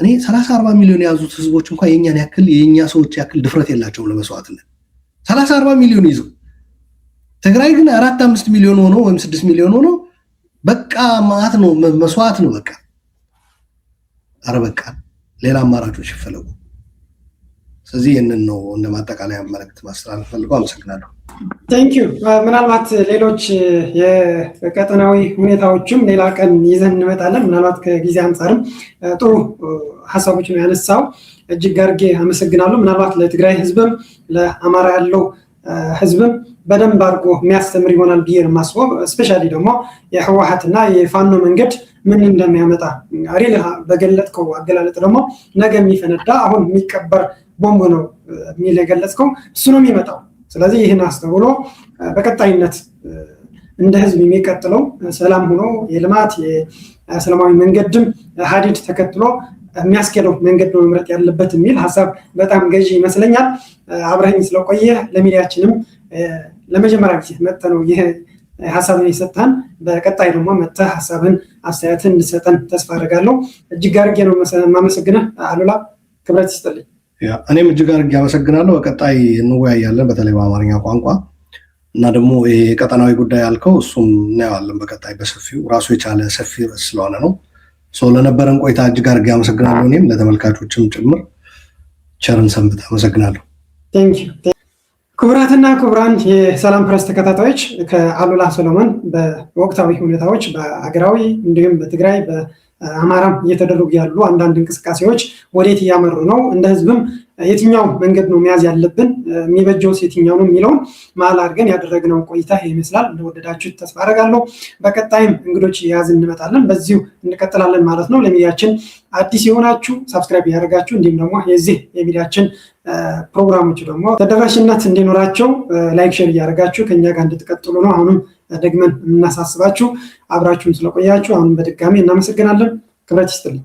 እኔ 30-40 ሚሊዮን የያዙት ህዝቦች እንኳን የእኛን ያክል፣ የእኛ ሰዎች ያክል ድፍረት የላቸውም ለመስዋዕትነት፣ 30-40 ሚሊዮን ይዘው። ትግራይ ግን 4-5 ሚሊዮን ሆኖ ወይም 6 ሚሊዮን ሆኖ በቃ ማት ነው፣ መስዋዕት ነው በቃ። አረ በቃ ሌላ አማራጮች ይፈለጉ። ስለዚህ ይህንን ነው እንደ ማጠቃለያ መልዕክት ማስተላለፍ ፈልገው። አመሰግናለሁ። Thank you። ምናልባት ሌሎች የቀጠናዊ ሁኔታዎችም ሌላ ቀን ይዘን እንመጣለን። ምናልባት ከጊዜ አንጻርም ጥሩ ሀሳቦች ነው ያነሳው። እጅግ አድርጌ አመሰግናለሁ። ምናልባት ለትግራይ ህዝብም ለአማራ ያለው ህዝብም በደንብ አድርጎ የሚያስተምር ይሆናል ብዬ ነው የማስበው። Especially ደግሞ የህወሓትና የፋኖ መንገድ ምን እንደሚያመጣ really በገለጥከው አገላለጥ ደግሞ ነገ የሚፈነዳ አሁን የሚቀበር ቦምብ ነው የሚል የገለጽከው እሱ ነው የሚመጣው። ስለዚህ ይህን አስተውሎ በቀጣይነት እንደ ህዝብ የሚቀጥለው ሰላም ሆኖ የልማት የሰላማዊ መንገድም ሀዲድ ተከትሎ የሚያስኬደው መንገድ ነው መምረጥ ያለበት የሚል ሀሳብ በጣም ገዢ ይመስለኛል። አብረኸኝ ስለቆየህ፣ ለሚዲያችንም ለመጀመሪያ ጊዜ መጥተህ ነው ይህ ሀሳብን የሰጠን። በቀጣይ ደግሞ መጥተህ ሀሳብን አስተያየትን እንድሰጠን ተስፋ አደርጋለሁ። እጅግ አድርጌ ነው የማመሰግንህ አሉላ፣ ክብረት ይስጥልኝ። እኔም እጅግ አድርጌ አመሰግናለሁ። በቀጣይ እንወያያለን፣ በተለይ በአማርኛ ቋንቋ እና ደግሞ ይሄ የቀጠናዊ ጉዳይ ያልከው እሱም እናየዋለን በቀጣይ በሰፊው፣ ራሱ የቻለ ሰፊ ርዕስ ስለሆነ ነው። ለነበረን ቆይታ እጅግ አድርጌ አመሰግናለሁ። እኔም ለተመልካቾችም ጭምር ቸር እንሰንብት። አመሰግናለሁ። Thank you። ክቡራትና ክቡራን የሰላም ፕረስ ተከታታዮች፣ ከአሉላ ሰሎሞን በወቅታዊ ሁኔታዎች በአገራዊ እንዲሁም በትግራይ በአማራም እየተደረጉ ያሉ አንዳንድ እንቅስቃሴዎች ወዴት እያመሩ ነው፣ እንደ ህዝብም የትኛው መንገድ ነው መያዝ ያለብን፣ የሚበጀውስ የትኛው ነው የሚለውን መሀል አድርገን ያደረግነው ቆይታ ይመስላል። እንደወደዳችሁት ተስፋ አደርጋለሁ። በቀጣይም እንግዶች እየያዝን እንመጣለን። በዚሁ እንቀጥላለን ማለት ነው። ለሚዲያችን አዲስ የሆናችሁ subscribe እያደረጋችሁ እንዲሁም ደግሞ የዚህ የሚዲያችን ፕሮግራሞች ደግሞ ተደራሽነት እንዲኖራቸው like፣ share እያደረጋችሁ ከኛ ጋር እንድትቀጥሉ ነው አሁንም ደግመን የምናሳስባችሁ። አብራችሁን ስለቆያችሁ አሁንም በድጋሚ እናመሰግናለን። ክብረት ይስጥልኝ።